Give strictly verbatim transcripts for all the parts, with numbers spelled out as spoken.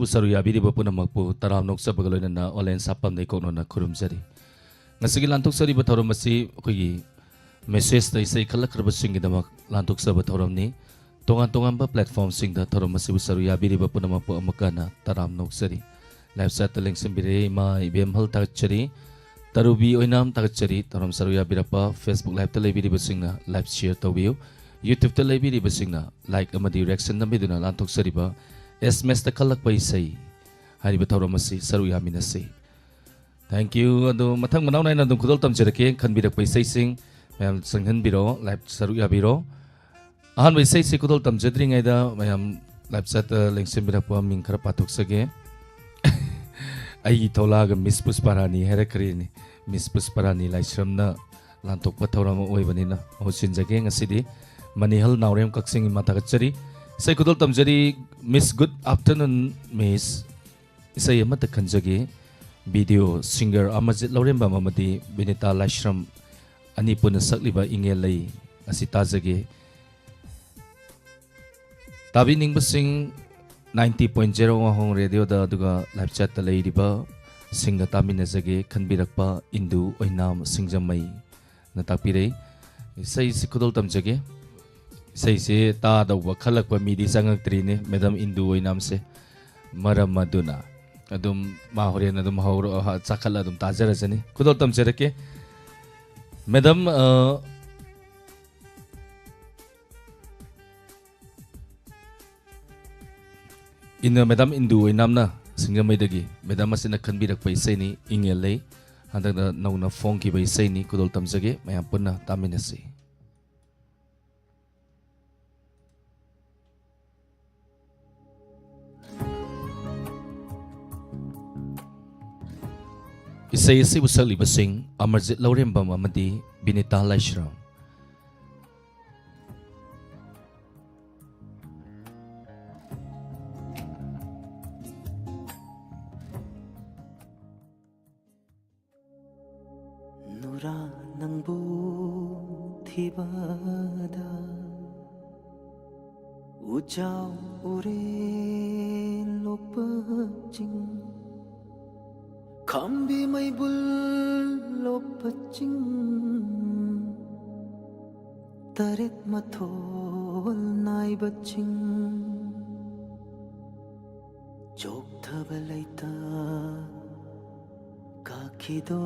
ꯁꯔꯨꯛ ꯌꯥꯕꯤꯔꯤꯕ ꯄꯨꯝꯅꯃꯛꯄꯨ ꯇꯔꯥꯝꯅ ꯑꯣꯛꯆꯕꯒ ꯂꯣꯏꯅꯅ ꯑꯣꯂꯦꯟ ꯁꯥꯄꯝꯗ ꯏꯀꯣꯛꯅꯅ ꯈꯨꯔꯨꯝꯖꯔꯤ꯫ ꯉꯁꯤꯒꯤ ꯂꯥꯟꯊꯣꯛꯆꯔꯤꯕ ꯊꯧꯔꯝ ꯑꯁꯤ ꯑꯩꯈꯣꯏꯒꯤ message ꯇ ꯏꯁꯩ ꯈꯜꯂꯛꯈ꯭ꯔꯕꯁꯤꯡꯒꯤꯗꯃꯛ ꯂꯥꯟꯊꯣꯛꯆꯕ ꯊꯧꯔꯝꯅꯤ꯫ ꯇꯣꯉꯥꯟ ꯇꯣꯉꯥꯟꯕ platform ꯁꯤꯡꯗ ꯊꯧꯔꯝ ꯑꯁꯤꯕꯨ ꯁꯔꯨꯛ ꯌꯥꯕꯤꯔꯤꯕ ꯄꯨꯝꯅꯃꯛꯄꯨ ꯑꯃꯨꯛꯀ ꯍꯟꯅ ꯇꯔꯥꯝꯅ ꯑꯣꯛꯆꯔꯤ꯫ Live chat ꯇ ꯂꯦꯡꯁꯤꯟꯕꯤꯔꯦ ꯏꯃꯥ ꯏꯕꯦꯝꯍꯜ ꯊꯥꯒꯠꯆꯔꯤ꯫ ꯇꯔꯨꯕꯤ ꯑꯣꯏꯅꯥꯝ ꯊꯥꯒꯠꯆꯔꯤ꯫ ꯊꯧꯔꯝ ꯁꯔꯨꯛ ꯌꯥꯕꯤꯔꯛꯄ Facebook Live ꯇ ꯂꯩꯕꯤꯔꯤꯕꯁꯤꯡꯅ live share ꯇꯧꯕꯤꯌꯨ꯫ YouTube ꯇ ꯂꯩꯕꯤꯔꯤꯕꯁꯤꯡꯅ like ꯑꯃꯗꯤ reaction ꯅꯝꯕꯤꯗꯨꯅ ꯂꯥꯟꯊꯣꯛꯆꯔꯤꯕ S M S ꯇ ꯈꯜꯂꯛꯄ ꯏꯁꯩ ꯍꯥꯏꯔꯤꯕ ꯊꯧꯔꯝ ꯑꯁꯤ ꯁꯔꯨꯛ ꯌꯥꯃꯤꯟꯅꯁꯤ꯫ Thank you꯫ ꯑꯗꯣ ꯃꯊꯪ ꯃꯅꯥꯎ ꯅꯥꯏꯅ ꯑꯗꯨꯝ ꯈꯨꯗꯣꯜ ꯇꯝꯖꯔꯛꯀꯦ꯫ ꯈꯟꯕꯤꯔꯛꯄ ꯏꯁꯩꯁꯤꯡ ꯃꯌꯥꯝ ꯆꯪꯍꯟꯕꯤꯔꯣ, live ꯁꯔꯨꯛ ꯌꯥꯕꯤꯔꯣ꯫ ꯑꯍꯥꯟꯕ ꯏꯁꯩꯁꯤ ꯈꯨꯗꯣꯜ ꯇꯝꯖꯗ꯭ꯔꯤꯉꯩꯗ ꯃꯌꯥꯝ live chat ꯇ ꯂꯦꯡꯁꯤꯟꯕꯤꯔꯛꯄ ꯃꯤꯡ ꯈꯔ ꯄꯥꯊꯣꯛꯆꯒꯦ꯫ ꯑꯩꯒꯤ ꯊꯣꯛꯂꯛꯑꯒ Miss ꯄꯨꯁꯄꯥꯔꯥꯅꯤ ꯍꯥꯏꯔꯛꯈ꯭ꯔꯦꯅꯦ꯫ Miss ꯄꯨꯁꯄꯥꯔꯥꯅꯤ ꯂꯥꯏꯁ꯭ꯔꯝꯅ ꯂꯥꯟꯊꯣꯛꯄ ꯊꯧꯔꯝ ꯑꯃ ꯑꯣꯏꯕꯅꯤꯅ ꯃꯍꯨꯠ ꯁꯤꯟꯖꯒꯦ ꯉꯁꯤꯗꯤ꯫ ꯃꯅꯤꯍꯜ ꯅꯥꯎꯔꯦꯝ ꯀꯛꯆꯤꯡ ꯏꯃꯥ ꯊꯥꯒꯠꯆꯔꯤ꯫ ꯏꯁꯩ ꯈꯨꯗꯣꯜ ꯇꯝꯖꯔꯤ Miss Good Afternoon Miss꯫ ꯏꯁꯩ ꯑꯃꯠꯇ ꯈꯟꯖꯒꯦ꯫ Video singer ꯑꯃꯔꯖꯤꯠ ꯂꯧꯔꯦꯝꯕꯝ ꯑꯃꯗꯤ ꯕꯤꯅꯤꯇꯥ ꯂꯥꯏꯁ꯭ꯔꯝ ꯑꯅꯤ ꯄꯨꯟꯅ ꯁꯛꯂꯤꯕ ꯏꯪꯉꯦꯜ ꯂꯩ ꯑꯁꯤ ꯇꯥꯖꯒꯦ꯫ ꯇꯥꯕꯤꯅꯤꯡꯕꯁꯤꯡ ninety point zero ꯋꯥꯍꯣꯡ ꯔꯦꯗꯤꯑꯣꯗ ꯑꯗꯨꯒ live chat ꯇ ꯂꯩꯔꯤꯕ ꯁꯤꯡꯒ ꯇꯥꯃꯤꯟꯅꯖꯒꯦ꯫ ꯈꯟꯕꯤꯔꯛꯄ ꯏꯟꯗꯨ ꯑꯣꯏꯅꯥꯝ ꯁꯤꯡꯖꯃꯩꯅ ꯇꯥꯛꯄꯤꯔꯛꯏ꯫ ꯏꯁꯩꯁꯤ ꯈꯨꯗꯣꯜ ꯇꯝꯖꯒꯦ꯫ ꯏꯁꯩꯁꯤ ꯇꯥꯗꯧꯕ ꯈꯜꯂꯛꯄ ꯃꯤꯗꯤ ꯆꯪꯉꯛꯇ꯭ꯔꯤꯅꯦ madam ꯏꯟꯗꯨ ꯑꯣꯏꯅꯥꯝꯁꯦ꯫ ꯃꯔꯝ ꯑꯗꯨꯅ ꯑꯗꯨꯝ ꯃꯥ ꯍꯣꯔꯦꯟ ꯑꯗꯨꯝ ꯍꯧꯔ-, ꯆꯥꯈꯠꯂ ꯑꯗꯨꯝ ꯇꯥꯖꯔꯁꯅꯤ꯫ ꯈꯨꯗꯣꯜ ꯇꯝꯖꯔꯛꯀꯦ꯫ Madam, ꯑ, ꯏꯟ-, madam ꯏꯟꯗꯨ ꯑꯣꯏꯅꯥꯝꯅ ꯁꯤꯡꯖꯃꯩꯗꯒꯤ madam ꯑꯁꯤꯅ ꯈꯟꯕꯤꯔꯛꯄ ꯏꯁꯩꯅꯤ, ꯏꯪꯉꯦꯜ ꯂꯩ꯫ ꯍꯟꯗꯛꯇ ꯅꯧꯅ ꯐꯣꯡꯈꯤꯕ ꯏꯁꯩꯅꯤ, ꯈꯨꯗꯣꯜ ꯇꯝꯖꯒꯦ, ꯃꯌꯥꯝ ꯄꯨꯟꯅ ꯇꯥꯃꯤꯟꯅꯁꯤ꯫ ꯏꯁꯩ ꯑꯁꯤꯕꯨ ꯁꯛꯂꯤꯕꯁꯤꯡ ꯑꯃꯔꯖꯤꯠ ꯂꯧꯔꯦꯝꯕꯝ ꯑꯃꯗꯤ ꯕꯤꯅꯤꯇꯥ ꯂꯥꯏꯁ꯭ꯔꯝ꯫ ꯅꯨꯔꯥ ꯅꯪꯕꯨ ꯊꯤꯕꯗ ꯎꯖꯥꯎ ꯎꯔꯦ ꯂꯣꯛꯄ ꯆꯤꯡ, ꯈꯥꯝꯕꯤ ꯃꯩꯕꯨꯜ ꯂꯣꯛꯄ ꯆꯤꯡ, ꯇꯔꯦꯠ ꯃꯊꯣꯜ ꯅꯥꯏꯕ ꯆꯤꯡ, ꯆꯣꯛꯊꯕ ꯂꯩꯇ ꯀꯥꯈꯤꯗꯣ꯫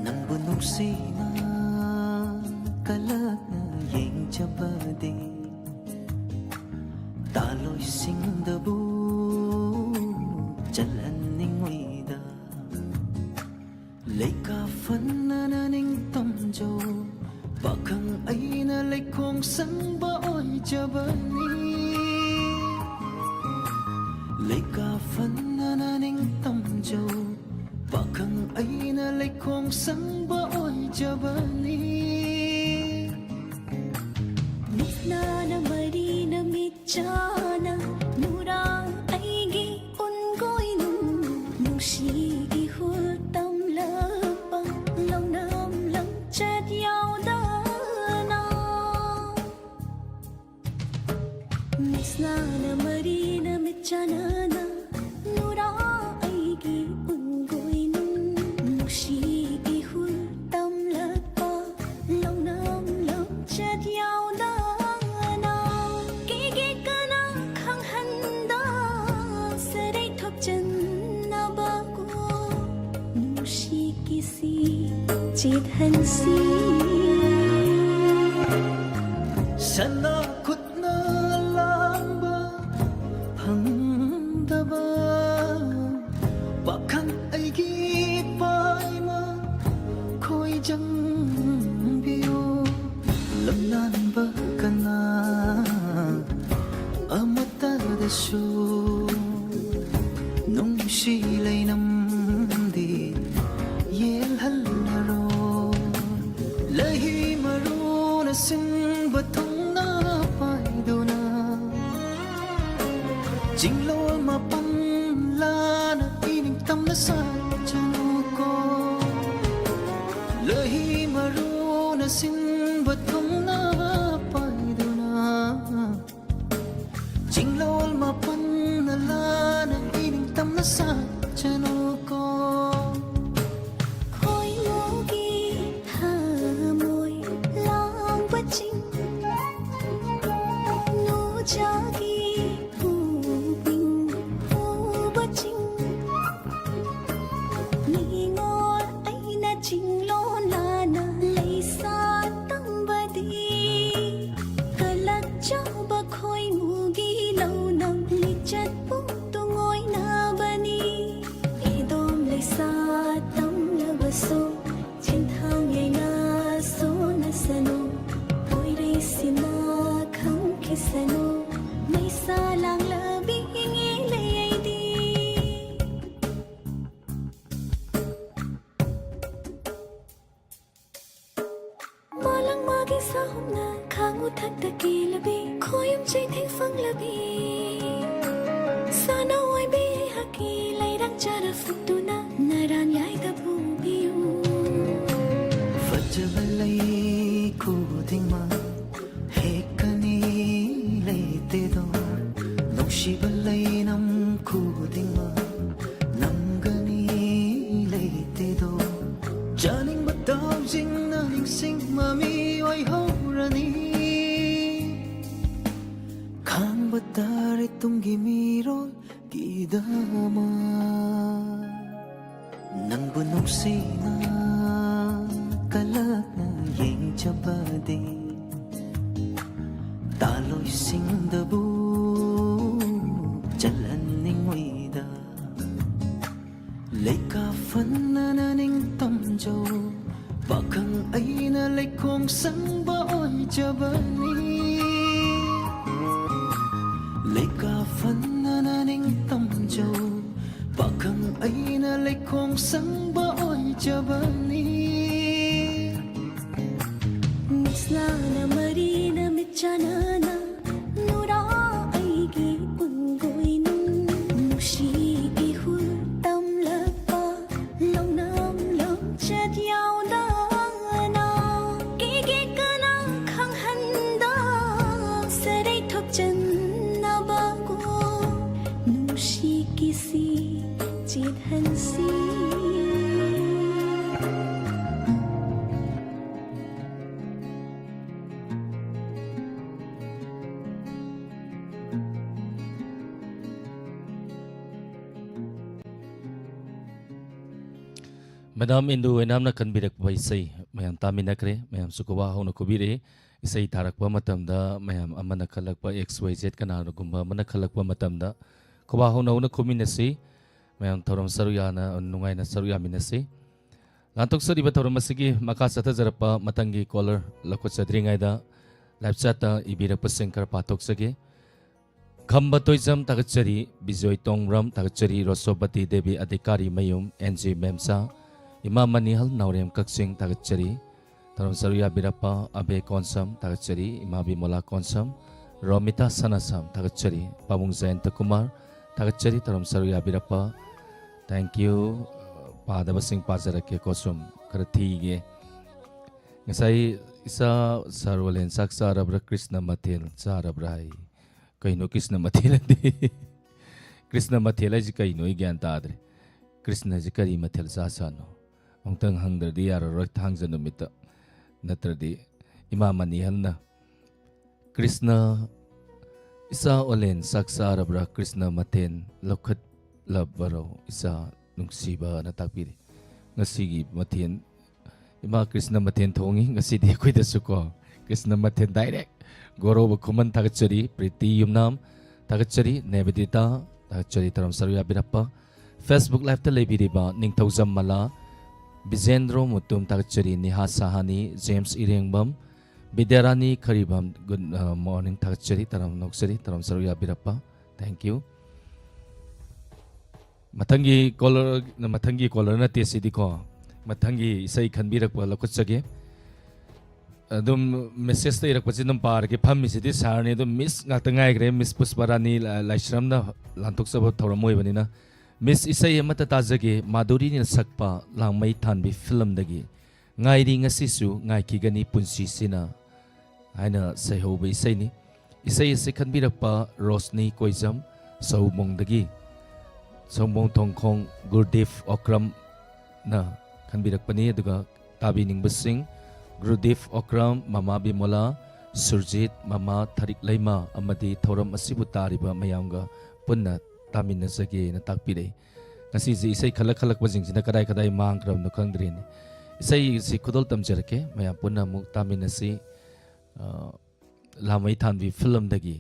ꯅꯪꯕꯨ ꯅꯨꯡꯁꯤꯅ ꯀꯂꯛꯅ ꯌꯦꯡꯖꯕꯗꯤ ꯇꯥꯂꯣꯏꯁꯤꯡꯗꯕꯨ ꯆꯜꯍꯟꯅꯤꯡꯉꯣꯏꯗ꯫ ꯂꯩꯀꯥ ꯐꯅꯅ ꯅꯤꯡꯇꯝꯖꯧ, ꯄꯥꯈꯪ ꯑꯩꯅ ꯂꯩꯈꯣꯡ ꯁꯪꯕ ꯑꯣꯏꯖꯕꯅꯤ꯫ ꯂꯩꯀꯥ ꯐꯅꯅ ꯅꯤꯡꯇꯝꯖꯧ, ꯄꯥꯈꯪ ꯑꯩꯅ ꯂꯩꯈꯣꯡ ꯁꯪꯕ ꯑꯣꯏꯖꯕꯅꯤ꯫ ꯃꯤꯠꯅꯥꯅ ꯃꯔꯤꯅ ꯃꯤꯠꯆꯥꯅ ꯅꯨꯔꯥ ꯑꯩꯒꯤ ꯎꯟꯒꯣꯏꯅꯨꯡ ꯅꯨꯡꯁꯤ ꯏꯍꯨꯜ ꯇꯝꯂꯛꯄ ꯂꯧꯅꯝ ꯂꯝꯆꯠ ꯌꯥꯎꯗꯅ꯫ ꯃꯤꯠꯁꯅꯥꯅ ꯃꯔꯤꯅ ꯃꯤꯠꯆꯥꯅꯅ ꯅꯨꯔꯥ ꯑꯩꯒꯤ ꯎꯟꯒꯣꯏꯅꯨꯡ ꯅꯨꯡꯁꯤ ꯏꯍꯨꯜ ꯇꯝꯂꯛꯄ ꯂꯧꯅꯝ ꯂꯝꯆꯠ ꯌꯥꯎꯗꯅ ꯀꯦꯒꯦ ꯀꯅꯥ ꯈꯪꯍꯟꯗ ꯁꯔꯩ ꯊꯣꯛꯆꯟꯅꯕꯀꯣ ꯅꯨꯡꯁꯤ ꯀꯤꯁꯤ ꯆꯦꯠꯍꯟꯁꯤ꯫ ꯁꯅꯥ ꯈꯨꯠꯅ ꯂꯥꯝꯕ ꯐꯪꯗꯕ ꯄꯥꯈꯪ ꯑꯩꯒꯤ ꯄꯥꯏꯃ ꯈꯣꯏꯖꯪꯕꯤꯌꯨ꯫ ꯂꯝꯂꯥꯟꯕ ꯀꯅꯥ ꯑꯃꯠꯇꯗꯁꯨ ꯅꯨꯡꯁꯤ ꯂꯩꯅꯝꯗꯤ ꯌꯦꯜꯍꯜꯂꯔꯣ꯫ ꯂꯩꯍꯤ ꯃꯔꯨꯅ ꯁꯤꯟꯕ ꯊꯨꯡꯅ ꯄꯥꯏꯗꯨꯅ ꯆꯤꯡꯂꯣꯜ ꯃꯥꯄꯟ ꯁꯥꯠꯆꯅꯨꯀꯣ꯫ ꯈꯣꯏꯃꯨꯒꯤ ꯊꯃꯣꯏ ꯂꯥꯡꯕ ꯆꯤꯡ, ꯅꯨꯡꯖꯥꯒꯤ ꯄꯨꯛꯅꯤꯡ ꯍꯨꯕ ꯆꯤꯡ, ꯅꯤꯉꯣꯜ ꯑꯩꯅ ꯆꯤꯡꯂꯣꯟ ꯂꯥꯟꯅ ꯂꯩꯁꯥ ꯇꯝꯕꯗꯤ, ꯀꯂꯛꯆꯧꯕ ꯈꯣꯏꯃꯨꯒꯤ ꯂꯧꯅꯝ ꯂꯤꯆꯠꯄꯨ ꯇꯨꯡꯑꯣꯏꯅꯕꯅꯤ꯫ ꯏꯗꯣꯝ ꯂꯩꯁꯥ ꯇꯝꯂꯕꯁꯨ ꯆꯤꯟꯊꯥꯡ ꯌꯩꯅ ꯁꯣꯟꯅꯁꯅꯨ, ꯑꯣꯏꯔꯩꯁꯤꯅ ꯈꯪꯈꯤꯁꯅꯨ, ꯃꯩꯁꯥ ꯂꯥꯡꯂꯕꯤ ꯏꯉꯦ ꯂꯩ ꯑꯩꯗꯤ꯫ ꯃꯥꯂꯪ ꯃꯥꯒꯤ ꯁꯥꯍꯨꯝꯅ ꯈꯥꯡꯉꯨ ꯊꯛꯇ ꯀꯦꯂꯕꯤ, ꯈꯣꯌꯨꯝ ꯆꯩꯊꯦꯡ ꯐꯪꯂꯕꯤ꯫ ꯁꯥꯟꯅ ꯑꯣꯏꯕꯤ ꯑꯩꯍꯥꯛꯀꯤ ꯂꯩꯔꯥꯡ ꯆꯥꯔ ꯐꯨꯛꯇꯨꯅ ꯅꯔꯥꯟ ꯌꯥꯏꯗ ꯄꯨꯕꯤꯌꯨ꯫ ꯐꯖꯕ ꯂꯩ ꯈꯨꯗꯤꯡꯃꯛ ꯍꯦꯛꯀꯅꯤ ꯂꯩꯇꯦꯗꯣ, ꯅꯨꯡꯁꯤꯕ ꯂꯩꯅꯝ ꯈꯨꯗꯤꯡꯃꯛ ꯅꯝꯒꯅꯤ ꯂꯩꯇꯦꯗꯣ꯫ ꯆꯥꯅꯤꯡꯕ ꯇꯥꯎꯁꯤꯡꯅ ꯅꯤꯡꯁꯤꯡ ꯃꯃꯤ ꯑꯣꯏꯍꯧꯔꯅꯤ꯫ ꯈꯥꯡꯕ ꯇꯥꯔꯦ ꯇꯨꯡꯒꯤ ꯃꯤꯔꯣꯜꯒꯤꯗꯃꯛ꯫ ꯅꯪꯕꯨ ꯅꯨꯡꯁꯤꯅ ꯀꯂꯛꯅ ꯌꯦꯡꯖꯕꯗꯤ, ꯇꯥꯂꯣꯏꯁꯤꯡꯗꯕꯨ ꯆꯜꯍꯟꯅꯤꯡꯉꯣꯏꯗ꯫ ꯂꯩꯀꯥ ꯐꯟꯅꯅ ꯅꯤꯡꯇꯝꯖꯧ, ꯄꯥꯈꯪ ꯑꯩꯅ ꯂꯩꯈꯣꯡ ꯁꯪꯕ ꯑꯣꯏꯖꯕꯅꯤ꯫ ꯂꯩꯀꯥ ꯐꯟꯅꯅ ꯅꯤꯡꯇꯝꯖꯧ, ꯄꯥꯈꯪ ꯑꯩꯅ ꯂꯩꯈꯣꯡ ꯁꯪꯕ ꯑꯣꯏꯖꯕꯅꯤ꯫ ꯃꯤꯠꯁꯅꯥꯅ ꯃꯔꯤꯅ ꯃꯤꯠ ꯆꯥꯟꯅꯅ ꯅꯨꯔꯥ ꯑꯩꯒꯤ ꯄꯨꯡꯒꯣꯏꯅꯨꯡ ꯅꯨꯡꯁꯤꯒꯤ ꯍꯨꯜ ꯇꯝꯂꯛꯄ ꯂꯧꯅꯝ ꯂꯝꯆꯠ ꯌꯥꯎꯗꯅ ꯀꯦꯒꯦ ꯀꯅꯥ ꯈꯪꯍꯟꯗ ꯁꯔꯩ ꯊꯣꯛꯆꯟꯅꯕꯒꯨ ꯅꯨꯡꯁꯤ किसी चेत हंसी। ꯃꯦꯗꯥꯝ ꯏꯟꯗꯨ ꯑꯣꯏꯅꯥꯝꯅ ꯈꯟꯕꯤꯔꯛꯄ ꯏꯁꯩ ꯃꯌꯥꯝ ꯇꯥꯃꯤꯟꯅꯈ꯭ꯔꯦ꯫ ꯃꯌꯥꯝꯁꯨ ꯈꯨꯕꯥꯛ ꯍꯧꯅ ꯈꯨꯕꯤꯔꯛꯏ꯫ ꯏꯁꯩ ꯊꯥꯔꯛꯄ ꯃꯇꯝꯗ ꯃꯌꯥꯝ ꯑꯃꯅ ꯈꯜꯂꯛꯄ, ꯑꯦꯛꯁ ꯋꯥꯏ ꯖꯦꯠ ꯀꯅꯥꯒꯨꯝꯕ ꯑꯃꯅ ꯈꯜꯂꯛꯄ ꯃꯇꯝꯗ ꯈꯨꯕꯥꯛ ꯍꯧꯅ ꯍꯧꯅ ꯈꯨꯃꯤꯟꯅꯁꯤ꯫ ꯃꯌꯥꯝ ꯊꯧꯔꯝ ꯁꯔꯨꯛ ꯌꯥꯅ, ꯅꯨꯡꯉꯥꯏꯅ ꯁꯔꯨꯛ ꯌꯥꯃꯤꯟꯅꯁꯤ꯫ ꯂꯥꯟꯊꯣꯛꯆꯔꯤꯕ ꯊꯧꯔꯝ ꯑꯁꯤꯒꯤ ꯃꯈꯥ ꯆꯠꯊꯖꯔꯛꯄ ꯃꯊꯪꯒꯤ ꯀꯣꯂꯔ ꯂꯧꯈꯠꯆꯗ꯭ꯔꯤꯉꯩꯗ, ꯂꯥꯏꯞ ꯆꯥꯠꯇ ꯏꯕꯤꯔꯛꯄꯁꯤꯡ ꯈꯔ ꯄꯥꯊꯣꯛꯆꯒꯦ꯫ ꯈꯝꯕ ꯇꯣꯏꯖꯝ ꯊꯥꯒꯠꯆꯔꯤ, ꯕꯤꯖꯣꯏ ꯇꯣꯡꯕ꯭ꯔꯝ ꯊꯥꯒꯠꯆꯔꯤ, ꯔꯣꯁꯣꯕꯇꯤ ꯗꯦꯕꯤ ꯑꯙꯤꯀꯥꯔꯤ ꯃꯌꯨꯝ, ꯑꯦꯟ ꯖꯤ ꯃꯦꯝꯆꯥ, ꯏꯃꯥ ꯃꯅꯤꯍꯜ ꯅꯥꯎꯔꯦꯝ ꯀꯛꯆꯤꯡ ꯊꯥꯒꯠꯆꯔꯤ, ꯊꯧꯔꯝ ꯁꯔꯨꯛ ꯌꯥꯕꯤꯔꯛꯄ ꯑꯕꯦ ꯀꯣꯟꯁꯝ ꯊꯥꯒꯠꯆꯔꯤ, ꯏꯃꯥ ꯕꯤꯃꯣꯂꯥ ꯀꯣꯟꯁꯝ, ꯔꯣꯃꯤꯇꯥ ꯁꯅꯥꯁꯝ ꯊꯥꯒꯠꯆꯔꯤ, ꯄꯥꯕꯨꯡ ꯖꯌꯟꯇ ꯀꯨꯃꯥꯔ ꯊꯥꯒꯠꯆꯔꯤ, ꯊꯧꯔꯝ ꯁꯔꯨꯛ ꯌꯥꯕꯤꯔꯛꯄ꯫ Thank you꯫ ꯄꯥꯗꯕꯁꯤꯡ ꯄꯥꯖꯔꯛꯀꯦꯀꯣ, ꯁꯨꯝ ꯈꯔ ꯊꯤꯒꯦ꯫ ꯉꯁꯥꯏ ꯏꯆꯥ ꯁꯥꯔ ꯋꯥꯂꯦꯟ ꯆꯥꯛ ꯆꯥꯔꯕ꯭ꯔꯥ, ꯀ꯭ꯔꯤꯁꯅ ꯃꯊꯦꯜ ꯆꯥꯔꯕ꯭ꯔꯥ ꯍꯥꯏ꯫ ꯀꯩꯅꯣ ꯀ꯭ꯔꯤꯁꯅ ꯃꯊꯦꯜ ꯑꯗꯤ? ꯀ꯭ꯔꯤꯁꯅ ꯃꯊꯦꯜ ꯍꯥꯏꯁꯤ ꯀꯩꯅꯣ? ꯑꯩ ꯒ꯭ꯌꯥꯟ ꯇꯥꯗ꯭ꯔꯦ꯫ ꯀ꯭ꯔꯤꯁꯅꯁꯤ ꯀꯔꯤ ꯃꯊꯦꯜ ꯆꯥꯁꯥꯅꯣ? ꯑꯃꯨꯛꯇꯪ ꯍꯪꯗ꯭ꯔꯗꯤ ꯌꯥꯔꯔꯣꯏ, ꯊꯥꯡꯖ ꯅꯨꯃꯤꯠꯇ꯫ ꯅꯠꯇ꯭ꯔꯗꯤ ꯏꯃꯥ ꯃꯅꯤꯍꯜꯅ, "ꯀ꯭ꯔꯤꯁꯅ, ꯏꯆꯥ ꯑꯣꯂꯦꯟ ꯆꯥꯛ ꯆꯥꯔꯕ꯭ꯔꯥ? ꯀ꯭ꯔꯤꯁꯅ ꯃꯊꯦꯜ ꯂꯧꯈꯠꯂꯕꯔꯣ, ꯏꯆꯥ ꯅꯨꯡꯁꯤꯕꯅ?" ꯇꯥꯛꯄꯤꯔꯤ꯫ ꯉꯁꯤꯒꯤ ꯃꯊꯦꯜ, ꯏꯃꯥ ꯀ꯭ꯔꯤꯁꯅ ꯃꯊꯦꯜ ꯊꯣꯡꯉꯤ ꯉꯁꯤꯗꯤ ꯑꯩꯈꯣꯏꯗꯁꯨ ꯀꯣ꯫ ꯀ꯭ꯔꯤꯁꯅ ꯃꯊꯦꯜ direct꯫ ꯒꯣꯔꯣꯕ ꯈꯨꯃꯟ ꯊꯥꯒꯠꯆꯔꯤ, ꯄ꯭ꯔꯤꯇꯤ ꯌꯨꯝꯅꯥꯝ ꯊꯥꯒꯠꯆꯔꯤ, ꯅꯦꯕꯤꯗꯤꯇꯥ ꯊꯥꯒꯠꯆꯔꯤ, ꯊꯧꯔꯝ ꯁꯔꯨꯛ ꯌꯥꯕꯤꯔꯛꯄ꯫ Facebook live ꯇ ꯂꯩꯕꯤꯔꯤꯕ ꯅꯤꯡꯊꯧꯖꯝ ꯃꯂꯥ, ꯕꯤꯖꯦꯟꯗ꯭ꯔꯣ ꯃꯨꯇꯨꯝ ꯊꯥꯒꯠꯆꯔꯤ, ꯅꯤꯍꯥ ꯁꯍꯥꯅꯤ, ꯖꯦꯝꯁ ꯏꯔꯦꯡꯕꯝ, ꯕꯤꯗ꯭ꯌꯥꯔꯥꯅꯤ ꯈꯔꯤꯕꯝ, good, ꯑ, morning ꯊꯥꯒꯠꯆꯔꯤ, ꯊꯧꯔꯝ ꯅꯣꯛꯆꯔꯤ, ꯊꯧꯔꯝ ꯁꯔꯨꯛ ꯌꯥꯕꯤꯔꯛꯄ꯫ Thank you꯫ ꯃꯊꯪꯒꯤ ꯀꯣꯂꯔ, ꯃꯊꯪꯒꯤ ꯀꯣꯂꯔ ꯅꯠꯇꯦ ꯁꯤꯗꯤꯀꯣ꯫ ꯃꯊꯪꯒꯤ ꯏꯁꯩ ꯈꯟꯕꯤꯔꯛꯄ ꯂꯧꯈꯠꯆꯒꯦ꯫ ꯑꯗꯨꯝ ꯃꯦꯁꯦꯖꯇ ꯏꯔꯛꯄꯁꯤ ꯑꯗꯨꯝ ꯄꯥꯔꯒꯦ꯫ ꯐꯝꯃꯤꯁꯤꯗꯤ ꯁꯥꯔꯅꯤ, ꯑꯗꯨꯝ ꯃꯤꯁ ꯉꯥꯛꯇ ꯉꯥꯏꯈ꯭ꯔꯦ꯫ ꯃꯤꯁ ꯄꯨꯁꯄꯥꯔꯥꯅꯤ ꯂꯥꯏꯁ꯭ꯔꯝꯅ ꯂꯥꯟꯊꯣꯛꯆꯕ ꯊꯧꯔꯝ ꯑꯣꯏꯕꯅꯤꯅ꯫ ꯃꯤꯁ, ꯏꯁꯩ ꯑꯃꯠꯇ ꯇꯥꯖꯒꯦ꯫ ꯃꯥꯙꯨꯔꯤꯅ ꯁꯛꯄ ꯂꯥꯡꯃꯩ ꯊꯥꯟꯕꯤ ꯐꯤꯂꯝꯗꯒꯤ ꯉꯥꯏꯔꯤ ꯉꯁꯤꯁꯨ ꯉꯥꯏꯈꯤꯒꯅꯤ ꯄꯨꯟꯁꯤꯁꯤꯅ ꯍꯥꯏꯅ ꯁꯩꯍꯧꯕ ꯏꯁꯩꯅꯤ꯫ ꯏꯁꯩ ꯑꯁꯤ ꯈꯟꯕꯤꯔꯛꯄ ꯔꯣꯁꯅꯤ ꯀꯣꯏꯖꯝ, ꯁꯧꯃꯣꯡꯗꯒꯤ꯫ ꯁꯣꯝꯕꯣꯡ ꯊꯣꯡꯈꯣꯡ ꯒꯨꯔꯗꯤꯞ ꯑꯣꯀ꯭ꯔꯝꯅ ꯈꯟꯕꯤꯔꯛꯄꯅꯤ꯫ ꯑꯗꯨꯒ ꯇꯥꯕꯤꯅꯤꯡꯕꯁꯤꯡ, ꯒꯨꯔꯗꯤꯞ ꯑꯣꯀ꯭ꯔꯝ, ꯃꯃꯥ ꯕꯤꯃꯣꯂꯥ, ꯁꯨꯔꯖꯤꯠ, ꯃꯃꯥ ꯊꯔꯤꯛ ꯂꯩꯃ ꯑꯃꯗꯤ ꯊꯧꯔꯝ ꯑꯁꯤꯕꯨ ꯇꯥꯔꯤꯕ ꯃꯌꯥꯝꯒ ꯄꯨꯟꯅ ꯇꯥꯃꯤꯟꯅꯖꯒꯦꯅ ꯇꯥꯛꯄꯤꯔꯛꯏ꯫ ꯉꯁꯤꯁꯦ ꯏꯁꯩ ꯈꯜꯂꯛ ꯈꯜꯂꯛꯄꯁꯤꯡꯁꯤꯅ ꯀꯗꯥꯏ ꯀꯗꯥꯏ ꯃꯥꯡꯈ꯭ꯔꯕꯅꯣ ꯈꯪꯗ꯭ꯔꯦꯅꯦ꯫ ꯏꯁꯩꯁꯤ ꯈꯨꯗꯣꯜ ꯇꯝꯖꯔꯛꯀꯦ, ꯃꯌꯥꯝ ꯄꯨꯟꯅ ꯑꯃꯨꯛ ꯇꯥꯃꯤꯟꯅꯁꯤ꯫ ꯑ, ꯂꯥꯃꯩ ꯊꯥꯟꯕꯤ ꯐꯤꯂꯝꯗꯒꯤ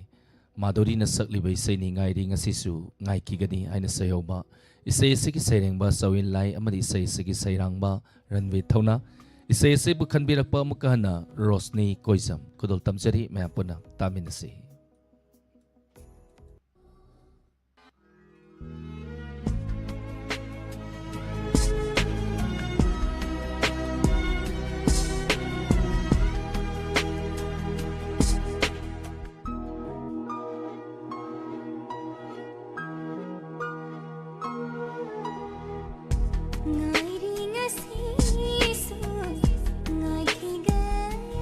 ꯃꯥꯙꯨꯔꯤꯅ ꯁꯛꯂꯤꯕ ꯏꯁꯩꯅꯤ ꯉꯥꯏꯔꯤ ꯉꯁꯤꯁꯨ ꯉꯥꯏꯈꯤꯒꯅꯤ ꯍꯥꯏꯅ ꯁꯩꯍꯧꯕ ꯏꯁꯩ ꯑꯁꯤꯒꯤ ꯁꯩꯔꯦꯡꯕ ꯆꯧꯋꯤꯟ ꯂꯥꯏ ꯑꯃꯗꯤ ꯏꯁꯩ ꯑꯁꯤꯒꯤ ꯁꯩꯔꯥꯡꯕ ꯔꯟꯕꯤꯔ ꯊꯧꯅꯥ꯫ ꯏꯁꯩ ꯑꯁꯤꯕꯨ ꯈꯟꯕꯤꯔꯛꯄ ꯑꯃꯨꯛꯀ ꯍꯟꯅ ꯔꯣꯁꯅꯤ ꯀꯣꯏꯖꯝ꯫ ꯈꯨꯗꯣꯜ ꯇꯝꯖꯔꯤ, ꯃꯌꯥꯝ ꯄꯨꯟꯅ ꯇꯥꯃꯤꯟꯅꯁꯤ꯫ ꯉꯥꯏꯔꯤ ꯉꯁꯤꯁꯨ ꯉꯥꯏꯈꯤꯒꯅꯤ꯫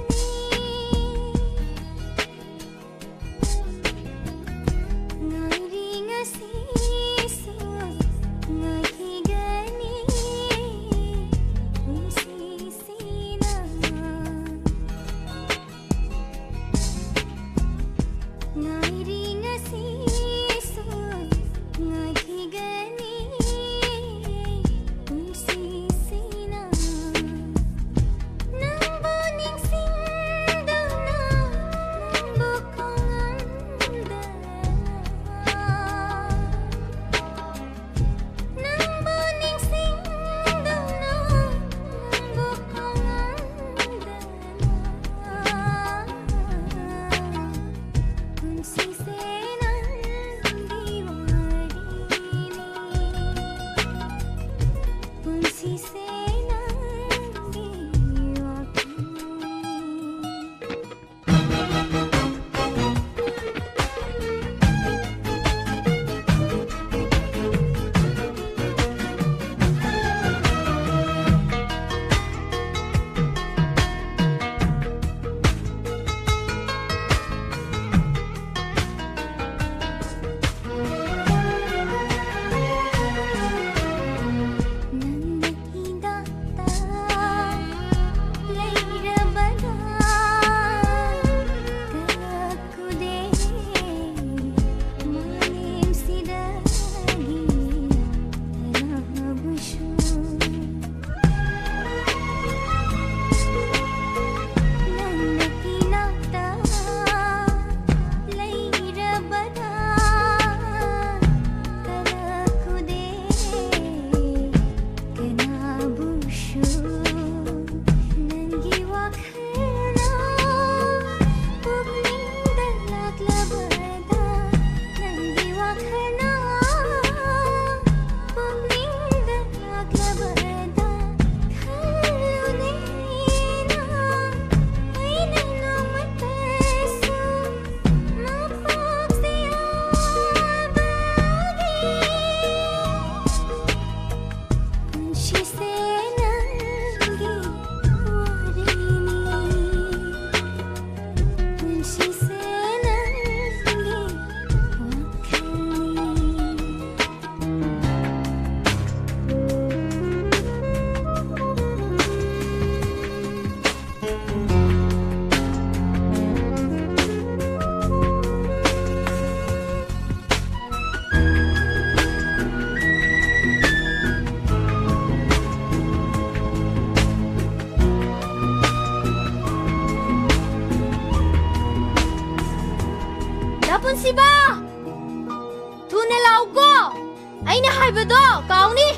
ꯑꯩꯅ ꯍꯥꯏꯕꯗꯣ ꯀꯥꯎꯅꯤ꯫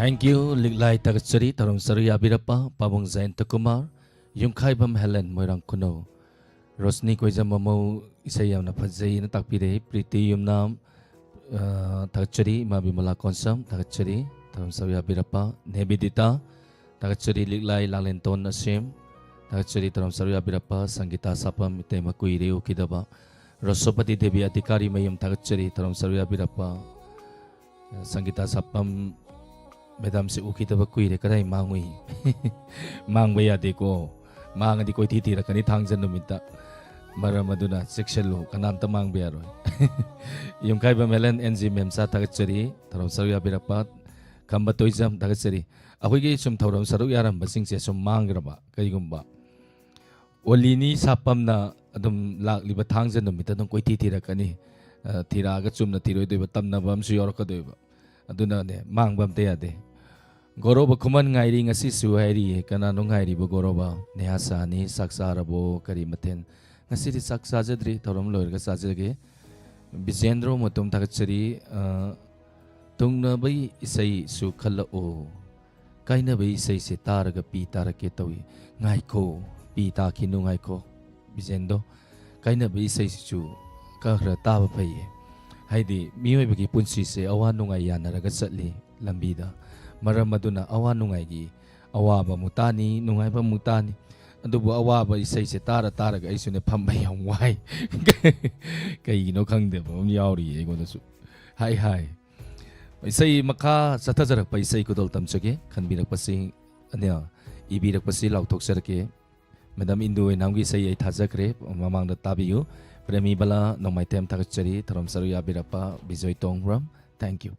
Thank you, ꯂꯤꯛꯂꯥꯏ ꯊꯥꯒꯠꯆꯔꯤ, ꯊꯧꯔꯝ ꯁꯔꯨꯛ ꯌꯥꯕꯤꯔꯛꯄ ꯄꯥꯕꯨꯡ ꯖꯌꯟꯇ ꯀꯨꯃꯥꯔ, ꯌꯨꯝꯈꯥꯏꯕꯝ ꯍꯦꯂꯦꯟ, ꯃꯣꯏꯔꯥꯡ ꯈꯨꯅꯧ꯫ ꯔꯣꯁꯅꯤ ꯀꯣꯏꯖꯝ ꯃꯃꯧ ꯏꯁꯩ ꯌꯥꯝꯅ ꯐꯖꯩꯅ ꯇꯥꯛꯄꯤꯔꯛꯏ꯫ ꯄ꯭ꯔꯤꯇꯤ ꯌꯨꯝꯅꯥꯝ, ꯑ, ꯊꯥꯒꯠꯆꯔꯤ꯫ ꯏꯃꯥ ꯕꯤꯃꯂꯥ ꯀꯣꯟꯁꯝ ꯊꯥꯒꯠꯆꯔꯤ꯫ ꯊꯧꯔꯝ ꯁꯔꯨꯛ ꯌꯥꯕꯤꯔꯛꯄ ꯅꯦꯕꯤꯗꯤꯇꯥ ꯊꯥꯒꯠꯆꯔꯤ꯫ ꯂꯤꯛꯂꯥꯏ ꯂꯥꯡꯂꯦꯟꯇꯣꯟ ꯑꯁꯦꯝ ꯊꯥꯒꯠꯆꯔꯤ꯫ ꯊꯧꯔꯝ ꯁꯔꯨꯛ ꯌꯥꯕꯤꯔꯛꯄ ꯁꯪꯒꯤꯇꯥ ꯁꯥꯄꯝ ꯏꯇꯩꯃ ꯀꯨꯏꯔꯦ ꯎꯈꯤꯗꯕ꯫ ꯔꯣꯁꯣꯄꯇꯤ ꯗꯦꯕꯤ ꯑꯙꯤꯀꯥꯔꯤ ꯃꯌꯨꯝ ꯊꯥꯒꯠꯆꯔꯤ꯫ ꯊꯧꯔꯝ ꯁꯔꯨꯛ ꯌꯥꯕꯤꯔꯛꯄ ꯁꯪꯒꯤꯇꯥ ꯁꯥꯄꯝ ꯃꯦꯗꯥꯝꯁꯦ ꯎꯈꯤꯗꯕ ꯀꯨꯏꯔꯦ, ꯀꯗꯥꯏ ꯃꯥꯡꯉꯨꯏ? ꯃꯥꯡꯕ ꯌꯥꯗꯦꯀꯣ, ꯃꯥꯡꯉꯗꯤ ꯀꯣꯏꯊꯤ ꯊꯤꯔꯛꯀꯅꯤ ꯊꯥꯡꯖ ꯅꯨꯃꯤꯠꯇ꯫ ꯃꯔꯝ ꯑꯗꯨꯅ ꯆꯦꯛꯁꯤꯜꯂꯨ, ꯀꯅꯥꯝꯇ ꯃꯥꯡꯕ ꯌꯥꯔꯣꯏ꯫ ꯌꯨꯝꯈꯥꯏꯕꯝ ꯍꯦꯂꯦꯟ ꯑꯦꯟ ꯖꯤ ꯃꯦꯝꯆꯥ ꯊꯥꯒꯠꯆꯔꯤ, ꯊꯧꯔꯝ ꯁꯔꯨꯛ ꯌꯥꯕꯤꯔꯛꯄ꯫ ꯈꯝꯕ ꯇꯣꯏꯖꯝ ꯊꯥꯒꯠꯆꯔꯤ꯫ ꯑꯩꯈꯣꯏꯒꯤ ꯁꯨꯝ ꯊꯧꯔꯝ ꯁꯔꯨꯛ ꯌꯥꯔꯝꯕꯁꯤꯡꯁꯦ ꯁꯨꯝ ꯃꯥꯡꯈ꯭ꯔꯕ ꯀꯔꯤꯒꯨꯝꯕ ꯑꯣꯂꯤꯅꯤ ꯁꯥꯄꯝꯅ ꯑꯗꯨꯝ ꯂꯥꯛꯂꯤꯕ ꯊꯥꯡꯖ ꯅꯨꯃꯤꯠꯇ ꯑꯗꯨꯝ ꯀꯣꯏꯊꯤ ꯊꯤꯔꯛꯀꯅꯤ꯫ ꯑ, ꯊꯤꯔꯛꯑꯒ ꯆꯨꯝꯅ ꯊꯤꯔꯣꯏꯗꯣꯏꯕ, ꯇꯝꯅꯕ ꯑꯃꯁꯨ ꯌꯥꯎꯔꯛꯀꯗꯣꯏꯕ꯫ ꯑꯗꯨꯅꯅꯦ, ꯃꯥꯡꯕ ꯑꯝꯇ ꯌꯥꯗꯦ꯫ ꯒꯣꯔꯣꯕ ꯈꯨꯃꯟ ꯉꯥꯏꯔꯤ ꯉꯁꯤꯁꯨ ꯍꯥꯏꯔꯤꯌꯦ꯫ ꯀꯅꯥꯅꯣ ꯉꯥꯏꯔꯤꯕ ꯒꯣꯔꯣꯕ? ꯅꯦꯍꯥ ꯁꯍꯥꯅꯤ, ꯆꯥꯛ ꯆꯥꯔꯕꯣ? ꯀꯔꯤ ꯃꯊꯦꯜ? ꯉꯁꯤꯗꯤ ꯆꯥꯛ ꯆꯥꯖꯗ꯭ꯔꯤ, ꯊꯧꯔꯝ ꯂꯣꯏꯔꯒ ꯆꯥꯖꯒꯦ꯫ ꯕꯤꯖꯦꯟꯗ꯭ꯔꯣ ꯃꯇꯣꯝ ꯊꯥꯒꯠꯆꯔꯤ꯫ ꯑ, ꯊꯨꯡꯅꯕꯒꯤ ꯏꯁꯩꯁꯨ ꯈꯜꯂꯛꯑꯣ꯫ ꯀꯥꯏꯅꯕ ꯏꯁꯩꯁꯦ ꯇꯥꯔꯒ ꯄꯤ ꯇꯥꯔꯛꯀꯦ ꯇꯧꯏ꯫ ꯉꯥꯏꯈꯣ, ꯄꯤ ꯇꯥꯈꯤꯅꯨ, ꯉꯥꯏꯈꯣ ꯕꯤꯖꯦꯟꯗꯣ꯫ ꯀꯥꯏꯅꯕ ꯏꯁꯩꯁꯤꯁꯨ ꯈꯔ ꯈꯔ ꯇꯥꯕ ꯐꯩꯌꯦ꯫ ꯍꯥꯏꯗꯤ ꯃꯤꯑꯣꯏꯕꯒꯤ ꯄꯨꯟꯁꯤꯁꯦ ꯑꯋꯥ ꯅꯨꯡꯉꯥꯏ ꯌꯥꯅꯔꯒ ꯆꯠꯂꯤ ꯂꯝꯕꯤꯗ꯫ ꯃꯔꯝ ꯑꯗꯨꯅ ꯑꯋꯥ ꯅꯨꯡꯉꯥꯏꯒꯤ ꯑꯋꯥꯕ ꯑꯃꯨꯛ ꯇꯥꯅꯤ, ꯅꯨꯡꯉꯥꯏꯕ ꯑꯃꯨꯛ ꯇꯥꯅꯤ꯫ ꯑꯗꯨꯕꯨ ꯑꯋꯥꯕ ꯏꯁꯩꯁꯦ ꯇꯥꯔ ꯇꯥꯔꯒ ꯑꯩꯁꯨꯅꯦ ꯐꯝꯕ ꯌꯥꯝ ꯋꯥꯏ꯫ ꯀꯩꯒꯤꯅꯣ ꯈꯪꯗꯦꯕ ꯑꯃ ꯌꯥꯎꯔꯤꯌꯦ ꯑꯩꯉꯣꯟꯗꯁꯨ꯫ ꯍꯥꯏ ꯍꯥꯏ꯫ ꯏꯁꯩ ꯃꯈꯥ ꯆꯠꯊꯖꯔꯛꯄ ꯏꯁꯩ ꯈꯨꯗꯣꯜ ꯇꯝꯖꯒꯦ꯫ ꯈꯟꯕꯤꯔꯛꯄꯁꯤ, ꯑꯅ, ꯏꯕꯤꯔꯛꯄꯁꯤ ꯂꯥꯎꯊꯣꯛꯆꯔꯛꯀꯦ꯫ ꯃꯦꯗꯥꯝ ꯏꯟꯗꯨ ꯑꯣꯏꯅꯥꯝꯒꯤ ꯏꯁꯩ ꯑꯩ ꯊꯥꯖꯈ꯭ꯔꯦ, ꯃꯃꯥꯡꯗ ꯇꯥꯕꯤꯌꯨ꯫ ꯄ꯭ꯔꯦꯃꯤ ꯕꯂꯥ ꯅꯣꯡꯃꯥꯏꯊꯦꯝ ꯊꯥꯒꯠꯆꯔꯤ, ꯊꯧꯔꯝ ꯁꯔꯨꯛ ꯌꯥꯕꯤꯔꯛꯄ ꯕꯤꯖꯣꯏ ꯇꯣꯡꯕ꯭ꯔꯝ꯫ Thank you꯫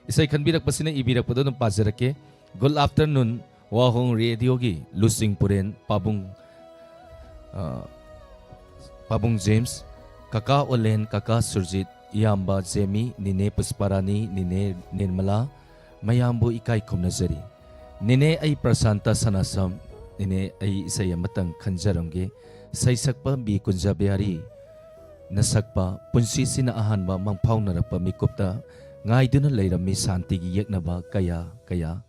ꯏꯁꯩ ꯈꯟꯕꯤꯔꯛꯄꯁꯤꯅ ꯏꯕꯤꯔꯛꯄꯗꯣ ꯑꯗꯨꯝ ꯄꯥꯖꯔꯛꯀꯦ꯫ Good afternoon, ꯋꯥꯍꯣꯡ ꯔꯦꯗꯤꯑꯣꯒꯤ ꯂꯨꯆꯤꯡ ꯄꯨꯔꯦꯟ ꯄꯥꯕꯨꯡ, ꯑ, ꯄꯥꯕꯨꯡ ꯖꯦꯝꯁ, ꯀꯀꯥ ꯑꯣꯂꯦꯟ, ꯀꯀꯥ ꯁꯨꯔꯖꯤꯠ, ꯏꯌꯥꯝꯕ ꯖꯦꯃꯤ, ꯅꯤꯅꯦ ꯄꯨꯁꯄꯥꯔꯥꯅꯤ, ꯅꯤꯅꯦ ꯅꯤꯔꯃꯂꯥ, ꯃꯌꯥꯝꯕꯨ ꯏꯀꯥꯏ ꯈꯨꯝꯅꯖꯔꯤ꯫ ꯅꯤꯅꯦ, ꯑꯩ ꯄ꯭ꯔꯁꯥꯟꯇ ꯁꯅꯥꯁꯝ꯫ ꯅꯤꯅꯦ, ꯑꯩ ꯏꯁꯩ ꯑꯃꯇꯪ ꯈꯟꯖꯔꯝꯒꯦ꯫ ꯁꯩꯁꯛꯄ ꯕꯤ ꯀꯨꯟꯖꯕꯤꯍꯥꯔꯤ ꯅ ꯁꯛꯄ ꯄꯨꯟꯁꯤꯁꯤꯅ ꯑꯍꯥꯟꯕ ꯃꯪꯐꯥꯎꯅꯔꯛꯄ ꯃꯤꯀꯨꯞꯇ ꯉꯥꯏꯗꯨꯅ ꯂꯩꯔꯝꯃꯤ ꯁꯥꯟꯇꯤꯒꯤ ꯌꯦꯛꯅꯕ ꯀꯌꯥ ꯀꯌꯥ꯫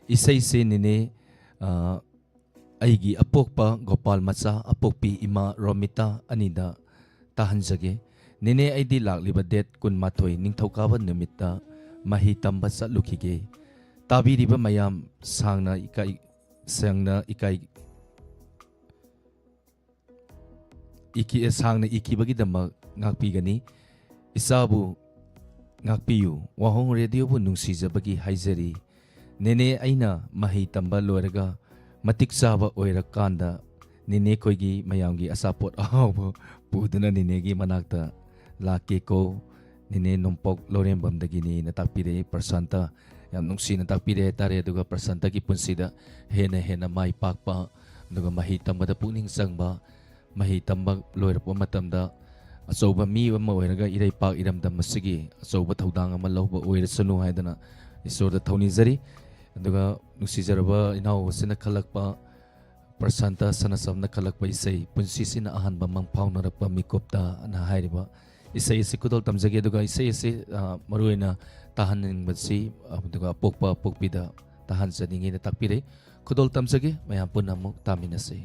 ꯏꯁꯩꯁꯦ ꯅꯤꯅꯦ, ꯑ, ꯑꯩꯒꯤ ꯑꯄꯣꯛꯄ ꯒꯣꯄꯥꯜ ꯃꯆꯥ, ꯑꯄꯣꯛꯄꯤ ꯏꯃꯥ ꯔꯣꯃꯤꯇꯥ ꯑꯅꯤꯗ ꯇꯥꯍꯟꯖꯒꯦ꯫ ꯅꯦꯅꯦ, ꯑꯩꯗꯤ ꯂꯥꯛꯂꯤꯕ date ꯀꯨꯟꯃꯥꯊꯣꯏ ꯅꯤꯡꯊꯧꯀꯥꯕ ꯅꯨꯃꯤꯠꯇ ꯃꯍꯩ ꯇꯝꯕ ꯆꯠꯂꯨꯈꯤꯒꯦ꯫ ꯇꯥꯕꯤꯔꯤꯕ ꯃꯌꯥꯝ ꯁꯥꯡꯅ ꯏꯀꯥꯏ, ꯁꯥꯡꯅ ꯏꯀꯥꯏ, ꯏꯈꯤ-, ꯁꯥꯡꯅ ꯏꯈꯤꯕꯒꯤꯗꯃꯛ ꯉꯥꯛꯄꯤꯒꯅꯤ꯫ ꯏꯆꯥꯕꯨ ꯉꯥꯛꯄꯤꯌꯨ꯫ ꯋꯥꯍꯣꯡ ꯔꯦꯗꯤꯑꯣꯕꯨ ꯅꯨꯡꯁꯤꯖꯕꯒꯤ ꯍꯥꯏꯖꯔꯤ꯫ ꯅꯦꯅꯦ, ꯑꯩꯅ ꯃꯍꯩ ꯇꯝꯕ ꯂꯣꯏꯔꯒ ꯃꯇꯤꯛ ꯆꯥꯕ ꯑꯣꯏꯔꯀꯥꯟꯗ ꯅꯦꯅꯦ ꯈꯣꯏꯒꯤ ꯃꯌꯥꯝꯒꯤ ꯑꯆꯥꯄꯣꯠ ꯑꯍꯥꯎꯕ ꯄꯨꯗꯨꯅ ꯅꯦꯅꯦꯒꯤ ꯃꯅꯥꯛꯇ ꯂꯥꯛꯀꯦꯀꯣ꯫ ꯅꯦꯅꯦ ꯅꯣꯡꯄꯣꯛ ꯂꯧꯔꯦꯝꯕꯝꯗꯒꯤꯅꯤꯅ ꯇꯥꯛꯄꯤꯔꯛꯏ ꯄ꯭ꯔꯁꯥꯟꯇ꯫ ꯌꯥꯝ ꯅꯨꯡꯁꯤꯅ ꯇꯥꯛꯄꯤꯔꯦ ꯍꯥꯏꯇꯥꯔꯦ꯫ ꯑꯗꯨꯒ ꯄ꯭ꯔꯁꯥꯟꯇꯒꯤ ꯄꯨꯟꯁꯤꯗ ꯍꯦꯟꯅ ꯍꯦꯟꯅ ꯃꯥꯏ ꯄꯥꯛꯄ, ꯑꯗꯨꯒ ꯃꯍꯩ ꯇꯝꯕꯗ ꯄꯨꯛꯅꯤꯡ ꯆꯪꯕ, ꯃꯍꯩ ꯇꯝꯕ ꯂꯣꯏꯔꯛꯄ ꯃꯇꯝꯗ ꯑꯆꯧꯕ ꯃꯤ ꯑꯃ ꯑꯣꯏꯔꯒ ꯏꯔꯩꯄꯥꯛ ꯏꯔꯝꯗꯝ ꯑꯁꯤꯒꯤ ꯑꯆꯧꯕ ꯊꯧꯗꯥꯡ ꯑꯃ ꯂꯧꯕ ꯑꯣꯏꯔꯁꯅꯨ ꯍꯥꯏꯗꯅ ꯏꯁꯣꯔꯗ ꯊꯧꯅꯤꯖꯔꯤ꯫ ꯑꯗꯨꯒ ꯅꯨꯡꯁꯤꯖꯔꯕ ꯏꯅꯥꯎ ꯑꯁꯤꯅ ꯈꯜꯂꯛꯄ, ꯄ꯭ꯔꯁꯥꯟꯇ ꯁꯅꯥꯁꯝꯅ ꯈꯜꯂꯛꯄ ꯏꯁꯩ ꯄꯨꯟꯁꯤꯁꯤꯅ ꯑꯍꯥꯟꯕ ꯃꯪ ꯐꯥꯎꯅꯔꯛꯄ ꯃꯤꯀꯨꯞꯇ ꯑꯅ ꯍꯥꯏꯔꯤꯕ ꯏꯁꯩ ꯑꯁꯤ ꯈꯨꯗꯣꯜ ꯇꯝꯖꯒꯦ꯫ ꯑꯗꯨꯒ ꯏꯁꯩ ꯑꯁꯤ, ꯑ, ꯃꯔꯨꯑꯣꯏꯅ ꯇꯥꯍꯟꯅꯤꯡꯕꯁꯤ, ꯑ, ꯑꯗꯨꯒ ꯑꯄꯣꯛꯄ ꯄꯣꯛꯄꯤꯗ ꯇꯥꯍꯟꯖꯅꯤꯡꯉꯦꯅ ꯇꯥꯛꯄꯤꯔꯦ꯫ ꯈꯨꯗꯣꯜ ꯇꯝꯖꯒꯦ, ꯃꯌꯥꯝ ꯄꯨꯟꯅ ꯑꯃꯨꯛ ꯇꯥꯃꯤꯟꯅꯁꯤ꯫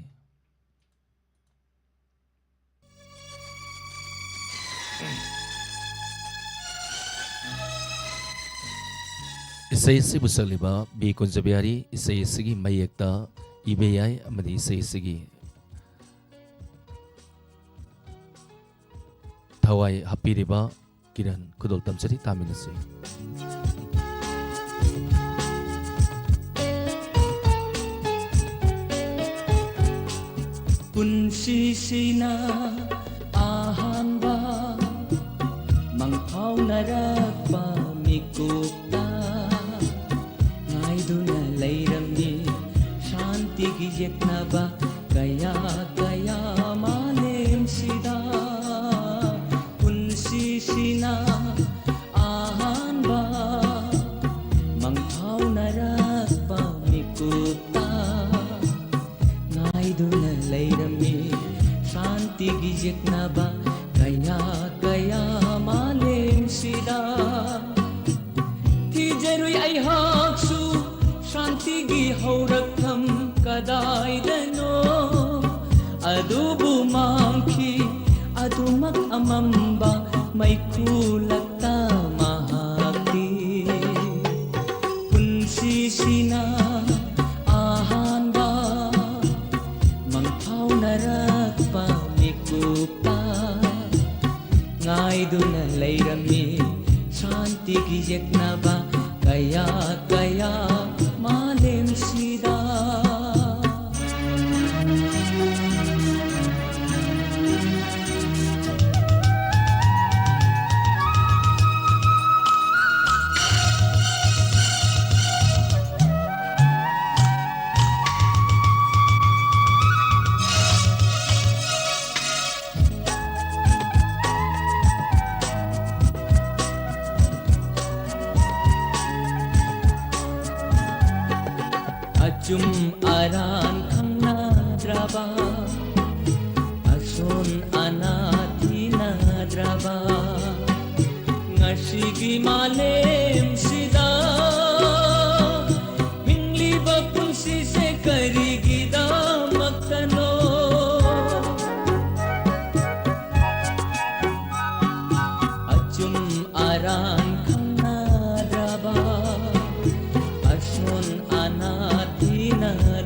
ꯏꯁꯩ ꯑꯁꯤꯕꯨ ꯁꯛꯂꯤꯕ ꯕꯤ ꯀꯨꯟꯖꯕꯤꯍꯥꯔꯤ, ꯏꯁꯩ ꯑꯁꯤꯒꯤ ꯃꯌꯦꯛꯇ ꯏꯕ ꯌꯥꯏ ꯑꯃꯗꯤ ꯏꯁꯩ ꯑꯁꯤꯒꯤ ꯊꯋꯥꯏ ꯍꯥꯞꯄꯤꯔꯤꯕ ꯀꯤꯔꯟ ꯈꯨꯗꯣꯜ ꯇꯝꯖꯔꯤ, ꯇꯥꯃꯤꯟꯅꯁꯤ꯫ ꯄꯨꯟꯁꯤꯁꯤꯅ ꯑꯍꯥꯟꯕ ꯃꯪꯐꯥꯎꯅꯔꯛꯄ ꯃꯤꯀꯨꯞꯇ ꯉꯥꯏꯗꯨꯅ ꯂꯩꯔꯝꯃꯤ ꯁꯥꯟꯇꯤꯒꯤ ꯌꯦꯛꯅꯕ ꯀꯌꯥ ꯀꯌꯥ ꯃꯥꯂꯦꯝꯁꯤꯗ꯫ ꯄꯨꯟꯁꯤꯁꯤꯅ ꯑꯍꯥꯟꯕ ꯃꯪꯐꯥꯎꯅꯔꯛꯄ ꯃꯤꯀꯨꯞꯇ ꯉꯥꯏꯗꯨꯅ ꯂꯩꯔꯝꯃꯤ ꯁꯥꯟꯇꯤꯒꯤ ꯌꯦꯛꯅꯕ ꯀꯌꯥ ꯀꯌꯥ ꯃꯥꯂꯦꯝꯁꯤꯗ꯫ ꯊꯤꯖꯔꯨꯏ ꯑꯩꯍꯥꯛꯁꯨ ꯁꯥꯟꯇꯤꯒꯤ ꯍꯧꯔꯛꯐꯝ ꯀꯗꯥꯏꯗꯅꯣ꯫ ꯑꯗꯨꯕꯨ ꯃꯥꯡꯈꯤ ꯑꯗꯨꯃꯛ ꯑꯃꯝꯕ ꯃꯩꯈꯨ ꯂꯛꯇ ꯃꯍꯥꯛꯇꯤ꯫ ꯄꯨꯟꯁꯤꯁꯤꯅ ꯑꯍꯥꯟꯕ ꯃꯪꯐꯥꯎꯅꯔꯛꯄ ꯃꯤꯀꯨꯞꯇ ꯉꯥꯏꯗꯨꯅ ꯂꯩꯔꯝꯃꯤ ꯁꯥꯟꯇꯤꯒꯤ ꯌꯦꯛꯅꯕ ꯀꯌꯥ ꯀꯌꯥ ꯃꯥꯂꯦꯝꯁꯤꯗ꯫ ꯑꯆꯨꯝ ꯑꯔꯥꯟ ꯈꯪꯅꯗ꯭ꯔꯕ, ꯑꯁꯣꯟ ꯑꯅꯥ ꯊꯤꯅꯗ꯭ꯔꯕ ꯉꯁꯤꯒꯤ ꯃꯥꯂꯦꯝꯁꯤꯗ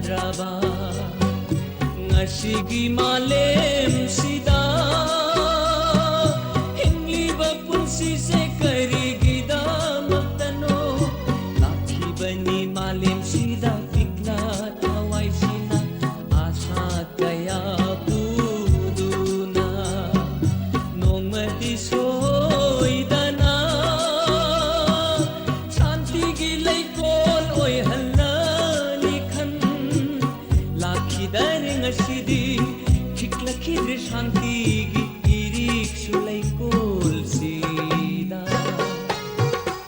ꯔꯕ ꯉꯁꯤꯒꯤ ꯃꯥꯂꯦꯝꯁꯤꯗ ꯍꯤꯡꯂꯤꯕ ꯄꯨꯟꯁꯤꯁꯦ ꯀꯔꯤꯒꯤꯗꯃꯛꯇꯅꯣ? ꯂꯥꯛꯈꯤꯕꯅꯤ ꯃꯥꯂꯦꯝꯁꯤꯗ ꯄꯤꯛꯂ ꯊꯋꯥꯏꯁꯤꯅ ꯑꯥꯁꯥ ꯀꯌꯥ ꯄꯨꯗꯨꯅ ꯅꯣꯡꯃꯗꯤ ꯁꯣꯏꯗꯅ ꯁꯥꯟꯇꯤꯒꯤ ꯂꯩꯀꯣꯜ ꯑꯣꯏꯍꯜꯂꯅꯤ ꯈꯟ ꯂꯥꯛꯈꯤꯗꯔꯦ ꯉꯁꯤꯗꯤ ꯈꯤꯛꯂꯛꯈꯤꯗ꯭ꯔꯦ ꯁꯥꯟꯇꯤꯒꯤ ꯏꯔꯤꯛꯁꯨ ꯂꯩꯀꯣꯜꯁꯤꯗ꯫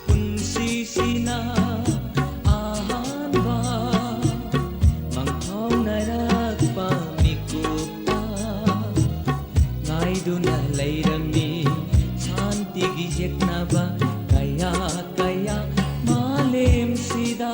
ꯄꯨꯟꯁꯤꯁꯤꯅ ꯑꯍꯥꯟꯕ ꯃꯪꯐꯥꯎꯅꯔꯛꯄ ꯃꯤꯀꯨꯞꯇ ꯉꯥꯏꯗꯨꯅ ꯂꯩꯔꯝꯃꯤ ꯁꯥꯟꯇꯤꯒꯤ ꯌꯦꯛꯅꯕ ꯀꯌꯥ ꯀꯌꯥ ꯃꯥꯂꯦꯝꯁꯤꯗ꯫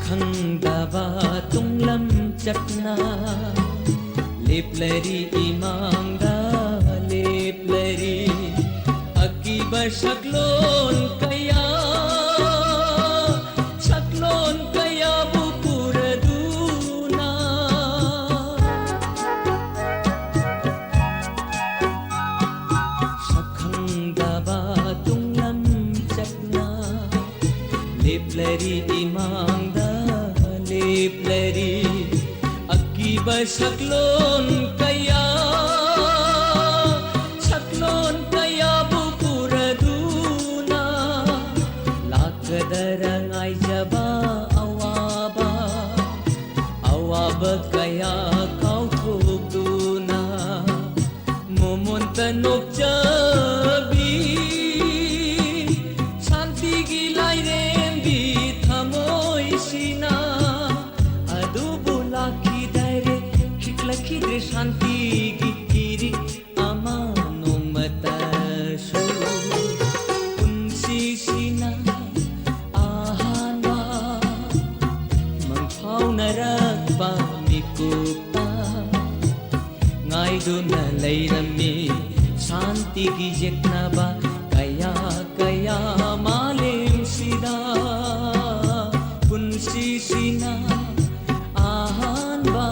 ꯈꯪꯗꯕ ꯇꯨꯡꯂꯝ ꯆꯠꯅ ꯂꯦꯞꯂꯔꯤ ꯏꯃꯥꯡꯗ ꯂꯦꯞꯂꯔꯤ ꯑꯀꯤꯕ ꯁꯛꯂꯣꯟ ꯀꯌꯥ ꯁꯛꯂꯣꯟ ꯀꯌꯥꯕꯨ ꯄꯨꯔꯗꯨꯅ ꯁꯛꯈꯪꯗꯕ ꯇꯨꯡꯂꯝ ꯆꯠꯅ ꯂꯦꯞꯂꯔꯤ ꯏꯃꯥꯡꯗ ꯂꯦꯞꯂꯔꯤ ꯑꯀꯤꯕ ꯁꯛꯂꯣꯟ ꯀꯌꯥ ꯁꯛꯂꯣꯟ ꯀꯌꯥꯕꯨ ꯄꯨꯔꯗꯨꯅ ꯂꯥꯛꯀꯗꯔ ꯉꯥꯏꯖꯕ ꯑꯋꯥꯕ ꯑꯋꯥꯕ ꯀꯌꯥ ꯀꯥꯎꯊꯣꯛꯇꯨꯅ ꯃꯣꯃꯣꯟꯇ ꯅꯣꯛꯆꯕꯤ ꯁꯥꯟꯇꯤꯒꯤ ꯂꯥꯏꯔꯦꯝꯕꯤ ꯊꯃꯣꯏꯁꯤꯅ ꯑꯗꯨꯕꯨ ꯂꯥꯛꯈꯤꯗꯔꯦ ꯈꯤꯛꯂꯛꯈꯤꯗ꯭ꯔꯦ ꯁꯥꯟꯇꯤꯒꯤ ꯏꯔꯤꯛ ꯑꯃ ꯅꯣꯡꯃꯇꯁꯨ ꯑꯩꯒꯤ ꯌꯦꯛꯅꯕ ꯀꯌꯥ ꯀꯌꯥ ꯃꯥꯂꯦꯝꯁꯤꯗ ꯄꯨꯟꯁꯤꯁꯤꯅ ꯑꯍꯥꯟꯕ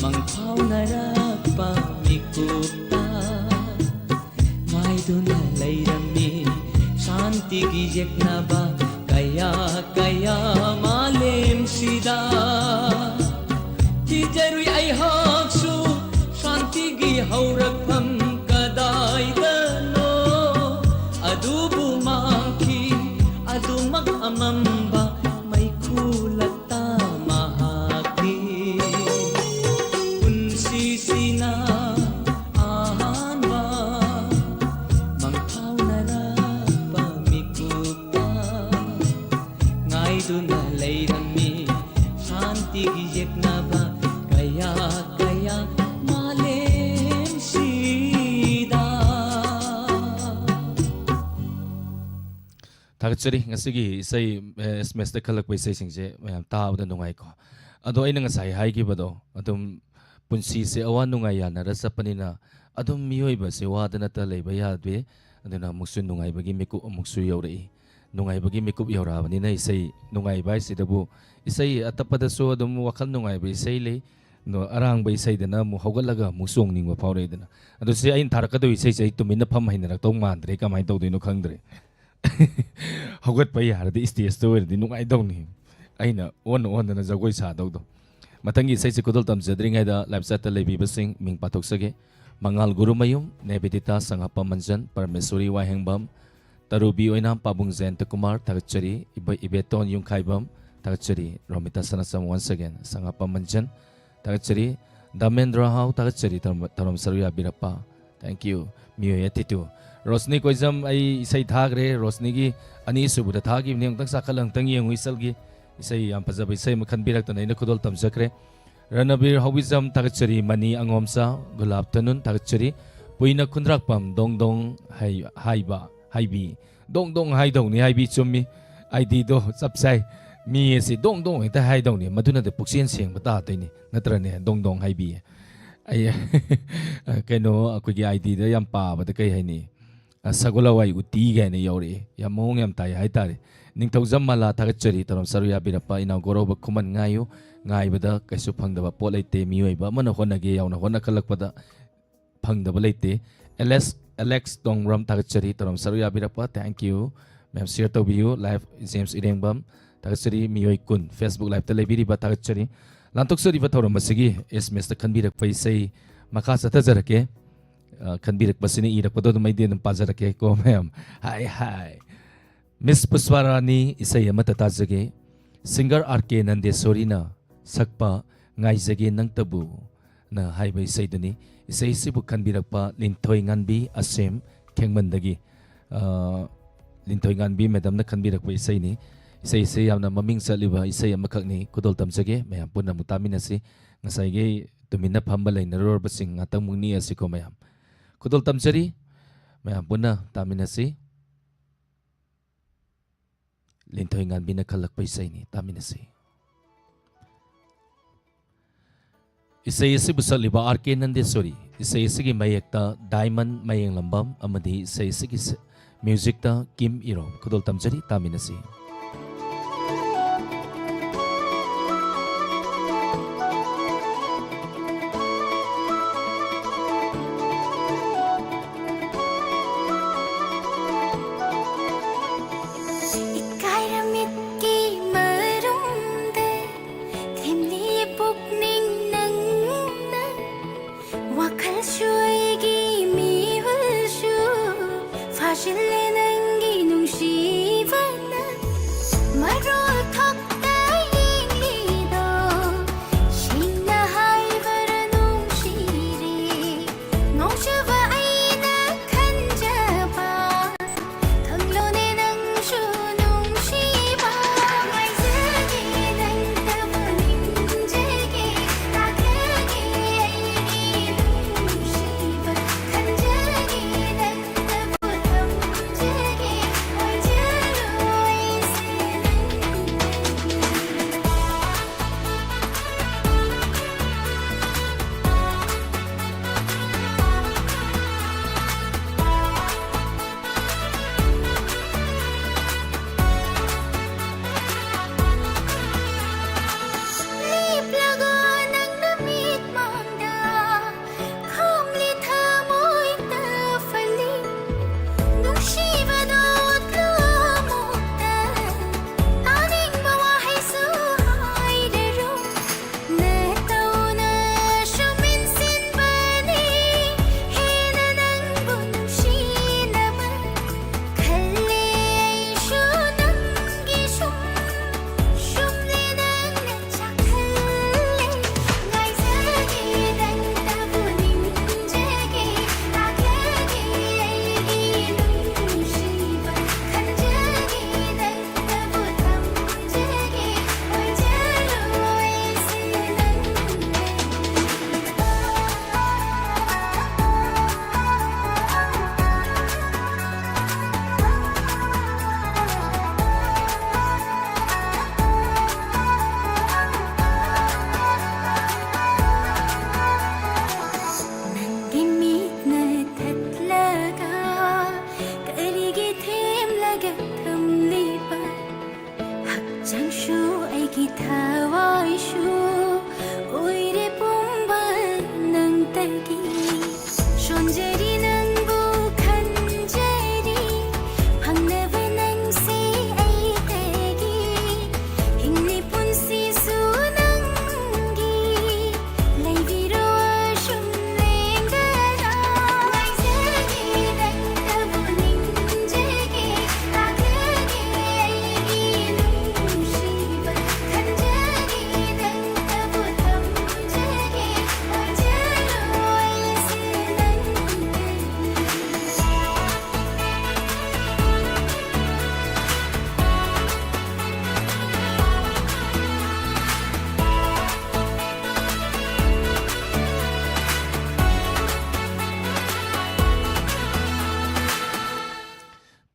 ꯃꯪꯐꯥꯎꯅꯔꯛꯄ ꯃꯤꯀꯨꯞꯇ ꯉꯥꯏꯗꯨꯅ ꯂꯩꯔꯝꯃꯤ ꯁꯥꯟꯇꯤꯒꯤ ꯌꯦꯛꯅꯕ ꯀꯌꯥ ꯀꯌꯥ ꯃꯥꯂꯦꯝꯁꯤꯗ ꯊꯤꯖꯔꯨꯏ ꯑꯩꯍꯥꯛꯁꯨ ꯁꯥꯟꯇꯤꯒꯤ ꯍꯧꯔꯛꯐꯝ ꯀꯗꯥꯏꯗꯅꯣ ꯑꯗꯨꯕꯨ ꯃꯥꯡꯈꯤ ꯑꯗꯨꯃꯛ ꯑꯃꯝꯕ ꯃꯩꯈꯨ ꯂꯛꯇ ꯃꯍꯥꯛꯀꯤ ꯄꯨꯟꯁꯤꯁꯤꯅ ꯑꯍꯥꯟꯕ ꯃꯪꯐꯥꯎꯅꯔꯛꯄ ꯃꯤꯀꯨꯞꯇ ꯉꯥꯏꯗꯨꯅ ꯂꯩꯔꯝꯃꯤ ꯁꯥꯟꯇꯤꯒꯤ ꯌꯦꯛꯅꯕ ꯀꯌꯥ ꯀꯌꯥ ꯃꯥꯂꯦꯝꯁꯤꯗ꯫ ꯊꯥꯒꯠꯆꯔꯤ꯫ ꯉꯁꯤꯒꯤ ꯏꯁꯩ, ꯑꯦ, ꯑꯦꯁ ꯑꯦꯝ ꯑꯦꯁꯇ ꯈꯜꯂꯛꯄ ꯏꯁꯩꯁꯤꯡꯁꯦ ꯃꯌꯥꯝ ꯇꯥꯕꯗ ꯅꯨꯡꯉꯥꯏꯀꯣ꯫ ꯑꯗꯣ ꯑꯩꯅ ꯉꯁꯥꯏ ꯍꯥꯏꯈꯤꯕꯗꯣ, ꯑꯗꯨꯝ ꯄꯨꯟꯁꯤꯁꯦ ꯑꯋꯥ ꯅꯨꯡꯉꯥꯏ ꯌꯥꯅꯔ ꯆꯠꯄꯅꯤꯅ ꯑꯗꯨꯝ ꯃꯤꯑꯣꯏꯕꯁꯦ ꯋꯥꯗ ꯅꯠꯇ ꯂꯩꯕ ꯌꯥꯗꯦ꯫ ꯑꯗꯨꯅ ꯑꯃꯨꯛꯁꯨ ꯅꯨꯡꯉꯥꯏꯕꯒꯤ ꯃꯤꯀꯨꯞ ꯑꯃꯨꯛꯁꯨ ꯌꯧꯔꯛꯏ꯫ ꯅꯨꯡꯉꯥꯏꯕꯒꯤ ꯃꯤꯀꯨꯞ ꯌꯧꯔꯛꯑꯕꯅꯤꯅ ꯏꯁꯩ ꯅꯨꯡꯉꯥꯏꯕ ꯍꯥꯏꯁꯤꯗꯕꯨ ꯏꯁꯩ ꯑꯇꯞꯄꯗꯁꯨ ꯑꯗꯨꯝ ꯋꯥꯈꯜ ꯅꯨꯡꯉꯥꯏꯕ ꯏꯁꯩ ꯂꯩ꯫ ꯑꯗꯣ ꯑꯔꯥꯡꯕ ꯏꯁꯩꯗꯅ ꯑꯃꯨꯛ ꯍꯧꯒꯠꯂꯒ ꯑꯃꯨꯛ ꯆꯣꯡꯅꯤꯡꯕ ꯐꯥꯎꯔꯛꯏꯗꯅ꯫ ꯑꯗꯣ ꯁꯤ ꯑꯩꯅ ꯊꯥꯔꯛꯀꯗꯧꯔꯤ ꯏꯁꯩꯁꯦ ꯑꯩ ꯇꯨꯃꯤꯟꯅ ꯐꯝ ꯍꯩꯅꯔꯛꯇꯧ ꯃꯥꯟꯗ꯭ꯔꯦ, ꯀꯃꯥꯏꯅ ꯇꯧꯗꯣꯏꯅꯣ ꯈꯪꯗ꯭ꯔꯦ꯫ ꯍꯧꯒꯠꯄ ꯌꯥꯔꯗꯤ ꯏꯁꯇꯦꯖꯇ ꯑꯣꯏꯔꯗꯤ ꯅꯨꯡꯉꯥꯏꯗꯧꯅꯤ꯫ ꯑꯩꯅ ꯑꯣꯟꯅ ꯑꯣꯟꯗꯅ ꯖꯒꯣꯏ ꯁꯥꯗꯧꯗꯣ꯫ ꯃꯊꯪꯒꯤ ꯏꯁꯩꯁꯦ ꯈꯨꯗꯣꯜ ꯇꯝꯖꯗ꯭ꯔꯤꯉꯩꯗ ꯂꯥꯏꯞ ꯆꯥꯠꯇ ꯂꯩꯕꯤꯕꯁꯤꯡ ꯃꯤꯡ ꯄꯥꯊꯣꯛꯆꯒꯦ꯫ ꯃꯉꯥꯜ ꯒꯨꯔꯨꯃꯌꯨꯝ, ꯅꯦꯕꯤꯗꯤꯇꯥ ꯁꯉꯥꯞꯄ ꯃꯟꯖꯟ, ꯄꯔꯃꯦꯁꯣꯔꯤ ꯋꯥꯍꯦꯡꯕꯝ, ꯇꯔꯨꯕꯤ ꯑꯣꯏꯅꯥꯝ, ꯄꯥꯕꯨꯡ ꯖꯌꯟꯇꯀꯨꯃꯥꯔ, ꯊꯥꯒꯠꯆꯔꯤ꯫ ꯏꯕ-, ꯏꯕꯦꯇꯣꯟ ꯌꯨꯝꯈꯥꯏꯕꯝ, ꯊꯥꯒꯠꯆꯔꯤ꯫ ꯔꯣꯃꯤꯇꯥ ꯁꯅꯥꯆꯝ once again, ꯁꯉꯥꯞꯄ ꯃꯟꯖꯟ, ꯊꯥꯒꯠꯆꯔꯤ꯫ ꯗꯥꯃꯦꯟꯗ꯭ꯔ ꯍꯥꯎ, ꯊꯥꯒꯠꯆꯔꯤ꯫ ꯊꯧꯔꯝ-, ꯊꯧꯔꯝ ꯁꯔꯨꯛ ꯌꯥꯕꯤꯔꯛꯄ, thank you꯫ ꯃꯤꯑꯣꯏ ꯑꯇꯤꯇꯨ꯫ ꯔꯣꯁꯅꯤ ꯀꯣꯏꯖꯝ, ꯑꯩ ꯏꯁꯩ ꯊꯥꯈ꯭ꯔꯦ꯫ ꯔꯣꯁꯅꯤꯒꯤ ꯑꯅꯤꯁꯨꯕꯗ ꯊꯥꯈꯤꯕꯅꯤ, ꯑꯃꯨꯛꯇꯪ ꯆꯥꯈꯠꯂ ꯑꯃꯨꯛꯇꯪ ꯌꯦꯡꯉꯨ ꯏꯆꯜꯒꯤ꯫ ꯏꯁꯩ ꯌꯥꯝ ꯐꯖꯕ ꯏꯁꯩ ꯑꯃ ꯈꯟꯕꯤꯔꯛꯇꯅ ꯑꯩꯅ ꯈꯨꯗꯣꯜ ꯇꯝꯖꯈ꯭ꯔꯦ꯫ ꯔꯅꯕꯤꯔ ꯍꯧꯕꯤꯖꯝ, ꯊꯥꯒꯠꯆꯔꯤ꯫ ꯃꯅꯤ ꯑꯉꯣꯝꯆꯥ, ꯒꯨꯂꯥꯞ ꯇꯅꯨꯟ, ꯊꯥꯒꯠꯆꯔꯤ꯫ ꯄꯨꯏꯅ ꯈꯨꯟꯗ꯭ꯔꯥꯛꯄꯝ, ꯗꯣꯡ ꯗꯣꯡ ꯍꯥꯏ-, ꯍꯥꯏꯕ, ꯍꯥꯏꯕꯤ꯫ ꯗꯣꯡ ꯗꯣꯡ ꯍꯥꯏꯗꯧꯅꯤ ꯍꯥꯏꯕꯤ, ꯆꯨꯝꯃꯤ꯫ ꯑꯥꯏ ꯗꯤꯗꯣ ꯆꯞ ꯆꯥꯏ꯫ ꯃꯤ ꯑꯁꯤ ꯗꯣꯡ ꯗꯣꯡ ꯍꯦꯛꯇ ꯍꯥꯏꯗꯧꯅꯤ꯫ ꯃꯗꯨꯅꯗꯤ ꯄꯨꯛꯆꯦꯟ ꯁꯦꯡꯕ ꯇꯥꯗꯣꯏꯅꯤ, ꯅꯠꯇ꯭ꯔꯅꯦ? ꯗꯣꯡ ꯗꯣꯡ ꯍꯥꯏꯕꯤ꯫ ꯑꯩ ꯀꯩꯅꯣ, ꯑꯩꯈꯣꯏꯒꯤ ꯑꯥꯏ ꯗꯤꯗ ꯌꯥꯝ ꯄꯥꯕꯗ ꯀꯩ ꯍꯥꯏꯅꯤ, ꯑ, ꯁꯒꯣꯜ ꯍꯋꯥꯏ ꯎꯇꯤ ꯀꯥꯏꯅ ꯌꯥꯎꯔꯛꯑꯦ꯫ ꯌꯥꯝ ꯃꯑꯣꯡ ꯌꯥꯝ ꯇꯥꯏ ꯍꯥꯏꯇꯥꯔꯦ꯫ ꯅꯤꯡꯊꯧꯖꯝ ꯃꯂꯥ, ꯊꯥꯒꯠꯆꯔꯤ, ꯇꯧꯔꯝ ꯁꯔꯨ ꯌꯥꯕꯤꯔꯛꯄ ꯏꯅꯥꯎ ꯒꯣꯔꯧꯕ ꯈꯨꯃꯟ ꯉꯥꯏꯌꯨ꯫ ꯉꯥꯏꯕꯗ ꯀꯩꯁꯨ ꯐꯪꯗꯕ ꯄꯣꯠ ꯂꯩꯇꯦ, ꯃꯤꯑꯣꯏꯕ ꯑꯃꯅ ꯍꯣꯠꯅꯒꯦ ꯌꯥꯎꯅ ꯍꯣꯠꯅ ꯈꯜꯂꯛꯄꯗ ꯐꯪꯗꯕ ꯂꯩꯇꯦ꯫ ꯑꯦꯂꯦꯛꯁ, ꯑꯦꯂꯦꯛꯁ ꯇꯣꯡꯕ꯭ꯔꯝ, ꯊꯥꯒꯠꯆꯔꯤ, ꯇꯧꯔꯝ ꯁꯔꯨ ꯌꯥꯕꯤꯔꯛꯄ, thank you꯫ ꯃꯌꯥꯝ share ꯇꯧꯕꯤꯌꯨ꯫ Live ꯖꯦꯝꯁ ꯏꯔꯦꯡꯕꯝ, ꯊꯥꯒꯠꯆꯔꯤ꯫ ꯃꯤꯑꯣꯏ ꯀꯨꯟ Facebook Liveꯇ ꯂꯩꯕꯤꯔꯤꯕ, ꯊꯥꯒꯠꯆꯔꯤ꯫ ꯂꯥꯟꯊꯣꯛꯆꯔꯤꯕ ꯊꯧꯔꯝ ꯑꯁꯤꯒꯤ ꯑꯦꯁ ꯑꯦꯝ ꯑꯦꯁꯇ ꯈꯟꯕꯤꯔꯛꯄ ꯏꯁꯩ ꯃꯈꯥ ꯆꯠꯊꯖꯔꯛꯀꯦ꯫ ꯑ, ꯈꯟꯕꯤꯔꯛꯄꯁꯤꯅ ꯏꯔꯛꯄꯗꯣ ꯑꯗꯨꯝ ꯑꯩꯗꯤ ꯑꯗꯨꯝ ꯄꯥꯖꯔꯛꯀꯦꯀꯣ ꯃꯌꯥꯝ꯫ ꯍꯥꯏ, ꯍꯥꯏ꯫ ꯃꯤꯁ ꯄꯨꯁꯄꯥꯔꯥꯅꯤ, ꯏꯁꯩ ꯑꯃꯠꯇ ꯇꯥꯖꯒꯦ꯫ Singer ꯑꯥꯔ ꯀꯦ ꯅꯟꯗꯦꯁꯣꯔꯤꯅ ꯁꯛꯄ ꯉꯥꯏꯖꯒꯦ ꯅꯪꯇꯕꯨ ꯅ ꯍꯥꯏꯕ ꯏꯁꯩꯗꯨꯅꯤ꯫ ꯏꯁꯩꯁꯤꯕꯨ ꯈꯟꯕꯤꯔꯛꯄ ꯂꯤꯟꯊꯣꯏ ꯉꯥꯟꯕꯤ, ꯑꯁꯦꯝ, ꯈꯦꯡꯃꯟꯗꯒꯤ꯫ ꯑ, ꯂꯤꯟꯊꯣꯏ ꯉꯥꯟꯕꯤ ꯃꯦꯗꯝꯅ ꯈꯟꯕꯤꯔꯛꯄ ꯏꯁꯩꯅꯤ꯫ ꯏꯁꯩꯁꯤ ꯌꯥꯝꯅ ꯃꯃꯤꯡ ꯆꯠꯂꯤꯕ ꯏꯁꯩ ꯑꯃꯈꯛꯅꯤ꯫ ꯈꯨꯗꯣꯜ ꯇꯝꯖꯒꯦ, ꯃꯌꯥꯝ ꯄꯨꯟꯅ ꯑꯃꯨꯛ ꯇꯥꯃꯤꯟꯅꯁꯤ꯫ ꯉꯁꯥꯏꯒꯤ ꯇꯨꯃꯤꯟꯅ ꯐꯝꯕ ꯂꯩꯅꯔꯨꯔꯕꯁꯤꯡ ꯉꯥꯛꯇꯪꯃꯨꯛ ꯅꯤꯛꯑꯁꯤꯀꯣ ꯃꯌꯥꯝ꯫ ꯈꯨꯗꯣꯜ ꯇꯝꯖꯔꯤ, ꯃꯌꯥꯝ ꯄꯨꯟꯅ ꯇꯥꯃꯤꯟꯅꯁꯤ꯫ ꯂꯤꯟꯊꯣꯏ ꯉꯥꯟꯕꯤꯅ ꯈꯜꯂꯛꯄ ꯏꯁꯩꯅꯤ, ꯇꯥꯃꯤꯟꯅꯁꯤ꯫ ꯏꯁꯩ ꯑꯁꯤꯕꯨ ꯁꯛꯂꯤꯕ ꯑꯥꯔ ꯀꯦ ꯅꯟꯗꯦꯁꯣꯔꯤ, ꯏꯁꯩ ꯑꯁꯤꯒꯤ ꯃꯌꯦꯛꯇ ꯗꯥꯏꯃꯟ ꯃꯌꯦꯡꯂꯝꯕꯝ ꯑꯃꯗꯤ ꯏꯁꯩ ꯑꯁꯤꯒꯤ ꯁ-, ꯃ꯭ꯌꯨꯖꯤꯛꯇ ꯀꯤꯝ ꯏꯔꯣꯝ꯫ ꯈꯨꯗꯣꯜ ꯇꯝꯖꯔꯤ, ꯇꯥꯃꯤꯟꯅꯁꯤ꯫ ꯏꯀꯥꯏꯔ ꯃꯤꯠꯀꯤ ꯃꯔꯨꯝꯗ ꯊꯦꯝꯂꯤ ꯄꯨꯛꯅꯤꯡ ꯅꯪꯅ, ꯋꯥꯈꯜꯁꯨ ꯑꯩꯒꯤ ꯃꯤꯍꯨꯜꯁꯨ ꯐꯥꯖꯤꯜꯂꯦ ꯅꯪꯒꯤ ꯅꯨꯡꯁꯤꯕꯅ꯫ ꯃꯔꯣꯜ ꯊꯣꯛꯇ ꯌꯦꯡꯂꯤꯗꯣ ꯁꯦꯡꯅ ꯍꯥꯏꯕꯔ ꯅꯨꯡꯁꯤꯔꯦ꯫ ꯉꯥꯎꯖꯕ ꯑꯩꯅ ꯈꯟꯖꯕ ꯈꯪꯂꯣꯅꯦ ꯅꯪꯁꯨ ꯅꯨꯡꯁꯤꯕ꯫ ꯉꯥꯏꯖꯒꯦ ꯅꯪꯇꯕꯨ ꯅꯤꯡꯖꯒꯦ, ꯇꯥꯛꯂꯒꯦ ꯑꯩꯒꯤ ꯅꯨꯡꯁꯤꯕ꯫ ꯈꯟꯖꯒꯦ ꯅꯪꯇꯕꯨ ꯊꯝꯖꯒꯦ꯫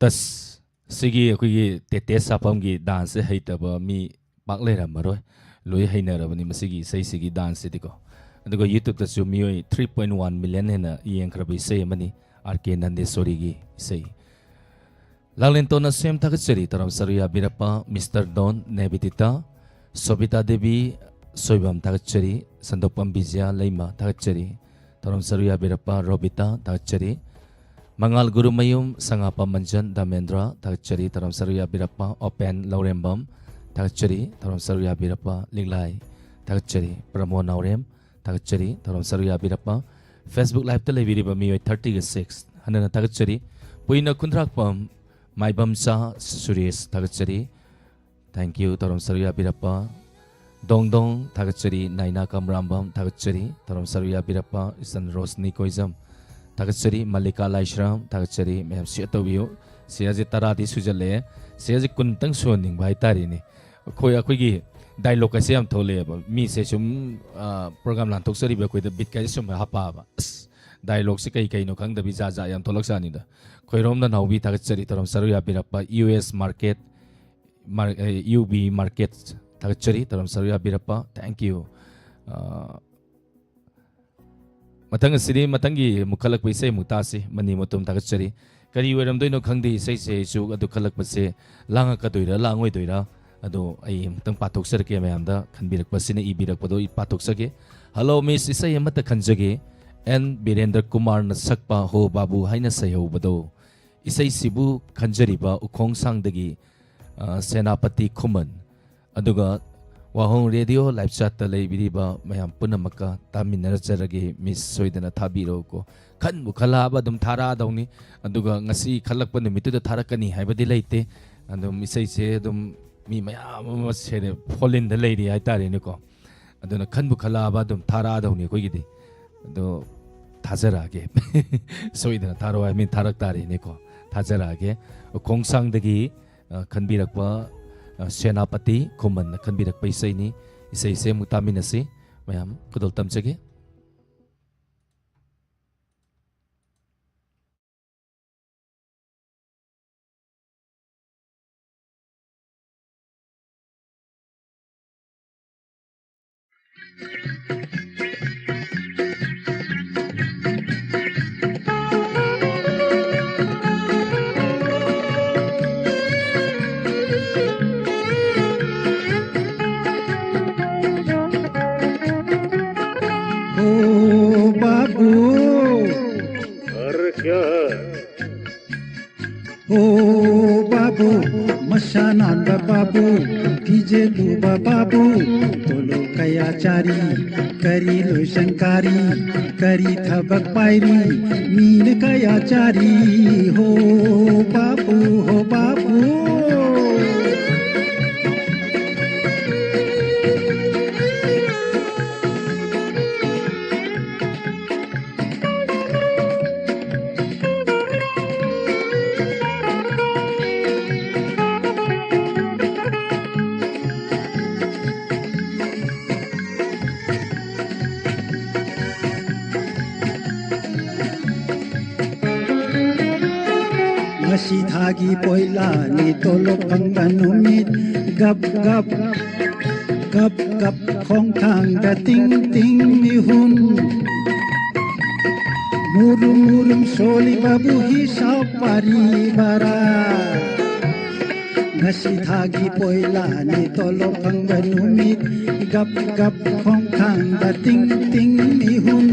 ꯇꯁ, ꯁꯤꯒꯤ ꯑꯩꯈꯣꯏꯒꯤ ꯇꯦꯇꯦ ꯁꯥꯐꯝꯒꯤ ꯗꯥꯟꯁꯁꯦ ꯍꯩꯇꯕ ꯃꯤ ꯄꯥꯛ ꯂꯩꯔꯝꯃꯔꯣꯏ꯫ ꯂꯣꯏ ꯍꯩꯅꯔꯕꯅꯤ ꯃꯁꯤꯒꯤ ꯏꯁꯩꯁꯤꯒꯤ ꯗꯥꯟꯁꯁꯤꯗꯤꯀꯣ꯫ ꯑꯗꯨꯒ YouTubeꯇꯁꯨ ꯃꯤꯑꯣꯏ three point one million ꯍꯦꯟꯅ ꯌꯦꯡꯈ꯭ꯔꯕ ꯏꯁꯩ ꯑꯃꯅꯤ, R K Nandeswariꯒꯤ ꯏꯁꯩ꯫ ꯂꯥꯡꯂꯦꯟꯇꯣꯟ ꯑꯁꯦꯝ ꯊꯥꯒꯠꯆꯔꯤ, ꯇꯔꯥꯝ ꯁꯔꯨ ꯌꯥꯕꯤꯔꯛꯄ꯫ Mister Don, ꯅꯦꯕꯤꯗꯤꯇꯥ, ꯁꯣꯕꯤꯇꯥ ꯗꯦꯕꯤ, ꯁꯣꯏꯕꯝ ꯊꯥꯒꯠꯆꯔꯤ, ꯁꯟꯗꯣꯛꯄꯝ ꯕꯤꯖꯌ ꯂꯩꯃ ꯊꯥꯒꯠꯆꯔꯤ, ꯇꯔꯥꯝ ꯁꯔꯨ ꯌꯥꯕꯤꯔꯛꯄ꯫ ꯔꯣꯕꯤꯇꯥ ꯊꯥꯒꯠꯆꯔꯤ, ꯃꯉꯥꯜ ꯒꯨꯔꯨꯃꯌꯨꯝ, ꯁꯉꯥꯄꯝ ꯃꯟꯖꯟ, ꯗꯥꯃꯦꯟꯗ꯭ꯔ ꯊꯥꯒꯠꯆꯔꯤ, ꯇꯔꯥꯝ ꯁꯔꯨ ꯌꯥꯕꯤꯔꯛꯄ꯫ ꯑꯣꯄꯦꯟ ꯂꯧꯔꯦꯝꯕꯝ ꯊꯥꯒꯠꯆꯔꯤ, ꯇꯔꯥꯝ ꯁꯔꯨ ꯌꯥꯕꯤꯔꯛꯄ꯫ ꯂꯤꯛꯂꯥꯏ ꯊꯥꯒꯠꯆꯔꯤ, ꯄ꯭ꯔꯃꯣ ꯅꯥꯎꯔꯦꯝ ꯊꯥꯒꯠꯆꯔꯤ, ꯇꯔꯥꯝ ꯁꯔꯨ ꯌꯥꯕꯤꯔꯛꯄ꯫ Facebook Liveꯇ ꯂꯩꯕꯤꯔꯤꯕ ꯃꯤꯑꯣꯏ thirty-six ꯍꯟꯅꯅ ꯊꯥꯒꯠꯆꯔꯤ꯫ ꯄꯨꯏꯅ ꯈꯨꯟꯗ꯭ꯔꯥꯛꯄꯝ, ꯃꯥꯏꯕꯝꯆꯥ ꯁꯨꯔꯦꯁ ꯊꯥꯒꯠꯆꯔꯤ, thank you, ꯇꯔꯥꯝ ꯁꯔꯨ ꯌꯥꯕꯤꯔꯛꯄ꯫ ꯗꯣꯡ ꯗꯣꯡ ꯊꯥꯒꯠꯆꯔꯤ, ꯅꯥꯏꯅꯥ ꯀꯝꯔꯥꯝꯕꯝ ꯊꯥꯒꯠꯆꯔꯤ, ꯇꯔꯥꯝ ꯁꯔꯨ ꯌꯥꯕꯤꯔꯛꯄ꯫ ꯏꯆꯟ ꯔꯣꯁꯅꯤ ꯀꯣꯏꯖꯝ ꯊꯥꯒꯠꯆꯔꯤ, ꯃꯜꯂꯤꯀꯥ ꯂꯥꯏꯁ꯭ꯔꯥꯝ ꯊꯥꯒꯠꯆꯔꯤ꯫ ꯃꯌꯥꯝ share ꯇꯧꯕꯤꯌꯨ꯫ Shareꯁꯦ ꯇꯔꯥꯗꯤ ꯁꯨꯖꯜꯂꯛꯑꯦ꯫ Shareꯁꯦ ꯀꯨꯟꯇꯪ ꯁꯨꯍꯟꯅꯤꯡꯕ ꯍꯥꯏꯇꯥꯔꯦꯅꯦ꯫ ꯑꯩꯈꯣꯏ, ꯑꯩꯈꯣꯏꯒꯤ dialogue ꯀꯁꯦ ꯌꯥꯝ ꯊꯣꯛꯂꯛꯑꯦꯕ꯫ ꯃꯤꯁꯦ ꯁꯨꯝ, ꯑ, program ꯂꯥꯟꯊꯣꯛꯆꯔꯤꯕ ꯑꯩꯈꯣꯏꯗ beat ꯀꯁꯦ ꯁꯨꯝ ꯍꯥꯞꯄꯛꯑꯕ꯫ ꯑꯁ, dialogueꯁꯦ ꯀꯩ ꯀꯩꯅꯣ ꯈꯪꯗꯕꯤ ꯖꯥꯠ ꯖꯥꯠ ꯌꯥꯝ ꯊꯣꯛꯂꯛꯆꯥꯅꯤꯗ꯫ ꯈꯣꯏꯔꯣꯝ ꯅꯅꯥꯎꯕꯤ ꯊꯥꯒꯠꯆꯔꯤ, ꯇꯔꯥꯝ ꯁꯔꯨ ꯌꯥꯕꯤꯔꯛꯄ꯫ U S Market, Mar-, ꯑꯦ, U B Market ꯊꯥꯒꯠꯆꯔꯤ, ꯇꯔꯥꯝ ꯁꯔꯨ ꯌꯥꯕꯤꯔꯛꯄ꯫ Thank you꯫ ꯑ, ꯃꯊꯪ ꯑꯁꯤꯗꯤ ꯃꯊꯪꯒꯤ ꯃꯨꯛꯈꯠꯂꯛꯄ ꯏꯁꯩ ꯑꯃꯨꯛ ꯇꯥꯁꯤ꯫ ꯃꯅꯤ ꯃꯇꯨꯝ ꯊꯥꯒꯠꯆꯔꯤ꯫ ꯀꯔꯤ ꯑꯣꯏꯔꯝꯗꯣꯏꯅꯣ ꯈꯪꯗꯦ ꯏꯁꯩꯁꯦ, ꯑꯩꯁꯨ ꯑꯗꯨ ꯈꯜꯂꯛꯄꯁꯦ ꯂꯥꯡꯉꯛꯀꯗꯣꯏꯔꯥ ꯂꯥꯡꯉꯣꯏꯗꯣꯏꯔꯥ, ꯑꯗꯣ ꯑꯩ ꯑꯃꯨꯛꯇꯪ ꯄꯥꯊꯣꯛꯆꯔꯛꯀꯦ꯫ ꯃꯌꯥꯝꯗ ꯈꯟꯕꯤꯔꯛꯄꯁꯤꯅ ꯏꯕꯤꯔꯛꯄꯗꯣ ꯑꯩ ꯄꯥꯊꯣꯛꯆꯒꯦ꯫ Hello Miss, ꯏꯁꯩ ꯑꯃꯠꯇ ꯈꯟꯖꯒꯦ꯫ N ꯕꯤꯔꯦꯟꯗ꯭ꯔ ꯀꯨꯃꯥꯔꯅ ꯁꯛꯄ ꯍꯣ ꯕꯥꯕꯨ ꯍꯥꯏꯅ ꯁꯩꯍꯧꯕꯗꯣ, ꯏꯁꯩꯁꯤꯕꯨ ꯈꯟꯖꯔꯤꯕ ꯎꯈꯣꯡꯁꯥꯡꯗꯒꯤ, ꯑ, ꯁꯦꯅꯥꯄꯇꯤ ꯈꯨꯃꯟ, ꯑꯗꯨꯒ ꯋꯥꯍꯣꯡ ꯔꯦꯗꯤꯑꯣ live chatꯇ ꯂꯩꯕꯤꯔꯤꯕ ꯃꯌꯥꯝ ꯄꯨꯝꯅꯃꯛꯀ ꯇꯥꯃꯤꯟꯅꯖꯔꯒꯦ꯫ Miss ꯁꯣꯏꯗꯅ ꯊꯥꯕꯤꯔꯛꯎꯀꯣ꯫ ꯈꯟꯕꯨ ꯈꯜꯂꯛꯑꯕ ꯑꯗꯨꯝ ꯊꯥꯔꯛꯑꯗꯧꯅꯤ꯫ ꯑꯗꯨꯒ ꯉꯁꯤ ꯈꯜꯂꯛꯄ ꯅꯨꯃꯤꯠꯇꯨꯗ ꯊꯥꯔꯛꯀꯅꯤ ꯍꯥꯏꯕꯗꯤ ꯂꯩꯇꯦ꯫ ꯑꯗꯨꯝ ꯏꯁꯩꯁꯦ ꯑꯗꯨꯝ ꯃꯤ ꯃꯌꯥꯝ ꯑꯃ ꯁꯦꯔꯦ-, phone inꯗ ꯂꯩꯔꯤ ꯍꯥꯏꯇꯥꯔꯦꯅꯦꯀꯣ꯫ ꯑꯗꯨꯅ ꯈꯟꯕꯨ ꯈꯜꯂꯛꯑꯕ ꯑꯗꯨꯝ ꯊꯥꯔꯛꯑꯗꯧꯅꯤ ꯑꯩꯈꯣꯏꯒꯤꯗꯤ꯫ ꯑꯗꯣ ꯊꯥꯖꯔꯛꯑꯒꯦ꯫ ꯁꯣꯏꯗꯅ ꯊꯥꯔꯛꯑꯣ ꯍꯥꯏ ꯃꯤ ꯊꯥꯔꯛ ꯇꯥꯔꯦꯅꯦꯀꯣ꯫ ꯊꯥꯖꯔꯛꯑꯒꯦ꯫ ꯎꯈꯣꯡꯁꯥꯡꯗꯒꯤ, ꯑ, ꯈꯟꯕꯤꯔꯛꯄ, ꯑ, ꯁꯦꯅꯥꯄꯇꯤ ꯈꯨꯃꯟꯅ ꯈꯟꯕꯤꯔꯛꯄ ꯏꯁꯩꯅꯤ꯫ ꯏꯁꯩꯁꯦ ꯑꯃꯨꯛ ꯇꯥꯃꯤꯟꯅꯁꯤ꯫ ꯃꯌꯥꯝ ꯈꯨꯗꯣꯜ ꯇꯝꯖꯒꯦ꯫ हो बाबु। अरे क्या है? हो बाबु, मसानान्द बाबु, किजे लुबा बाबु, तोलो कया चारी, करी लो शंकारी, करी थबक पायरी, मीन कया चारी, हो बाबु, हो बाबु। ꯉꯁꯤ ꯊꯥꯒꯤ ꯄꯣꯏꯂꯥꯅꯤ ꯇꯣꯂꯣꯞ ꯐꯪꯕ ꯅꯨꯃꯤꯠ꯫ ꯒꯞ ꯒꯞ ꯒꯞ ꯒꯞ ꯈꯣꯡꯊꯥꯡꯗ ꯇꯤꯡ ꯇꯤꯡ ꯃꯤꯍꯨꯟ꯫ ꯃꯨꯔꯨꯝ ꯃꯨꯔꯨꯝ ꯁꯣꯜꯂꯤꯕꯕꯨ ꯍꯤꯁꯥꯞ ꯄꯥꯔꯤꯕꯔꯥ? ꯉꯁꯤ ꯊꯥꯒꯤ ꯄꯣꯏꯂꯥꯅꯤ ꯇꯣꯂꯣꯞ ꯐꯪꯕ ꯅꯨꯃꯤꯠ꯫ ꯒꯞ ꯒꯞ ꯈꯣꯡꯊꯥꯡꯗ ꯇꯤꯡ ꯇꯤꯡ ꯃꯤꯍꯨꯟ꯫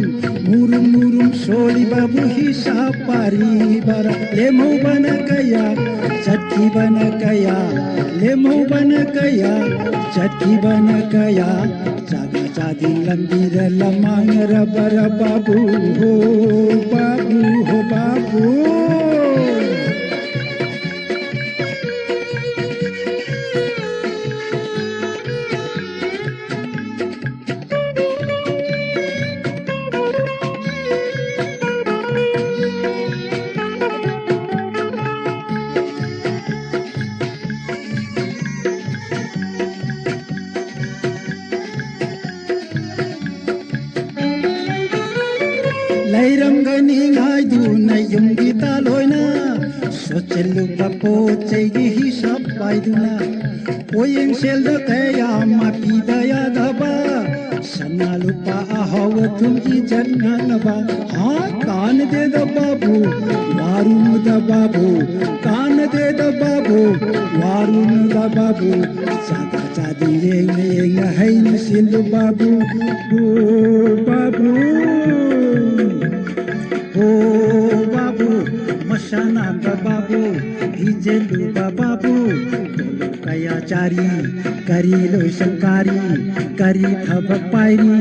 ꯃꯨꯔꯨꯝ ꯃꯨꯔꯨꯝ ꯁꯣꯜꯂꯤꯕꯕꯨ ꯍꯤꯁꯥꯞ ꯄꯥꯔꯤꯕꯔꯥ? ꯂꯦꯝꯍꯧꯕꯅ ꯀꯌꯥ, ꯆꯠꯈꯤꯕꯅ ꯀꯌꯥ, ꯂꯦꯝꯍꯧꯕꯅ ꯀꯌꯥ, ꯆꯠꯈꯤꯕꯅ ꯀꯌꯥ, ꯆꯥꯗ ꯆꯥꯗꯤꯡ ꯂꯝꯕꯤꯗ ꯂꯃꯥꯡꯅꯔꯕꯔ ꯕꯥꯕꯨ ꯍꯣ, ꯕꯥꯕꯨ ꯍꯣ, ꯕꯥꯕꯨ꯫ ꯂꯩꯔꯝꯒꯅꯤ ꯉꯥꯏꯗꯨꯅ ꯌꯨꯝꯒꯤ ꯇꯥꯂꯣꯏꯅ꯫ ꯆꯠꯂꯨꯕ ꯄꯣꯠ ꯆꯩꯒꯤ ꯍꯤꯁꯥꯞ ꯄꯥꯏꯗꯨꯅ, ꯄꯣꯌꯦꯡ ꯁꯦꯜꯗ ꯀꯌꯥ ꯃꯥꯄꯤꯗ ꯌꯥꯗꯕ, ꯁꯅꯥ ꯂꯨꯄꯥ ꯑꯍꯥꯎ ꯑꯊꯨꯝ ꯏꯖꯠ ꯉꯥꯛꯅꯕ꯫ ꯍꯥ, ꯀꯥꯟꯅꯗꯦꯗ ꯕꯥꯕꯨ, ꯋꯥꯔꯨꯅꯨꯗ ꯕꯥꯕꯨ, ꯀꯥꯟꯅꯗꯦꯗ ꯕꯥꯕꯨ, ꯋꯥꯔꯨꯅꯨꯗ ꯕꯥꯕꯨ, ꯆꯥꯗ ꯆꯥꯗ ꯌꯦꯡꯅ ꯌꯦꯡꯅ ꯍꯩꯅ ꯁꯤꯜꯂꯨ ꯕꯥꯕꯨ, ꯍꯣ ꯕꯥꯕꯨ꯫ ꯍꯣ ꯕꯥꯕꯨ, ꯃꯁꯥ ꯅꯥꯟꯕ ꯕꯥꯕꯨ, ꯍꯤꯖꯦꯜꯂꯨꯕ ꯕꯥꯕꯨ, ꯇꯣꯂꯣꯞ ꯀꯌꯥ ꯆꯥꯔꯤ, ꯀꯔꯤ ꯂꯣꯏꯁꯪ ꯀꯥꯔꯤ, ꯀꯔꯤ ꯊꯕꯛ ꯄꯥꯏꯔꯤ,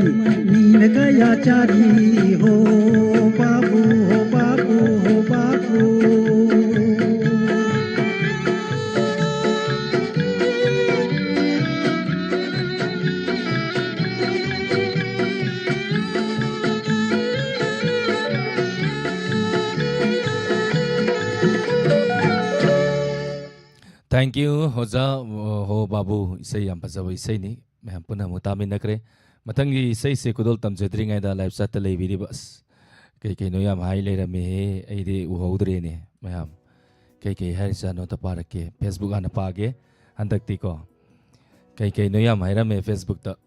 ꯃꯤꯅ ꯀꯌꯥ ꯆꯥꯔꯤ, ꯍꯣ ꯕꯥꯕꯨ, ꯍꯣ ꯕꯥꯕꯨ, ꯍꯣ ꯕꯥꯕꯨ꯫ Thank you, ꯑꯣꯖꯥ꯫ ꯍꯣ ꯕꯥꯕꯨ, ꯏꯁꯩ ꯌꯥꯝ ꯐꯖꯕ ꯏꯁꯩꯅꯤ꯫ ꯃꯌꯥꯝ ꯄꯨꯟꯅ ꯑꯃꯨꯛ ꯇꯥꯃꯤꯟꯅꯈ꯭ꯔꯦ꯫ ꯃꯊꯪꯒꯤ ꯏꯁꯩꯁꯦ ꯈꯨꯗꯣꯜ ꯇꯝꯖꯗ꯭ꯔꯤꯉꯩꯗ live chatꯇ ꯂꯩꯕꯤꯔꯤꯕ, ꯑꯁ, ꯀꯩ ꯀꯩꯅꯣ ꯌꯥꯝ ꯍꯥꯏ ꯂꯩꯔꯝꯃꯦꯍꯦ, ꯑꯩꯗꯤ ꯎꯍꯧꯗ꯭ꯔꯦꯅꯦ ꯃꯌꯥꯝ꯫ ꯀꯩ ꯀꯩ ꯍꯥꯏꯔꯤꯖꯥꯠꯅꯣ ꯑꯝꯇ ꯄꯥꯔꯛꯀꯦ, Facebook ꯍꯥꯟꯅ ꯄꯥꯒꯦ꯫ ꯍꯟꯗꯛꯇꯤꯀꯣ, ꯀꯩ ꯀꯩꯅꯣ ꯌꯥꯝ ꯍꯥꯏꯔꯝꯃꯦ Facebookꯇ꯫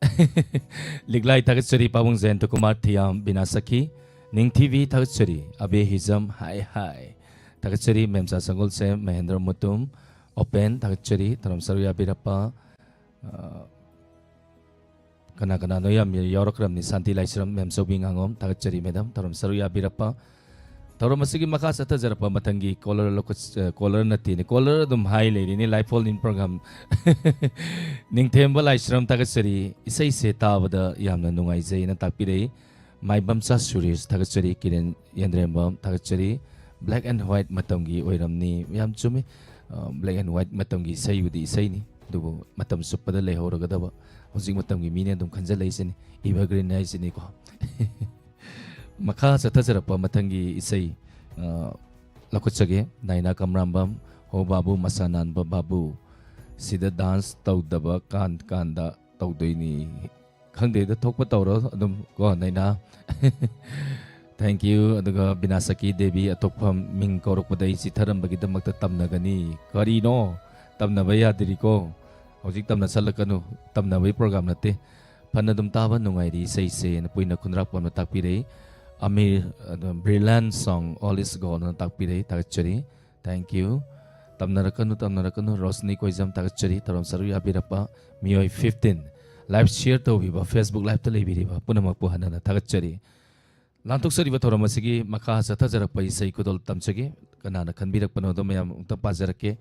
ꯂꯤꯛꯂꯥꯏ ꯊꯥꯒꯠꯆꯔꯤ, ꯄꯥꯕꯨꯡ ꯖꯌꯟꯇ ꯀꯨꯃꯥꯔ ꯊꯤꯌꯥꯝ, ꯕꯤꯅꯥ ꯁꯈꯤ꯫ ꯅꯤꯡꯊꯤꯕꯤ ꯊꯥꯒꯠꯆꯔꯤ, ꯑꯕꯦ ꯍꯤꯖꯝ, ꯍꯥꯏ ꯍꯥꯏ꯫ ꯊꯥꯒꯠꯆꯔꯤ, ꯃꯦꯝꯆꯥ ꯁꯪꯒꯣꯜꯁꯦꯝ, ꯃꯍꯦꯟꯗ꯭ꯔ ꯃꯨꯇꯨꯝ, ꯑꯣꯄꯦꯟ ꯊꯥꯒꯠꯆꯔꯤ, ꯊꯧꯔꯝ ꯁꯔꯨꯛ ꯌꯥꯕꯤꯔꯛꯄ꯫ ꯑ, ꯀꯅꯥ ꯀꯅꯥꯅꯣ ꯌꯥꯝ ꯌꯥꯎꯔꯛꯈ꯭ꯔꯕꯅꯤ, ꯁꯥꯟꯇꯤ ꯂꯥꯏꯁ꯭ꯔꯝ, ꯃꯦꯝꯆꯧꯕꯤ ꯉꯥꯉꯣꯝ, ꯊꯥꯒꯠꯆꯔꯤ ꯃꯦꯗꯥꯝ, ꯊꯧꯔꯝ ꯁꯔꯨꯛ ꯌꯥꯕꯤꯔꯛꯄ꯫ ꯊꯧꯔꯝ ꯑꯁꯤꯒꯤ ꯃꯈꯥ ꯆꯠꯊꯖꯔꯛꯄ ꯃꯊꯪꯒꯤ caller ꯂꯧꯈꯠ-, ꯑ, caller ꯅꯠꯇꯦꯅꯦ, caller ꯑꯗꯨꯝ ꯍꯥꯏ ꯂꯩꯔꯤꯅꯦ, live phone in program꯫ ꯅꯤꯡꯊꯦꯝꯕ ꯂꯥꯏꯁ꯭ꯔꯝ, ꯊꯥꯒꯠꯆꯔꯤ, ꯏꯁꯩꯁꯦ ꯇꯥꯕꯗ ꯌꯥꯝꯅ ꯅꯨꯡꯉꯥꯏꯖꯩꯅ ꯇꯥꯛꯄꯤꯔꯛꯏ꯫ ꯃꯥꯏꯕꯝꯆꯥ ꯁꯨꯔꯦꯁ, ꯊꯥꯒꯠꯆꯔꯤ, ꯀꯤꯔꯦꯟ ꯌꯦꯟꯗ꯭ꯔꯦꯝꯕꯝ, ꯊꯥꯒꯠꯆꯔꯤ꯫ Black and white ꯃꯇꯝꯒꯤ ꯑꯣꯏꯔꯝꯅꯤ꯫ ꯌꯥꯝ ꯆꯨꯝꯃꯤ꯫ ꯑ, black and white ꯃꯇꯝꯒꯤ ꯏꯁꯩꯕꯨꯗꯤ ꯏꯁꯩꯅꯤ, ꯑꯗꯨꯕꯨ ꯃꯇꯝ ꯆꯨꯞꯄꯗ ꯂꯩꯍꯧꯔꯒꯗꯕ ꯍꯧꯖꯤꯛ ꯃꯇꯝꯒꯤ ꯃꯤꯅ ꯑꯗꯨꯝ ꯈꯟꯖꯜꯂꯛꯏꯁꯤꯅꯤ, evergreen ꯍꯥꯏꯁꯤꯅꯤꯀꯣ꯫ ꯃꯈꯥ ꯆꯠꯊꯖꯔꯛꯄ ꯃꯊꯪꯒꯤ ꯏꯁꯩ, ꯑ, ꯂꯧꯈꯠꯆꯒꯦ꯫ ꯅꯥꯏꯅꯥ ꯀꯝꯔꯥꯝꯕꯝ, ꯍꯣ ꯕꯥꯕꯨ, ꯃꯁꯥ ꯅꯥꯟꯕ ꯕꯥꯕꯨ, ꯁꯤꯗ dance ꯇꯧꯗꯕ ꯀꯥꯟ ꯀꯥꯟꯗ ꯇꯧꯗꯣꯏꯅꯤ꯫ ꯈꯪꯗꯦꯗ, ꯊꯣꯛꯄ ꯇꯧꯔꯣ ꯑꯗꯨꯝ ꯀꯣ, ꯅꯩꯅꯥ꯫ Thank you. ꯑꯗꯨꯒ ꯕꯤꯅꯥꯁꯀꯤ ꯗꯦꯕꯤ ꯑꯇꯣꯞꯐꯝ, ꯃꯤꯡ ꯀꯧꯔꯛꯄꯗ ꯑꯩ ꯆꯤꯊꯔꯝꯕꯒꯤꯗꯃꯛꯇ ꯇꯝꯅꯒꯅꯤ꯫ ꯀꯔꯤꯅꯣ? ꯇꯝꯅꯕ ꯌꯥꯗ꯭ꯔꯤꯀꯣ꯫ ꯍꯧꯖꯤꯛ ꯇꯝꯅꯁꯜꯂꯛꯀꯅꯨ꯫ ꯇꯝꯅꯕꯒꯤ program ꯅꯠꯇꯦ꯫ ꯐꯅ ꯑꯗꯨꯝ ꯇꯥꯕ ꯅꯨꯡꯉꯥꯏꯔꯤ ꯏꯁꯩꯁꯦꯅ ꯄꯨꯏꯅ ꯈꯨꯟꯗ꯭ꯔꯥꯛꯄꯝꯅ ꯇꯥꯛꯄꯤꯔꯛꯏ꯫ ꯑꯃꯤꯔ, ꯑꯗꯨ, Brilliant Song, All Is Gold ꯅ ꯇꯥꯛꯄꯤꯔꯛꯏ꯫ ꯊꯥꯒꯠꯆꯔꯤ꯫ Thank you. ꯇꯝꯅꯔꯛꯀꯅꯨ, ꯇꯝꯅꯔꯛꯀꯅꯨ, ꯔꯣꯁꯅꯤ ꯀꯣꯏꯖꯝ, ꯊꯥꯒꯠꯆꯔꯤ꯫ ꯊꯧꯔꯝ ꯁꯔꯨꯛ ꯌꯥꯕꯤꯔꯛꯄ ꯃꯤꯑꯣꯏ fifteen, live share ꯇꯧꯕꯤꯕ, Facebook live ꯇ ꯂꯩꯕꯤꯔꯤꯕ ꯄꯨꯝꯅꯃꯛꯄꯨ ꯍꯟꯅ ꯍꯟꯅ ꯊꯥꯒꯠꯆꯔꯤ꯫ ꯂꯥꯟꯊꯣꯛꯆꯔꯤꯕ ꯊꯧꯔꯝ ꯑꯁꯤꯒꯤ ꯃꯈꯥ ꯆꯠꯊꯖꯔꯛꯄ ꯏꯁꯩ ꯈꯨꯗꯣꯜ ꯇꯝꯖꯒꯦ꯫ ꯀꯅꯥꯅ ꯈꯟꯕꯤꯔꯛꯄꯅꯣꯗꯣ ꯃꯌꯥꯝ ꯑꯃꯨꯛꯇ ꯄꯥꯖꯔꯛꯀꯦ꯫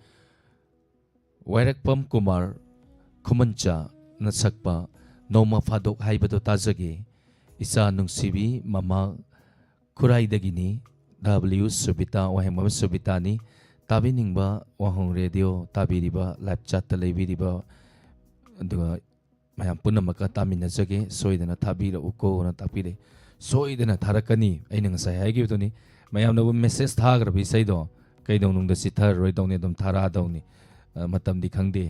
ꯋꯥꯏꯔꯛꯄꯝ ꯀꯨꯃꯥꯔ ꯈꯨꯃꯟꯆꯥꯅ ꯁꯛꯄ ꯅꯣꯡꯃ ꯐꯥꯗꯣꯛ ꯍꯥꯏꯕꯗꯣ ꯇꯥꯖꯒꯦ꯫ ꯏꯆꯥ ꯅꯨꯡꯁꯤꯕꯤ ꯃꯃꯥ ꯈꯨꯔꯥꯏꯗꯒꯤꯅꯤ꯫ W ꯁꯨꯕꯤꯇꯥ, ꯋꯥꯍꯦꯡꯕꯝ ꯁꯨꯕꯤꯇꯥꯅꯤ꯫ ꯇꯥꯕꯤꯅꯤꯡꯕ ꯋꯥꯍꯣꯡ ꯔꯦꯗꯤꯑꯣ ꯇꯥꯕꯤꯔꯤꯕ, live chat ꯇ ꯂꯩꯕꯤꯔꯤꯕ, ꯑꯗꯨꯒ ꯃꯌꯥꯝ ꯄꯨꯝꯅꯃꯛꯀ ꯇꯥꯃꯤꯟꯅꯖꯒꯦ꯫ ꯁꯣꯏꯗꯅ ꯊꯥꯕꯤꯔꯛꯎꯀꯣꯅ ꯇꯥꯛꯄꯤꯔꯦ꯫ ꯁꯣꯏꯗꯅ ꯊꯥꯔꯛꯀꯅꯤ꯫ ꯑꯩꯅ ꯉꯁꯥꯏ ꯍꯥꯏꯈꯤꯕꯗꯨꯅꯤ, ꯃꯌꯥꯝꯅꯕꯨ message ꯊꯥꯈ꯭ꯔꯕ ꯏꯁꯩꯗꯣ ꯀꯩꯗꯧꯅꯨꯡꯗ ꯆꯤꯊꯔꯔꯣꯏꯗꯧꯅꯤ, ꯑꯗꯨꯝ ꯊꯥꯔꯛꯑꯗꯧꯅꯤ꯫ ꯑ, ꯃꯇꯝꯗꯤ ꯈꯪꯗꯦ꯫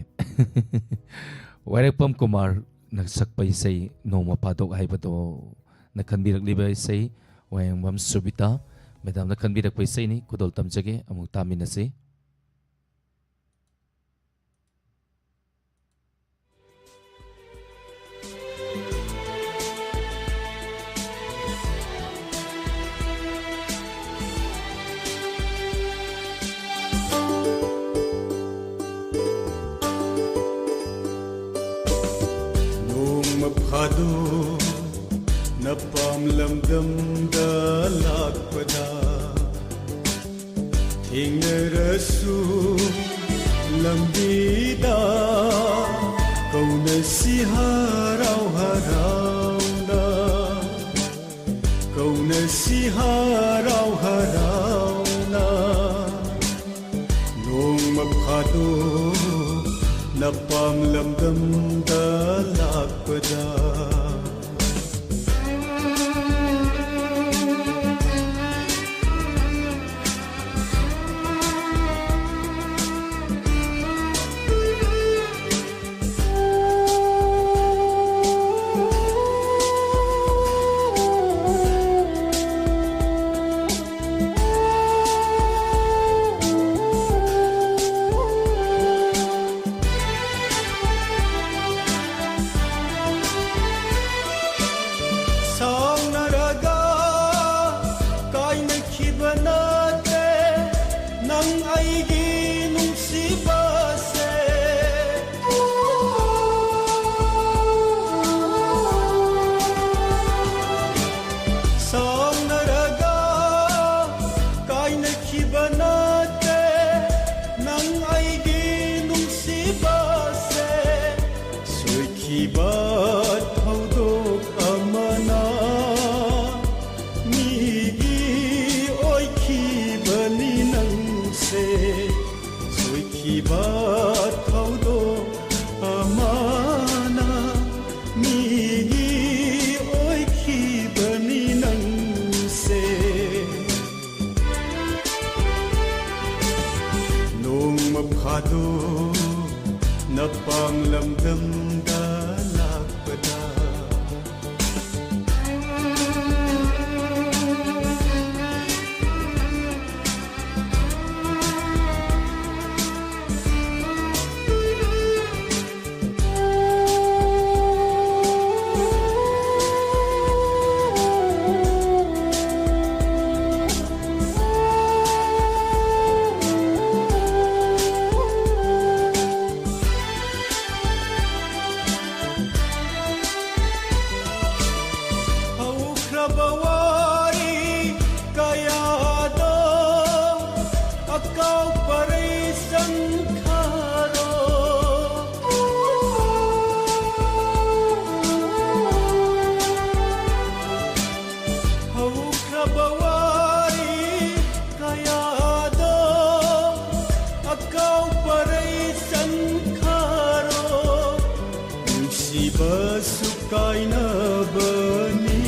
ꯋꯥꯏꯔꯛꯄꯝ ꯀꯨꯃꯥꯔꯅ ꯁꯛꯄ ꯏꯁꯩ ꯅꯣꯡꯃ ꯐꯥꯗꯣꯛ ꯍꯥꯏꯕꯗꯣꯅ ꯈꯟꯕꯤꯔꯛꯂꯤꯕ ꯏꯁꯩ, ꯋꯥꯍꯦꯡꯕꯝ ꯁꯨꯕꯤꯇꯥ ꯃꯦꯗꯥꯝꯅ ꯈꯟꯕꯤꯔꯛꯄ ꯏꯁꯩꯅꯤ꯫ ꯈꯨꯗꯣꯜ ꯇꯝꯖꯒꯦ, ꯑꯃꯨꯛ ꯇꯥꯃꯤꯟꯅꯁꯤ꯫ ꯅꯣꯡꯃ ꯐꯥꯗꯣꯛ ꯅꯄꯥꯝ ꯂꯝꯗꯝꯗ ꯂꯥꯛꯄꯗ ꯊꯦꯡꯅꯔꯁꯨ ꯂꯝꯕꯤꯗ ꯀꯧꯅꯁꯤ ꯍꯔꯥꯎ ꯍꯔꯥꯎꯅ, ꯀꯧꯅꯁꯤ ꯍꯔꯥꯎ ꯍꯔꯥꯎꯅ꯫ ꯅꯣꯡꯃ ꯐꯥꯗꯣꯛ ꯅꯄꯥꯝ ꯂꯝꯗꯝꯗ ꯂꯥꯛꯄꯗ꯫ ꯏꯕ ꯊꯧꯗꯣꯛ ꯑꯃꯅ ꯃꯤꯒꯤ ꯑꯣꯏꯈꯤꯕꯅꯤ ꯅꯪꯁꯦ꯫ ꯅꯣꯡꯃ ꯐꯥꯗꯣꯛ ꯅꯄꯥꯝ ꯂꯝꯗꯝꯗ ꯂꯥꯛꯄꯗ꯫ ꯍꯧꯈ꯭ꯔꯕ ꯋꯥꯔꯤ ꯀꯌꯥꯗꯣ ꯑꯀꯥꯎ ꯄꯔꯩ ꯆꯟꯈꯔꯣ꯫ ꯍꯧꯈ꯭ꯔꯕ ꯋꯥꯔꯤ ꯀꯌꯥꯗꯣ ꯑꯀꯥꯎ ꯄꯔꯩ ꯆꯟꯈꯔꯣ꯫ ꯅꯨꯡꯁꯤꯕꯁꯨ ꯀꯥꯏꯅꯕꯅꯤ,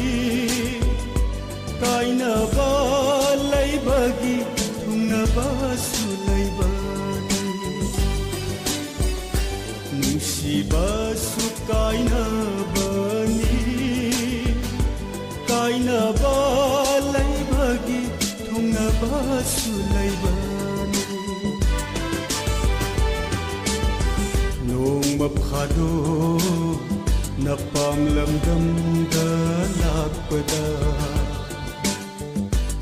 ꯀꯥꯏꯅꯕ ꯂꯩꯕꯒꯤ ꯊꯨꯡꯅꯕꯁꯨ ꯂꯩꯕꯅꯤ꯫ ꯅꯨꯡꯁꯤꯕꯁꯨ ꯀꯥꯏꯅꯕꯅꯤ, ꯀꯥꯏꯅꯕ ꯂꯩꯕꯒꯤ ꯊꯨꯡꯅꯕꯁꯨ ꯂꯩꯕꯅꯤ꯫ ꯅꯣꯡꯃ ꯐꯥꯗꯣꯛ ꯅꯄꯥꯝ ꯂꯝꯗꯝꯗ ꯂꯥꯛꯄꯗ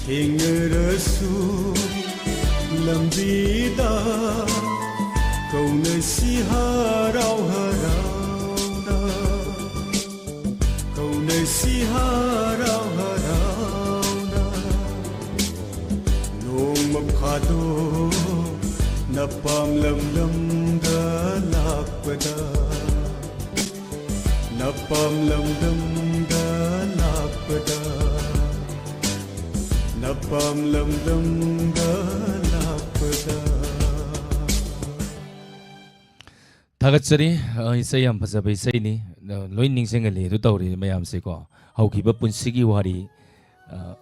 ꯊꯦꯡꯅꯔꯁꯨ ꯂꯝꯕꯤꯗ ꯀꯧꯅꯁꯤ ꯍꯔꯥꯎ ꯍꯔꯥꯎꯅ, ꯀꯧꯅꯁꯤ ꯍꯔꯥꯎ ꯍꯔꯥꯎꯅ꯫ ꯅꯣꯡꯃ ꯐꯥꯗꯣꯛ ꯅꯄꯥꯝ ꯂꯝꯗꯝꯗ ꯂꯥꯛꯄꯗ, ꯅꯄꯥꯝ ꯂꯝꯗꯝꯗ ꯂꯥꯛꯄꯗ, ꯅꯄꯥꯝ ꯂꯝꯗꯝꯗ ꯂꯥꯛꯄꯗ꯫ ꯊꯥꯒꯠꯆꯔꯤ꯫ ꯑ, ꯏꯁꯩ ꯌꯥꯝ ꯐꯖꯕ ꯏꯁꯩꯅꯤ꯫ ꯑ, ꯂꯣꯏ ꯅꯤꯡꯁꯤꯡꯍꯜꯂꯤ ꯑꯗꯨ ꯇꯧꯔꯤ ꯃꯌꯥꯝꯁꯦꯀꯣ꯫ ꯍꯧꯈꯤꯕ ꯄꯨꯟꯁꯤꯒꯤ ꯋꯥꯔꯤ, ꯑ,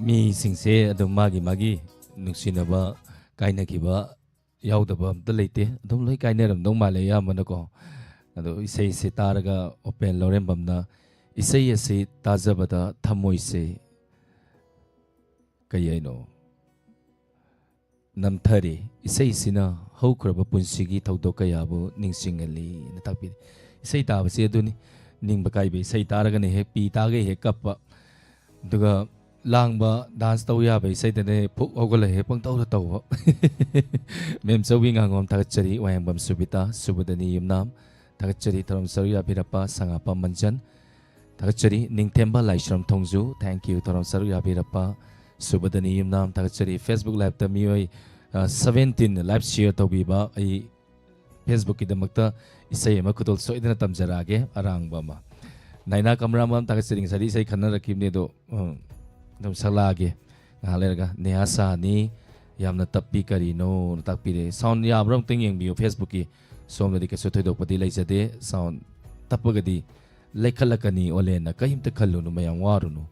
ꯃꯤꯁꯤꯡꯁꯦ ꯑꯗꯨꯝ ꯃꯥꯒꯤ ꯃꯥꯒꯤ ꯅꯨꯡꯁꯤꯅꯕ ꯀꯥꯏꯅꯈꯤꯕ ꯌꯥꯎꯗꯕ ꯑꯝꯇ ꯂꯩꯇꯦ꯫ ꯑꯗꯨꯝ ꯂꯣꯏ ꯀꯥꯏꯅꯔꯝꯗꯧ ꯃꯥꯜꯂꯦ ꯑꯌꯥꯝꯕꯅꯀꯣ꯫ ꯑꯗꯣ ꯏꯁꯩꯁꯦ ꯇꯥꯔꯒ ꯑꯣꯄꯦꯟ ꯂꯧꯔꯦꯝꯕꯝꯅ ꯏꯁꯩ ꯑꯁꯤ ꯇꯥꯖꯕꯗ ꯊꯃꯣꯏꯁꯦ ꯀꯩ ꯍꯥꯏꯅꯣ? ꯅꯝꯊꯔꯤ꯫ ꯏꯁꯩꯁꯤꯅ ꯍꯧꯈ꯭ꯔꯕ ꯄꯨꯟꯁꯤꯒꯤ ꯊꯧꯗꯣꯛ ꯀꯌꯥꯕꯨ ꯅꯤꯡꯁꯤꯡꯍꯜꯂꯤꯅ ꯇꯥꯛꯄꯤꯔꯤ꯫ ꯏꯁꯩ ꯇꯥꯕꯁꯤ ꯑꯗꯨꯅꯤ꯫ ꯅꯤꯡꯕ ꯀꯥꯏꯕ ꯏꯁꯩ ꯇꯥꯔꯒꯅ ꯍꯦꯛ ꯄꯤ ꯇꯥꯒꯩ ꯍꯦꯛ ꯀꯞꯄ꯫ ꯑꯗꯨꯒ ꯂꯥꯡꯕ, ꯗꯥꯟꯁ ꯇꯧ ꯌꯥꯕ ꯏꯁꯩꯗꯅ ꯍꯦꯛ ꯐꯨꯛ ꯍꯧꯒꯠꯂ ꯍꯦꯛ ꯄꯪꯇꯧꯗ ꯇꯧꯕ꯫ ꯃꯦꯝꯆꯧꯕꯤ ꯉꯥꯉꯣꯝ ꯊꯥꯒꯠꯆꯔꯤ, ꯋꯥꯍꯦꯡꯕꯝ ꯁꯨꯕꯤꯇꯥ, ꯁꯨꯕꯗꯅꯤ ꯌꯨꯝꯅꯥꯝ ꯊꯥꯒꯠꯆꯔꯤ, ꯊꯧꯔꯝ ꯁꯔꯨꯛ ꯌꯥꯕꯤꯔꯛꯄ ꯁꯉꯥꯄꯝ ꯃꯟꯖꯟ ꯊꯥꯒꯠꯆꯔꯤ, ꯅꯤꯡꯊꯦꯝꯕ ꯂꯥꯏꯁ꯭ꯔꯝ ꯊꯣꯡꯖꯨ, thank you, ꯊꯧꯔꯝ ꯁꯔꯨꯛ ꯌꯥꯕꯤꯔꯛꯄ ꯁꯨꯕꯗꯅꯤ ꯌꯨꯝꯅꯥꯝ ꯊꯥꯒꯠꯆꯔꯤ, Facebook live-ꯇ ꯃꯤꯑꯣꯏ, ꯑ, seventeen live share ꯇꯧꯕꯤꯕ, ꯑꯩ Facebook-ꯀꯤꯗꯃꯛꯇ ꯏꯁꯩ ꯑꯃ ꯈꯨꯗꯣꯜ ꯁꯣꯏꯗꯅ ꯇꯝꯖꯔꯛꯑꯒꯦ, ꯑꯔꯥꯡꯕ ꯑꯃ꯫ ꯅꯥꯏꯅꯥ ꯀꯝꯔꯥꯃꯝ ꯊꯥꯒꯠꯆꯔꯤ, ꯉꯁꯥꯏꯗꯤ ꯏꯁꯩ ꯈꯟꯅꯔꯛꯈꯤꯕꯅꯤ ꯑꯗꯣ, ꯎꯝ, ꯑꯗꯨꯝ ꯁꯛꯂꯛꯑꯒꯦ ꯉꯥꯏꯍꯥꯛ ꯂꯩꯔꯒ꯫ ꯅꯦꯍꯥ ꯁꯥꯍꯅꯤ, ꯌꯥꯝꯅ ꯇꯞꯄꯤ ꯀꯔꯤꯅꯣꯅ ꯇꯥꯛꯄꯤꯔꯦ꯫ Sound ꯌꯥꯕ꯭ꯔꯥ ꯑꯃꯨꯛꯇꯪ ꯌꯦꯡꯕꯤꯌꯨ, Facebook-ꯀꯤ꯫ ꯁꯣꯝꯗꯗꯤ ꯀꯩꯁꯨ ꯊꯣꯏꯗꯣꯛꯄꯗꯤ ꯂꯩꯖꯗꯦ꯫ Sound ꯇꯞꯄꯒꯗꯤ ꯂꯩꯈꯠꯂꯛꯀꯅꯤ ꯑꯣꯂꯦꯟꯅ, ꯀꯔꯤꯝꯇ ꯈꯜꯂꯨꯅꯨ ꯃꯌꯥꯝ, ꯋꯥꯔꯨꯅꯨ꯫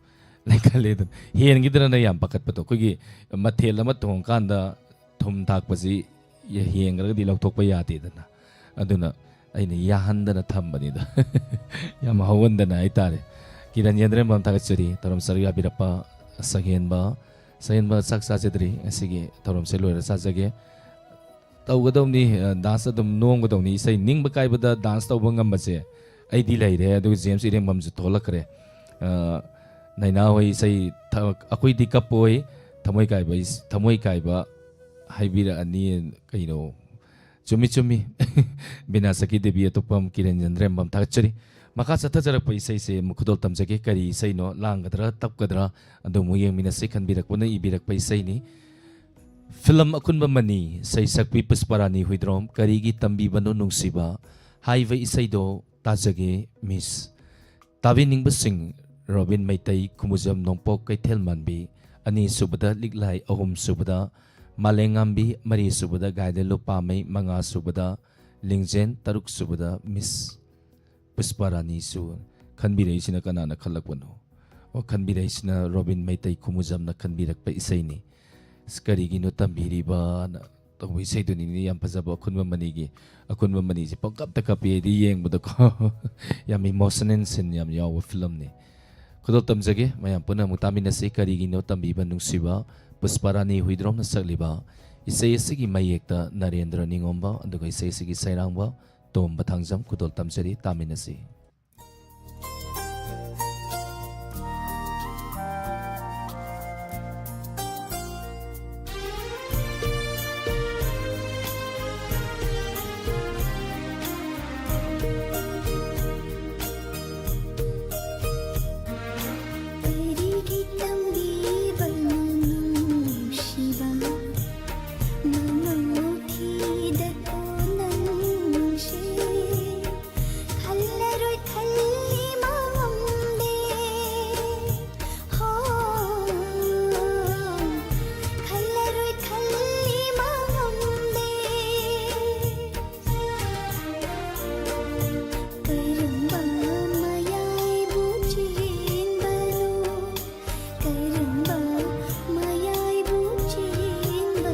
ꯂꯩꯈꯠꯂꯦ ꯑꯗꯨꯝ꯫ ꯍꯦꯟꯈꯤꯗ꯭ꯔꯅ ꯌꯥꯝ ꯄꯥꯈꯠꯄꯗꯣ, ꯑꯩꯈꯣꯏꯒꯤ ꯃꯊꯦꯜ ꯑꯃ ꯊꯣꯡꯉꯀꯥꯟꯗ ꯊꯨꯝ ꯊꯥꯛꯄꯁꯤ ꯍꯦꯟꯈ꯭ꯔꯒꯗꯤ ꯂꯧꯊꯣꯛꯄ ꯌꯥꯗꯦꯗꯅ꯫ ꯑꯗꯨꯅ ꯑꯩꯅ ꯌꯥꯍꯟꯗꯅ ꯊꯝꯕꯅꯤꯗ꯫ ꯌꯥꯝ ꯍꯧꯍꯟꯗꯅ ꯍꯥꯏꯇꯥꯔꯦ꯫ ꯀꯤꯔꯟ ꯌꯦꯟꯗ꯭ꯔꯦꯝꯕꯝ ꯊꯥꯒꯠꯆꯔꯤ, ꯊꯧꯔꯝ ꯁꯔꯨꯛ ꯌꯥꯕꯤꯔꯛꯄ ꯁꯛꯍꯦꯟꯕ꯫ ꯁꯛꯍꯦꯟꯕ ꯆꯥꯛ ꯆꯥꯖꯗ꯭ꯔꯤ, ꯉꯁꯤꯒꯤ ꯊꯧꯔꯝꯁꯦ ꯂꯣꯏꯔ ꯆꯥꯖꯒꯦ꯫ ꯇꯧꯒꯗꯧꯅꯤ, ꯑ, ꯗꯥꯟꯁ ꯑꯗꯨꯝ ꯅꯣꯝꯒꯗꯧꯅꯤ꯫ ꯏꯁꯩ ꯅꯤꯡꯕ ꯀꯥꯏꯕꯗ ꯗꯥꯟꯁ ꯇꯧꯕ ꯉꯝꯕꯁꯦ ꯑꯩꯗꯤ ꯂꯩꯔꯦ, ꯑꯗꯨꯒ ꯖꯦꯝꯁ ꯏꯔꯦꯡꯕꯝꯁꯨ ꯊꯣꯛꯂꯛꯈ꯭ꯔꯦ꯫ ꯑ, ꯅꯥꯏꯅꯥ ꯍꯣꯏ ꯏꯁꯩ ꯊ-, ꯑꯩꯈꯣꯏꯗꯤ ꯀꯞꯄꯣꯏ, ꯊꯃꯣꯏ ꯀꯥꯏꯕ ꯏꯁ-, ꯊꯃꯣꯏ ꯀꯥꯏꯕ ꯍꯥꯏꯕꯤꯔꯛꯑꯅꯤ, ꯀꯩꯅꯣ꯫ ꯆꯨꯝꯃꯤ, ꯆꯨꯝꯃꯤ꯫ ꯕꯤꯅꯥ ꯁꯈꯤ ꯗꯦꯕꯤ ꯑꯇꯣꯞꯄꯝ, ꯀꯤꯔꯟ ꯌꯦꯟꯗ꯭ꯔꯦꯝꯕꯝ ꯊꯥꯒꯠꯆꯔꯤ꯫ ꯃꯈꯥ ꯆꯠꯊꯖꯔꯛꯄ ꯏꯁꯩꯁꯦ ꯑꯃꯨꯛ ꯈꯨꯗꯣꯜ ꯇꯝꯖꯒꯦ꯫ ꯀꯔꯤ ꯏꯁꯩꯅꯣ? ꯂꯥꯡꯒꯗ꯭ꯔꯥ, ꯇꯞꯀꯗ꯭ꯔꯥ? ꯑꯗꯨ ꯑꯃꯨꯛ ꯌꯦꯡꯃꯤꯟꯅꯁꯤ꯫ ꯈꯟꯕꯤꯔꯛꯄꯅ ꯏꯕꯤꯔꯛꯄ ꯏꯁꯩꯅꯤ꯫ ꯐꯤꯂꯝ ꯑꯀꯨꯟꯕ ꯃꯅꯤ, ꯁꯩꯁꯛꯄꯤ ꯄꯨꯁꯄꯥꯔꯥꯅꯤ ꯍꯨꯏꯗ꯭ꯔꯣꯝ, ꯀꯔꯤꯒꯤ ꯇꯝꯕꯤꯕꯅꯣ ꯅꯨꯡꯁꯤꯕ ꯍꯥꯏꯕ ꯏꯁꯩꯗꯣ ꯇꯥꯖꯒꯦ, ꯃꯤꯁ꯫ ꯇꯥꯕꯤꯅꯤꯡꯕꯁꯤꯡ, ꯔꯣꯕꯤꯟ ꯃꯩꯇꯩ, ꯈꯨꯃꯨꯖꯝ ꯅꯣꯡꯄꯣꯛ ꯀꯩꯊꯦꯜ ꯃꯥꯟꯕꯤ, ꯑꯅꯤꯁꯨꯕꯗ ꯂꯤꯛꯂꯥꯏ, ꯑꯍꯨꯝꯁꯨꯕꯗ ꯃꯥꯂꯦꯝꯉꯥꯝꯕꯤ, ꯃꯔꯤ ꯁꯨꯕꯗ ꯒꯥꯏꯂꯦꯟ ꯂꯨꯄꯥꯃꯩ, ꯃꯉꯥ ꯁꯨꯕꯗ ꯂꯤꯡꯖꯦꯟ, ꯇꯔꯨꯛ ꯁꯨꯕꯗ ꯃꯤꯁ ꯄꯨꯁꯄꯥꯔꯥꯅꯤꯁꯨ꯫ ꯈꯟꯕꯤꯔꯛꯏꯁꯤꯅ ꯀꯅꯥꯅ ꯈꯜꯂꯛꯄꯅꯣ? ꯑꯣ, ꯈꯟꯕꯤꯔꯛꯏꯁꯤꯅ ꯔꯣꯕꯤꯟ ꯃꯩꯇꯩ ꯈꯨꯃꯨꯖꯝꯅ ꯈꯟꯕꯤꯔꯛꯄ ꯏꯁꯩꯅꯤ꯫ ꯑꯁ, ꯀꯔꯤꯒꯤꯅꯣ ꯇꯝꯕꯤꯔꯤꯕꯅ ꯇꯧꯕ ꯏꯁꯩꯗꯨꯅꯤꯅꯦ, ꯌꯥꯝ ꯐꯖꯕ ꯑꯈꯨꯟꯕ ꯃꯅꯤꯒꯤ, ꯑꯈꯨꯟꯕ ꯃꯅꯤꯁꯦ ꯄꯪꯀꯞꯇ ꯀꯞꯄꯤ ꯑꯩꯗꯤ ꯌꯦꯡꯕꯗꯀꯣ꯫ ꯌꯥꯝ emotional scene ꯌꯥꯝ ꯌꯥꯎꯕ ꯐꯤꯂꯝꯅꯤ꯫ ꯈꯨꯗꯣꯜ ꯇꯝꯖꯒꯦ, ꯃꯌꯥꯝ ꯄꯨꯟꯅ ꯑꯃꯨꯛ ꯇꯥꯃꯤꯟꯅꯁꯤ꯫ ꯀꯔꯤꯒꯤꯅꯣ ꯇꯝꯕꯤꯕ ꯅꯨꯡꯁꯤꯕ, ꯄꯨꯁꯄꯥꯔꯥꯅꯤ ꯍꯨꯏꯗ꯭ꯔꯣꯝꯅ ꯁꯛꯂꯤꯕ ꯏꯁꯩ ꯑꯁꯤꯒꯤ ꯃꯌꯦꯛꯇ ꯅꯔꯦꯟꯗ꯭ꯔ ꯅꯤꯉꯣꯝꯕ, ꯑꯗꯨꯒ ꯏꯁꯩ ꯑꯁꯤꯒꯤ ꯁꯩꯔꯥꯡꯕ ꯇꯣꯝꯕ ꯊꯥꯡꯖꯝ꯫ ꯈꯨꯗꯣꯜ ꯇꯝꯖꯔꯤ, ꯇꯥꯃꯤꯟꯅꯁꯤ꯫ ꯀꯔꯤꯒꯤ ꯇꯝꯕꯤꯕꯅꯣ ꯅꯨꯡꯁꯤꯕ, ꯃꯃꯧ ꯊꯤꯗ ꯀꯣꯟꯅ ꯅꯨꯡꯁꯤ꯫ ꯈꯜꯂꯔꯣꯏ ꯈꯜꯂꯤ ꯃꯉꯝꯗꯦ꯫ ꯍꯣ, ꯈꯜꯂꯔꯣꯏ ꯈꯜꯂꯤ ꯃꯉꯝꯗꯦ꯫ ꯀꯔꯝꯕ ꯃꯌꯥꯏꯕꯨ ꯆꯦꯟꯕꯅꯣ? ꯀꯔꯝꯕ ꯃꯌꯥꯏꯕꯨ ꯆꯦꯟꯕꯅꯣ?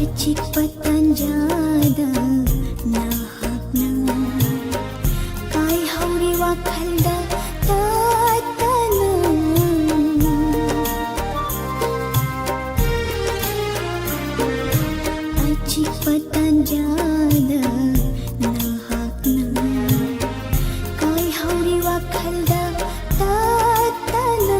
ꯑꯆꯤꯛꯄ ꯇꯥꯟꯖꯥꯗ ꯅꯍꯥꯛꯅ ꯀꯥꯏꯍꯧꯔꯤ ꯋꯥꯈꯜꯗ ꯇꯠꯇꯅ꯫ ꯑꯆꯤꯛꯄ ꯇꯥꯟꯖꯥꯗ ꯅꯍꯥꯛꯅ ꯀꯥꯏꯍꯧꯔꯤ ꯋꯥꯈꯜꯗ ꯇꯠꯇꯅ꯫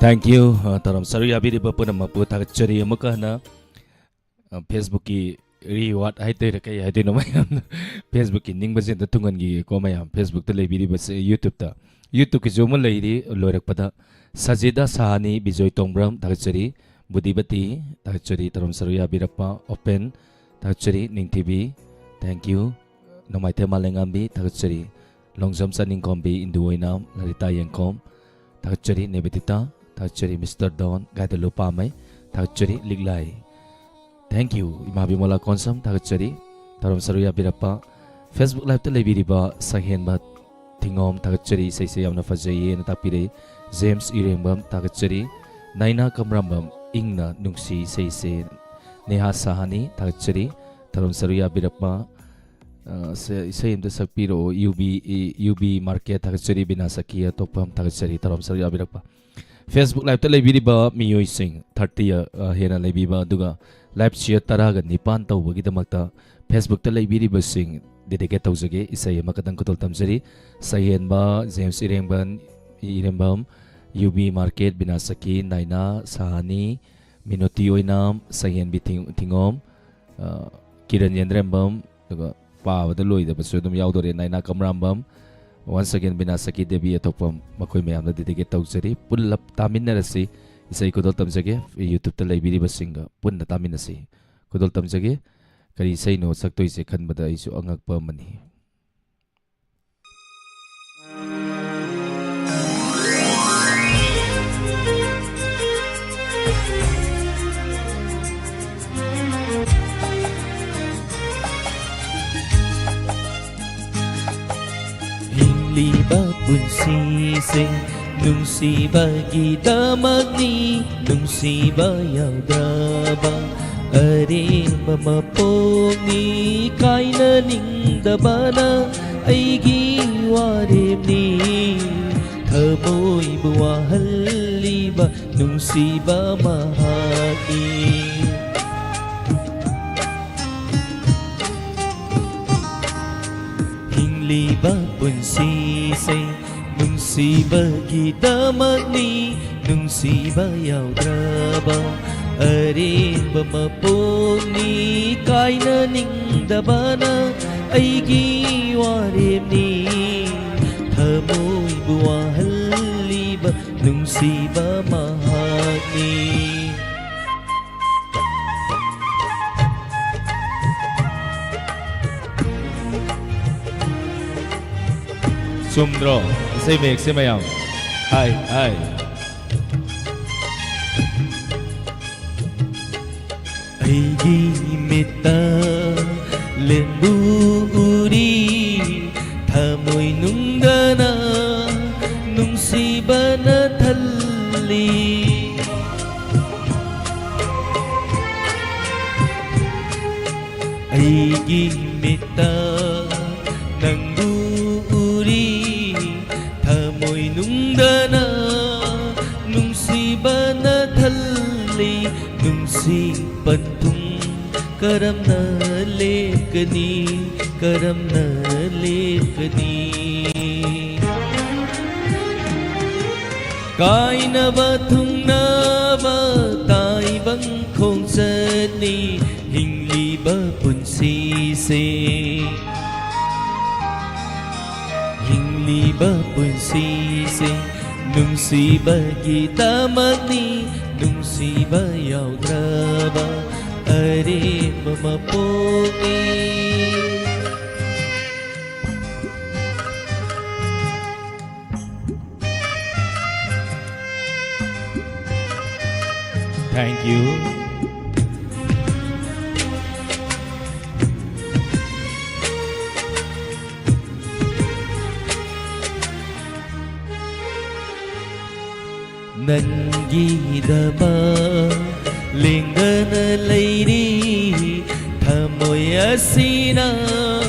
Thank you. ꯑ, ꯇꯧꯔꯝ ꯁꯔꯨꯛ ꯌꯥꯕꯤꯔꯤꯕ ꯄꯨꯝꯅꯃꯛꯄꯨ ꯊꯥꯒꯠꯆꯔꯤ꯫ ꯑꯃꯨꯛꯀ ꯍꯟꯅ, ꯑ, Facebook-ꯀꯤ reward ꯍꯥꯏꯗꯣꯏꯔꯥ ꯀꯩ ꯍꯥꯏꯗꯣꯏꯅꯣ ꯃꯌꯥꯝꯅ? Facebook-ꯀꯤ ꯅꯤꯡꯕꯁꯦ ꯑꯝꯇ ꯊꯨꯡꯍꯟꯈꯤꯒꯦꯀꯣ ꯃꯌꯥꯝ꯫ Facebook-ꯇ ꯂꯩꯕꯤꯔꯤꯕꯁꯦ, YouTube-ꯇ, YouTube-ꯀꯤꯁꯨ ꯑꯃ ꯂꯩꯔꯤ꯫ ꯂꯣꯏꯔꯛꯄꯗ ꯁꯖꯤꯗꯥ ꯁꯍꯥꯅꯤ, ꯕꯤꯖꯣꯏ ꯇꯣꯡꯕ꯭ꯔꯝ, ꯊꯥꯒꯠꯆꯔꯤ꯫ ꯕꯨꯙꯤꯕꯇꯤ, ꯊꯥꯒꯠꯆꯔꯤ꯫ ꯇꯧꯔꯝ ꯁꯔꯨꯛ ꯌꯥꯕꯤꯔꯛꯄ꯫ ꯑꯣꯄꯦꯟ, ꯊꯥꯒꯠꯆꯔꯤ꯫ ꯅꯤꯡꯊꯤꯕꯤ, thank you꯫ ꯅꯣꯡꯃꯥꯏꯊꯦꯝ ꯃꯥꯂꯦꯝꯉꯥꯝꯕꯤ, ꯊꯥꯒꯠꯆꯔꯤ꯫ ꯂꯣꯡꯖꯝ ꯆꯥꯅꯤꯡꯈꯣꯝꯕꯤ, ꯏꯟꯗꯨ ꯑꯣꯏꯅꯥꯝ, ꯂꯂꯤꯇꯥ ꯌꯦꯡꯈꯣꯝ, ꯊꯥꯒꯠꯆꯔꯤ꯫ ꯅꯦꯕꯦꯗꯤꯇꯥ, ꯊꯥꯒꯠꯆꯔꯤ꯫ ꯃꯤꯁꯇꯔ ꯗꯣꯟ, ꯒꯥꯏꯗꯂꯨ ꯄꯥꯝꯃꯩ, ꯊꯥꯒꯠꯆꯔꯤ꯫ ꯂꯤꯛꯂꯥꯏ, thank you꯫ ꯏꯃꯥ ꯕꯤꯃꯣꯂꯥ ꯀꯣꯟꯁꯝ, ꯊꯥꯒꯠꯆꯔꯤ꯫ ꯊꯧꯔꯝ ꯁꯔꯨꯛ ꯌꯥꯕꯤꯔꯛꯄ꯫ Facebook Live-ꯇ ꯂꯩꯕꯤꯔꯤꯕ ꯁꯛꯍꯦꯟꯕ ꯊꯤꯉꯣꯝ, ꯊꯥꯒꯠꯆꯔꯤ꯫ ꯏꯁꯩꯁꯦ ꯌꯥꯝꯅ ꯐꯖꯩꯌꯦꯅ ꯇꯥꯛꯄꯤꯔꯛꯏ꯫ ꯖꯦꯝꯁ ꯏꯔꯦꯡꯕꯝ, ꯊꯥꯒꯠꯆꯔꯤ꯫ ꯅꯥꯏꯅꯥ ꯀꯝꯔꯥꯝꯕꯝ, ꯏꯪꯅ ꯅꯨꯡꯁꯤ ꯏꯁꯩꯁꯦ꯫ ꯅꯦꯍꯥ ꯁꯍꯥꯅꯤ, ꯊꯥꯒꯠꯆꯔꯤ꯫ ꯊꯧꯔꯝ ꯁꯔꯨꯛ ꯌꯥꯕꯤꯔꯛꯄ꯫ ꯑ, ꯁꯦ, ꯏꯁꯩ ꯑꯝꯇ ꯁꯛꯄꯤꯔꯛꯑꯣ꯫ U B, E, U B market, ꯊꯥꯒꯠꯆꯔꯤ꯫ ꯕꯤꯅꯥ ꯁꯈꯤ, ꯑꯇꯣꯞꯄ ꯑꯃ, ꯊꯥꯒꯠꯆꯔꯤ꯫ ꯊꯧꯔꯝ ꯁꯔꯨꯛ ꯌꯥꯕꯤꯔꯛꯄ꯫ Facebook Live-ꯇ ꯂꯩꯕꯤꯔꯤꯕ ꯃꯤꯑꯣꯏꯁꯤꯡ thirty, ꯑ, ꯍꯦꯟꯅ ꯂꯩꯕꯤꯕ, ꯑꯗꯨꯒ live share ꯇꯔꯥꯒ ꯅꯤꯄꯥꯟ ꯇꯧꯕꯒꯤꯗꯃꯛꯇ Facebook-ꯇ ꯂꯩꯕꯤꯔꯤꯕꯁꯤꯡ dedicate ꯇꯧꯖꯒꯦ꯫ ꯏꯁꯩ ꯑꯃꯈꯛꯇꯪ ꯈꯨꯗꯣꯜ ꯇꯝꯖꯔꯤ꯫ ꯁꯛꯍꯦꯟꯕ ꯖꯦꯝꯁ ꯏꯔꯦꯡꯕꯟ, ꯏꯔꯦꯡꯕꯝ, ꯌꯨ ꯕꯤ ꯃꯥꯔꯀꯦꯠ, ꯕꯤꯅꯥ ꯁꯈꯤ, ꯅꯥꯏꯅꯥ ꯁꯍꯥꯅꯤ, ꯃꯤꯅꯣꯇꯤ ꯑꯣꯏꯅꯥꯝ, ꯁꯛꯍꯦꯟꯕꯤ ꯊꯤꯡ-, ꯊꯤꯉꯣꯝ, ꯑ, ꯀꯤꯔꯟ ꯌꯦꯟꯗ꯭ꯔꯦꯝꯕꯝ, ꯑꯗꯨꯒ ꯄꯥꯕꯗ ꯂꯣꯏꯗꯕꯁꯨ ꯑꯗꯨꯝ ꯌꯥꯎꯗꯣꯔꯦ, ꯅꯥꯏꯅꯥ ꯀꯝꯔꯥꯝꯕꯝ, once again ꯕꯤꯅꯥ ꯁꯈꯤ ꯗꯦꯕꯤ, ꯑꯇꯣꯞꯄ ꯃꯈꯣꯏ ꯃꯌꯥꯝꯗ dedicate ꯇꯧꯖꯔꯤ꯫ ꯄꯨꯜꯂꯞ ꯇꯥꯃꯤꯟꯅꯔꯁꯤ꯫ ꯏꯁꯩ ꯈꯨꯗꯣꯜ ꯇꯝꯖꯒꯦ꯫ YouTube-ꯇ ꯂꯩꯕꯤꯔꯤꯕꯁꯤꯡꯒ ꯄꯨꯟꯅ ꯇꯥꯃꯤꯟꯅꯁꯤ꯫ ꯈꯨꯗꯣꯜ ꯇꯝꯖꯒꯦ꯫ ꯀꯔꯤ ꯏꯁꯩꯅꯣ ꯁꯛꯇꯣꯏꯁꯦ ꯈꯟꯕꯗ ꯑꯩꯁꯨ ꯑꯉꯛꯄ ꯑꯃꯅꯤ꯫ ꯍꯤꯡꯂꯤꯕ ꯄꯨꯟꯁꯤꯁꯦ ꯅꯨꯡꯁꯤꯕꯒꯤꯗꯃꯛꯅꯤ, ꯅꯨꯡꯁꯤꯕ ꯌꯥꯎꯗ꯭ꯔꯕ ꯑꯔꯦꯝꯕ ꯃꯄꯣꯛꯅꯤ꯫ ꯀꯥꯏꯅꯅꯤꯡꯗꯕꯅ ꯑꯩꯒꯤ ꯋꯥꯔꯦꯞꯅꯤ, ꯊꯃꯣꯏꯕꯨ ꯋꯥꯍꯜꯂꯤꯕ ꯅꯨꯡꯁꯤꯕ ꯃꯍꯥꯛꯅꯤ꯫ ꯍꯤꯡꯂꯤꯕ ꯄꯨꯟꯁꯤꯁꯦ ꯅꯨꯡꯁꯤꯕꯒꯤꯗꯃꯛꯅꯤ, ꯅꯨꯡꯁꯤꯕ ꯌꯥꯎꯗ꯭ꯔꯕ ꯑꯔꯦꯝꯕ ꯃꯄꯣꯛꯅꯤ꯫ ꯀꯥꯏꯅꯅꯤꯡꯗꯕꯅ ꯑꯩꯒꯤ ꯋꯥꯔꯦꯞꯅꯤ꯫ ꯊꯃꯣꯏꯕꯨ ꯋꯥꯍꯜꯂꯤꯕ ꯅꯨꯡꯁꯤꯕ ꯃꯍꯥꯛꯅꯤ꯫ ꯆꯨꯝꯗ꯭ꯔꯣ? ꯏꯁꯩ ꯃꯌꯦꯛꯁꯦ ꯃꯌꯥꯝ꯫ ꯍꯥꯏ, ꯍꯥꯏ꯫ ꯑꯩꯒꯤ ꯃꯤꯠꯇ ꯂꯦꯝꯕꯨ ꯎꯔꯤ, ꯊꯃꯣꯏ ꯅꯨꯡꯗꯅ ꯅꯨꯡꯁꯤꯕꯅ ꯊꯜꯂꯤ꯫ ꯑꯩꯒꯤ ꯃꯤꯠꯇ ꯅꯪꯕꯨ ꯎꯔꯤ, ꯊꯃꯣꯏ ꯅꯨꯡꯗꯅ ꯅꯨꯡꯁꯤꯕꯅ ꯊꯜꯂꯤ꯫ ꯅꯨꯡꯁꯤ ꯄꯟꯊꯨꯡ ꯀꯔꯝꯅ ꯂꯦꯞꯀꯅꯤ, ꯀꯔꯝꯅ ꯂꯦꯞꯀꯅꯤ? ꯀꯥꯏꯅꯕ ꯊꯨꯡꯅꯕ ꯇꯥꯏꯕꯪ ꯈꯣꯡꯆꯠꯅꯤ ꯍꯤꯡꯂꯤꯕ ꯄꯨꯟꯁꯤꯁꯦ꯫ ꯍꯤꯡꯂꯤꯕ ꯄꯨꯟꯁꯤꯁꯦ ꯅꯨꯡꯁꯤꯕꯒꯤꯗꯃꯛꯅꯤ, ꯅꯨꯡꯁꯤꯕ ꯌꯥꯎꯗ꯭ꯔꯕ ꯑꯔꯦꯝꯕ ꯃꯄꯣꯛꯅꯤ꯫ Thank you. ꯅꯪꯒꯤꯗꯃꯛ ꯂꯦꯡꯗꯅ ꯂꯩꯔꯤ, ꯊꯃꯣꯏ ꯑꯁꯤꯅ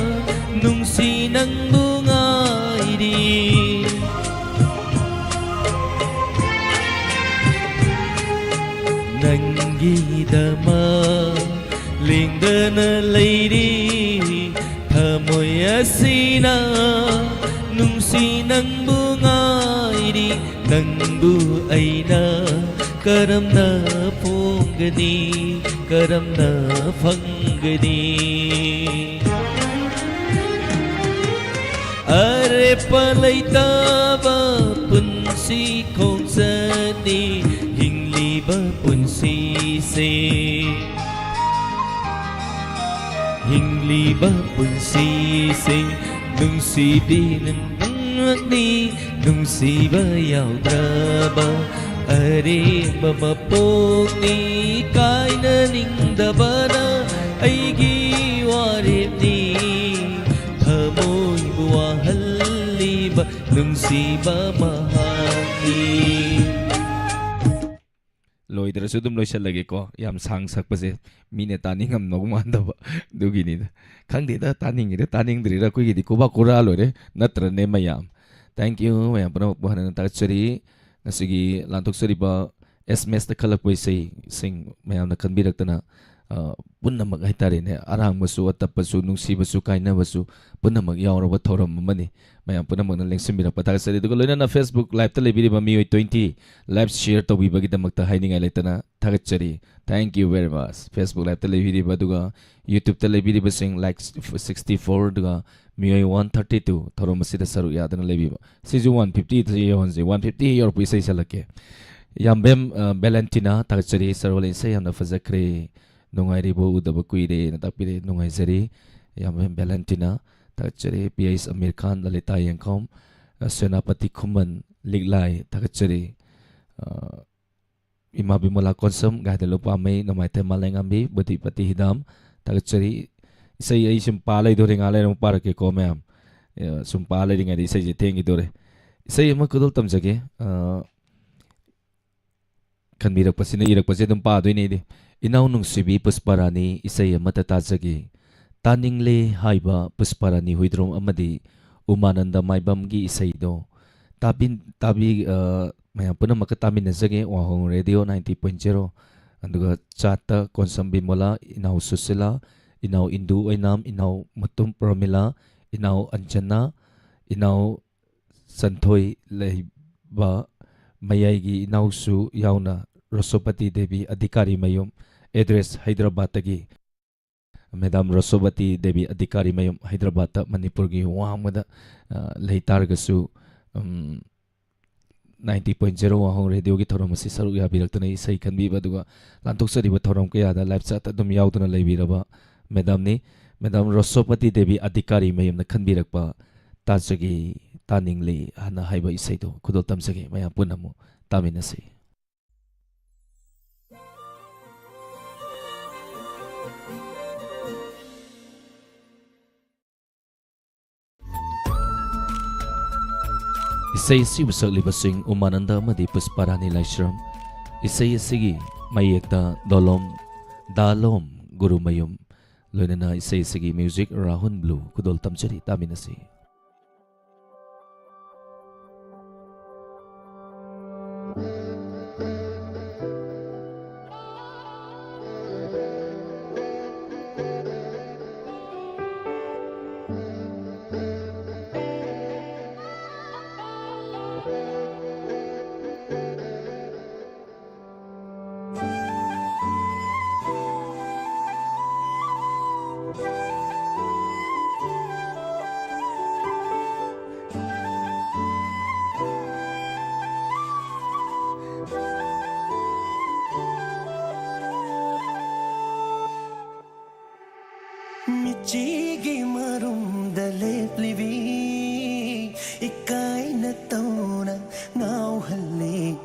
ꯅꯨꯡꯁꯤ ꯅꯪꯕꯨ ꯉꯥꯏꯔꯤ꯫ ꯅꯪꯒꯤꯗꯃꯛ ꯂꯦꯡꯗꯅ ꯂꯩꯔꯤ, ꯊꯃꯣꯏ ꯑꯁꯤꯅ ꯅꯨꯡꯁꯤ ꯅꯪꯕꯨ ꯉꯥꯏꯔꯤ꯫ ꯅꯪꯕꯨ ꯑꯩꯅ ꯀꯔꯝꯅ ꯐꯣꯡꯒꯅꯤ, ꯀꯔꯝꯅ ꯐꯪꯒꯅꯤ? ꯑꯔꯦꯞꯄ ꯂꯩꯇꯕ ꯄꯨꯟꯁꯤ ꯈꯣꯡꯆꯠꯅꯤ ꯍꯤꯡꯂꯤꯕ ꯄꯨꯟꯁꯤꯁꯦ꯫ ꯍꯤꯡꯂꯤꯕ ꯄꯨꯟꯁꯤꯁꯦ ꯅꯨꯡꯁꯤꯕꯤ ꯅꯪꯅꯤ, ꯅꯨꯡꯁꯤꯕ ꯌꯥꯎꯗ꯭ꯔꯕ ꯑꯔꯦꯝꯕ ꯃꯄꯣꯛꯅꯤ꯫ ꯀꯥꯏꯅꯅꯤꯡꯗꯕꯅ ꯑꯩꯒꯤ ꯋꯥꯔꯦꯞꯅꯤ, ꯊꯃꯣꯏꯕꯨ ꯋꯥꯍꯜꯂꯤꯕ ꯅꯨꯡꯁꯤꯕ ꯃꯍꯥꯛꯅꯤ꯫ ꯂꯣꯏꯗ꯭ꯔꯁꯨ ꯑꯗꯨꯝ ꯂꯣꯏꯁꯤꯜꯂꯒꯦꯀꯣ, ꯌꯥꯝ ꯁꯥꯡ ꯁꯛꯄꯁꯦ ꯃꯤꯅ ꯇꯥꯅꯤꯡꯉꯝꯗꯧ ꯃꯥꯟꯗꯕ, ꯑꯗꯨꯒꯤꯅꯤꯗ꯫ ꯈꯪꯗꯦꯗ, ꯇꯥꯅꯤꯡꯉꯤꯔ ꯇꯥꯅꯤꯡꯗ꯭ꯔꯤꯔ, ꯑꯩꯈꯣꯏꯒꯤꯗꯤ ꯈꯨꯕꯥꯛ ꯈꯨꯔꯥ ꯂꯣꯏꯔꯦ, ꯅꯠꯇ꯭ꯔꯅꯦ ꯃꯌꯥꯝ? Thank you ꯃꯌꯥꯝ ꯄꯨꯝꯅꯃꯛꯄꯨ ꯍꯟꯅ ꯍꯟꯅ ꯊꯥꯒꯠꯆꯔꯤ꯫ ꯉꯁꯤꯒꯤ ꯂꯥꯟꯊꯣꯛꯆꯔꯤꯕ ꯑꯦꯁ ꯑꯦꯝ ꯑꯦꯁꯇ ꯈꯜꯂꯛꯄ ꯏꯁꯩꯁꯤꯡ ꯃꯌꯥꯝꯅ ꯈꯟꯕꯤꯔꯛꯇꯅ, ꯑ, ꯄꯨꯝꯅꯃꯛ ꯍꯥꯏꯇꯥꯔꯦꯅꯦ, ꯑꯔꯥꯡꯕꯁꯨ, ꯑꯇꯞꯄꯁꯨ, ꯅꯨꯡꯁꯤꯕꯁꯨ, ꯀꯥꯏꯅꯕꯁꯨ, ꯄꯨꯝꯅꯃꯛ ꯌꯥꯎꯔꯕ ꯊꯧꯔꯝ ꯑꯃꯅꯤ꯫ ꯃꯌꯥꯝ ꯄꯨꯝꯅꯃꯛꯅ ꯂꯦꯡꯁꯤꯟꯕꯤꯔꯛꯄ ꯊꯥꯒꯠꯆꯔꯤ꯫ ꯑꯗꯨꯒ ꯂꯣꯏꯅꯅ Facebook Liveꯇ ꯂꯩꯕꯤꯔꯤꯕ ꯃꯤꯑꯣꯏ twenty Live share ꯇꯧꯕꯤꯕꯒꯤꯗꯃꯛꯇ ꯍꯥꯏꯅꯤꯡꯉꯥꯏ ꯂꯩꯇꯅ ꯊꯥꯒꯠꯆꯔꯤ꯫ Thank you very much꯫ Facebook Liveꯇ ꯂꯩꯕꯤꯔꯤꯕ, ꯑꯗꯨꯒ YouTubeꯇ ꯂꯩꯕꯤꯔꯤꯕꯁꯤꯡ, like, sixty four, ꯑꯗꯨꯒ ꯃꯤꯑꯣꯏ one thirty two ꯊꯧꯔꯝ ꯑꯁꯤꯗ ꯁꯔꯨꯛ ꯌꯥꯗꯨꯅ ꯂꯩꯕꯤꯕ꯫ ꯁꯤꯁꯨ one fifty ꯌꯧꯍꯟꯁꯤ꯫ One fifty ꯌꯧꯔꯛꯄ ꯏꯁꯩ ꯁꯛꯂꯛꯀꯦ꯫ ꯌꯥꯝꯕꯦꯝ, ꯑ, ꯚꯦꯂꯦꯟꯇꯤꯅꯥ, ꯊꯥꯒꯠꯆꯔꯤ꯫ ꯁꯔꯣꯂꯦꯟ, ꯏꯁꯩ ꯌꯥꯝꯅ ꯐꯖꯈ꯭ꯔꯦ꯫ ꯅꯨꯡꯉꯥꯏꯔꯤꯕꯣ? ꯎꯗꯕ ꯀꯨꯏꯔꯦꯅ ꯇꯥꯛꯄꯤꯔꯦ꯫ ꯅꯨꯡꯉꯥꯏꯖꯔꯤ꯫ ꯌꯥꯝꯕꯦꯝ ꯚꯦꯂꯦꯟꯇꯤꯅꯥ, ꯊꯥꯒꯠꯆꯔꯤ꯫ ꯄꯤ ꯑꯩꯆ ꯑꯃꯤꯔ ꯈꯥꯟ, ꯂꯂꯤꯇꯥ ꯌꯦꯡꯈꯣꯝ, ꯑ, ꯁꯦꯅꯥꯄꯇꯤ ꯈꯨꯃꯟ, ꯂꯤꯛꯂꯥꯏ, ꯊꯥꯒꯠꯆꯔꯤ꯫ ꯑ, ꯏꯃꯥ ꯕꯤꯃꯣꯂꯥ ꯀꯣꯟꯁꯝ, ꯒꯥꯏꯗꯂꯨ ꯄꯥꯝꯃꯩ, ꯅꯣꯡꯃꯥꯏꯊꯦꯝ ꯃꯥꯂꯦꯝꯉꯥꯝꯕꯤ, ꯕꯨꯙꯤꯄꯇꯤ ꯍꯤꯗꯥꯝ, ꯊꯥꯒꯠꯆꯔꯤ꯫ ꯏꯁꯩ ꯑꯩ ꯁꯨꯝ ꯄꯥ ꯂꯩꯗꯣꯔꯦ, ꯉꯥꯏꯍꯥꯛ ꯂꯩꯔ ꯑꯃꯨꯛ ꯄꯥꯔꯛꯀꯦꯀꯣ ꯃꯌꯥꯝ꯫ ꯑ, ꯁꯨꯝ ꯄꯥ ꯂꯩꯔꯤꯉꯩꯗ ꯏꯁꯩꯁꯦ ꯊꯦꯡꯈꯤꯗꯣꯔꯦ꯫ ꯏꯁꯩ ꯑꯃ ꯈꯨꯗꯣꯜ ꯇꯝꯖꯒꯦ꯫ ꯑ, ꯈꯟꯕꯤꯔꯛꯄꯁꯤꯅ ꯏꯔꯛꯄꯁꯦ ꯑꯗꯨꯝ ꯄꯥꯗꯣꯏꯅꯦ ꯑꯩꯗꯤ꯫ ꯏꯅꯥꯎ ꯅꯨꯡꯁꯤꯕꯤ ꯄꯨꯁꯄꯥꯔꯥꯅꯤ, ꯏꯁꯩ ꯑꯃꯠꯇ ꯇꯥꯖꯒꯦ꯫ ꯇꯥꯅꯤꯡꯂꯦ ꯍꯥꯏꯕ ꯄꯨꯁꯄꯥꯔꯥꯅꯤ ꯍꯨꯏꯗ꯭ꯔꯣꯝ ꯑꯃꯗꯤ ꯎꯃꯥꯅꯟꯗ ꯃꯥꯏꯕꯝꯒꯤ ꯏꯁꯩꯗꯣ ꯇꯥꯕꯤ-, ꯇꯥꯕꯤ-, ꯑ, ꯃꯌꯥꯝ ꯄꯨꯝꯅꯃꯛꯀ ꯇꯥꯃꯤꯟꯅꯖꯒꯦ꯫ ꯋꯥꯍꯣꯡ ꯔꯦꯗꯤꯑꯣ ninety point zero꯫ ꯑꯗꯨꯒ ꯆꯥꯠꯇ ꯀꯣꯟꯁꯝ ꯕꯤꯃꯣꯂꯥ, ꯏꯅꯥꯎ ꯁꯨꯁꯤꯂꯥ, ꯏꯅꯥꯎ ꯏꯟꯗꯨ ꯑꯣꯏꯅꯥꯝ, ꯏꯅꯥꯎ ꯃꯇꯨꯝ ꯄ꯭ꯔꯃꯤꯂꯥ, ꯏꯅꯥꯎ ꯑꯟꯖꯅꯥ, ꯏꯅꯥꯎ ꯁꯟꯊꯣꯏ ꯂꯩꯕ, ꯃꯌꯥꯏꯒꯤ ꯏꯅꯥꯎꯁꯨ ꯌꯥꯎꯅ ꯔꯣꯁꯣꯄꯇꯤ ꯗꯦꯕꯤ ꯑꯙꯤꯀꯥꯔꯤ ꯃꯌꯨꯝ, ꯑꯦꯗ꯭ꯔꯦꯁ ꯍꯩꯗ꯭ꯔꯕꯥꯗꯇꯒꯤ꯫ ꯃꯦꯗꯥꯝ ꯔꯣꯁꯣꯄꯇꯤ ꯗꯦꯕꯤ ꯑꯙꯤꯀꯥꯔꯤ ꯃꯌꯨꯝ, ꯍꯩꯗ꯭ꯔꯕꯥꯗꯇ, ꯃꯅꯤꯄꯨꯔꯒꯤ ꯋꯥꯡꯃꯗ, ꯑ, ꯂꯩ ꯇꯥꯔꯒꯁꯨ, ꯎꯝ, ninety point zero ꯋꯥꯍꯣꯡ ꯔꯦꯗꯤꯑꯣꯒꯤ ꯊꯧꯔꯝ ꯑꯁꯤ ꯁꯔꯨꯛ ꯌꯥꯕꯤꯔꯛꯇꯨꯅ ꯏꯁꯩ ꯈꯟꯕꯤꯕ, ꯑꯗꯨꯒ ꯂꯥꯟꯊꯣꯛꯆꯔꯤꯕ ꯊꯧꯔꯝ ꯀꯌꯥꯗ live chat ꯑꯗꯨꯝ ꯌꯥꯎꯗꯨꯅ ꯂꯩꯕꯤꯔꯕ ꯃꯦꯗꯥꯝꯅꯤ꯫ ꯃꯦꯗꯥꯝ ꯔꯣꯁꯣꯄꯇꯤ ꯗꯦꯕꯤ ꯑꯙꯤꯀꯥꯔꯤ ꯃꯌꯨꯝꯅ ꯈꯟꯕꯤꯔꯛꯄ "ꯇꯥꯖꯒꯦ, ꯇꯥꯅꯤꯡꯂꯦ" ꯍꯥꯏꯅ ꯍꯥꯏꯕ ꯏꯁꯩꯗꯣ ꯈꯨꯗꯣꯜ ꯇꯝꯖꯒꯦ꯫ ꯃꯌꯥꯝ ꯄꯨꯟꯅ ꯑꯃꯨꯛ ꯇꯥꯃꯤꯟꯅꯁꯤ꯫ ꯏꯁꯩ ꯑꯁꯤꯕꯨ ꯁꯛꯂꯤꯕꯁꯤꯡ ꯎꯃꯥꯅꯟꯗ ꯑꯃꯗꯤ ꯄꯨꯁꯄꯥꯔꯥꯅꯤ ꯂꯥꯏꯁ꯭ꯔꯝ꯫ ꯏꯁꯩ ꯑꯁꯤꯒꯤ ꯃꯌꯦꯛꯇ ꯗꯣꯂꯣꯝ, ꯗꯥꯂꯣꯝ ꯒꯨꯔꯨꯃꯌꯨꯝ, ꯂꯣꯏꯅꯅ ꯏꯁꯩ ꯑꯁꯤꯒꯤ music ꯔꯥꯍꯨꯜ ꯕ꯭ꯂꯨ꯫ ꯈꯨꯗꯣꯜ ꯇꯝꯖꯔꯤ, ꯇꯥꯃꯤꯟꯅꯁꯤ꯫ ꯃꯤꯆꯤꯒꯤ ꯃꯔꯨꯝꯗ ꯂꯦꯞꯂꯤꯕꯤ ꯏꯀꯥꯏꯅ ꯇꯧꯅ ꯉꯥꯎꯍꯜꯂꯤ꯫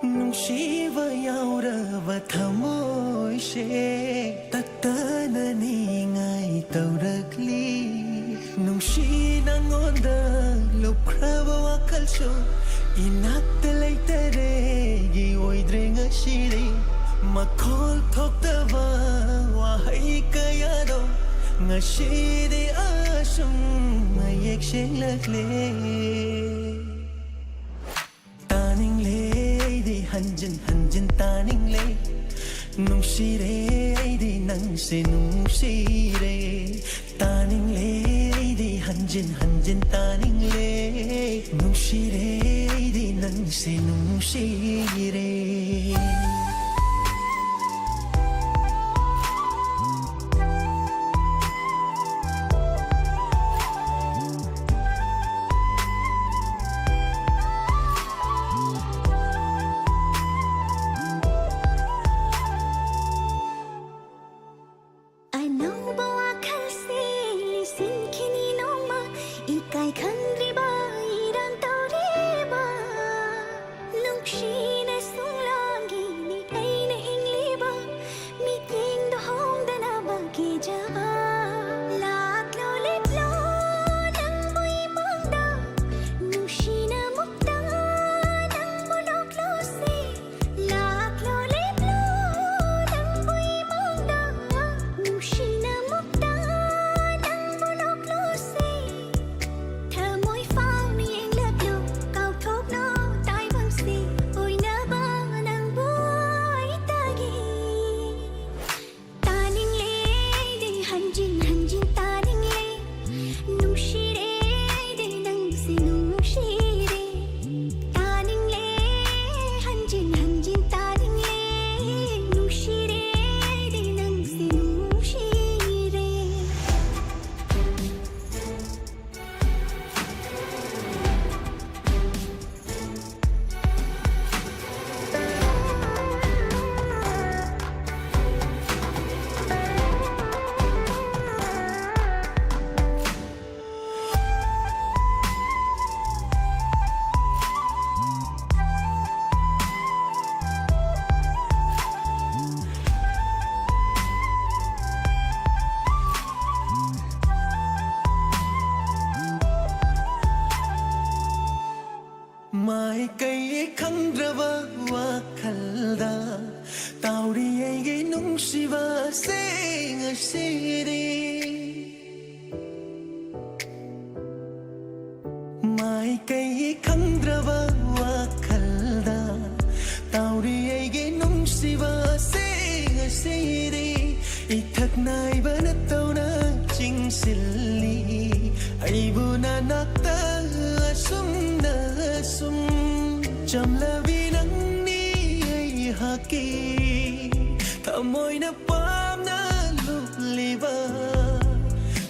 ꯅꯨꯡꯁꯤꯕ ꯌꯥꯎꯔꯕ ꯊꯃꯣꯏꯁꯦ ꯇꯠꯇꯅ ꯅꯤꯡꯉꯥꯏ ꯇꯧꯔꯛꯂꯤ꯫ ꯅꯨꯡꯁꯤ ꯅꯪꯉꯣꯟꯗ ꯂꯨꯞꯈ꯭ꯔꯕ ꯋꯥꯈꯜꯁꯨ ꯏꯅꯥꯛꯇ ꯂꯩꯇꯔꯦ, ꯑꯩꯒꯤ ꯑꯣꯏꯗ꯭ꯔꯦ ꯉꯁꯤꯗꯤ꯫ ꯃꯈꯣꯜ ꯊꯣꯛꯇꯕ ꯋꯥꯍꯩ ꯀꯌꯥꯗꯣ ꯉꯁꯤꯗꯤ ꯑꯁꯨꯝ ꯃꯌꯦꯛ ꯁꯦꯡꯂꯛꯂꯦ꯫ ꯇꯥꯅꯤꯡꯂꯦ ꯑꯩꯗꯤ ꯍꯟꯖꯤꯟ ꯍꯟꯖꯤꯟ ꯇꯥꯅꯤꯡꯂꯦ꯫ ꯅꯨꯡꯁꯤꯔꯦ ꯑꯩꯗꯤ ꯅꯪꯁꯦ ꯅꯨꯡꯁꯤꯔꯦ꯫ ꯇꯥꯅꯤꯡꯂꯦ ꯑꯩꯗꯤ ꯍꯟꯖꯤꯟ ꯍꯟꯖꯤꯟ ꯇꯥꯅꯤꯡꯂꯦ꯫ ꯅꯨꯡꯁꯤꯔꯦ ꯑꯩꯗꯤ ꯅꯪꯁꯦ ꯅꯨꯡꯁꯤꯔꯦ꯫ ꯑꯅꯧꯕ ꯋꯥꯈꯜꯁꯦ ꯂꯤꯁꯤꯟꯈꯤꯅꯤ ꯅꯣꯡꯃ, ꯏꯀꯥꯏ ꯈꯪꯗ꯭ꯔꯤꯕ ꯏꯔꯥꯡ ꯇꯧꯔꯤꯕ꯫ ꯅꯨꯡꯁꯤꯅ ꯁꯨꯡꯂꯥꯡꯒꯤꯅꯤ ꯑꯩꯅ ꯍꯤꯡꯂꯤꯕ, ꯃꯤꯠꯌꯦꯡꯗꯣ ꯍꯣꯡꯗꯅꯕ ꯀꯤꯖꯕ꯫ ꯂꯥꯛꯂꯣ ꯂꯦꯞꯂꯣ ꯅꯪꯕꯨ ꯏꯃꯥꯡꯗ, ꯅꯨꯡꯁꯤꯅ ꯃꯨꯛꯇ ꯅꯪꯕꯨ ꯅꯣꯛꯂꯣꯁꯦ꯫ ꯂꯥꯛꯂꯣ ꯂꯦꯞꯂꯣ ꯅꯪꯕꯨ ꯏꯃꯥꯡꯗ, ꯅꯨꯡꯁꯤꯅ ꯃꯨꯛꯇ ꯅꯪꯕꯨ ꯅꯣꯛꯂꯣꯁꯦ꯫ ꯊꯃꯣꯏ ꯐꯥꯎꯅ ꯌꯦꯡꯂꯛꯂꯣ, ꯀꯥꯎꯊꯣꯛꯂꯣ ꯇꯥꯏꯕꯪꯁꯦ, ꯑꯣꯏꯅꯕ ꯅꯪꯕꯨ ꯑꯩꯇꯒꯤ꯫ ꯇꯥꯅꯤꯡꯂꯦ ꯑꯩꯗꯤ ꯍꯟꯖꯤꯟ ꯍꯟꯖꯤꯟ ꯇꯥꯅꯤꯡꯂꯦ, ꯅꯨꯡꯁꯤꯔꯦ ꯑꯩꯗꯤ ꯅꯪꯁꯦ ꯅꯨꯡꯁꯤꯔꯦ꯫ ꯇꯥꯅꯤꯡꯂꯦ ꯍꯟꯖꯤꯟ ꯍꯟꯖꯤꯟ ꯇꯥꯅꯤꯡꯂꯦ, ꯅꯨꯡꯁꯤꯔꯦ ꯑꯩꯗꯤ ꯅꯪꯁꯦ ꯅꯨꯡꯁꯤꯔꯦ꯫ ꯃꯥꯏꯀꯩ ꯈꯪꯗ꯭ꯔꯕ ꯋꯥꯈꯜꯗ ꯇꯥꯎꯔꯤ ꯑꯩꯒꯤ ꯅꯨꯡꯁꯤꯕꯁꯦ ꯉꯁꯤꯗꯤ꯫ ꯃꯥꯏꯀꯩ ꯈꯪꯗ꯭ꯔꯕ ꯋꯥꯈꯜꯗ ꯇꯥꯎꯔꯤ ꯑꯩꯒꯤ ꯅꯨꯡꯁꯤꯕꯁꯦ ꯉꯁꯤꯗꯤ꯫ ꯏꯊꯛ ꯅꯥꯏꯕ ꯅꯠꯇꯧꯅ ꯆꯤꯡꯁꯤꯜꯂꯤ ꯑꯩꯕꯨ ꯅꯅꯥꯛꯇ ꯑꯁꯨꯝꯅ ꯑꯁꯨꯝ꯫ ꯆꯝꯂꯕꯤ ꯅꯪꯅꯤ ꯑꯩꯍꯥꯛꯀꯤ ꯊꯃꯣꯏꯅ ꯄꯥꯝꯅ ꯂꯨꯞꯂꯤꯕ,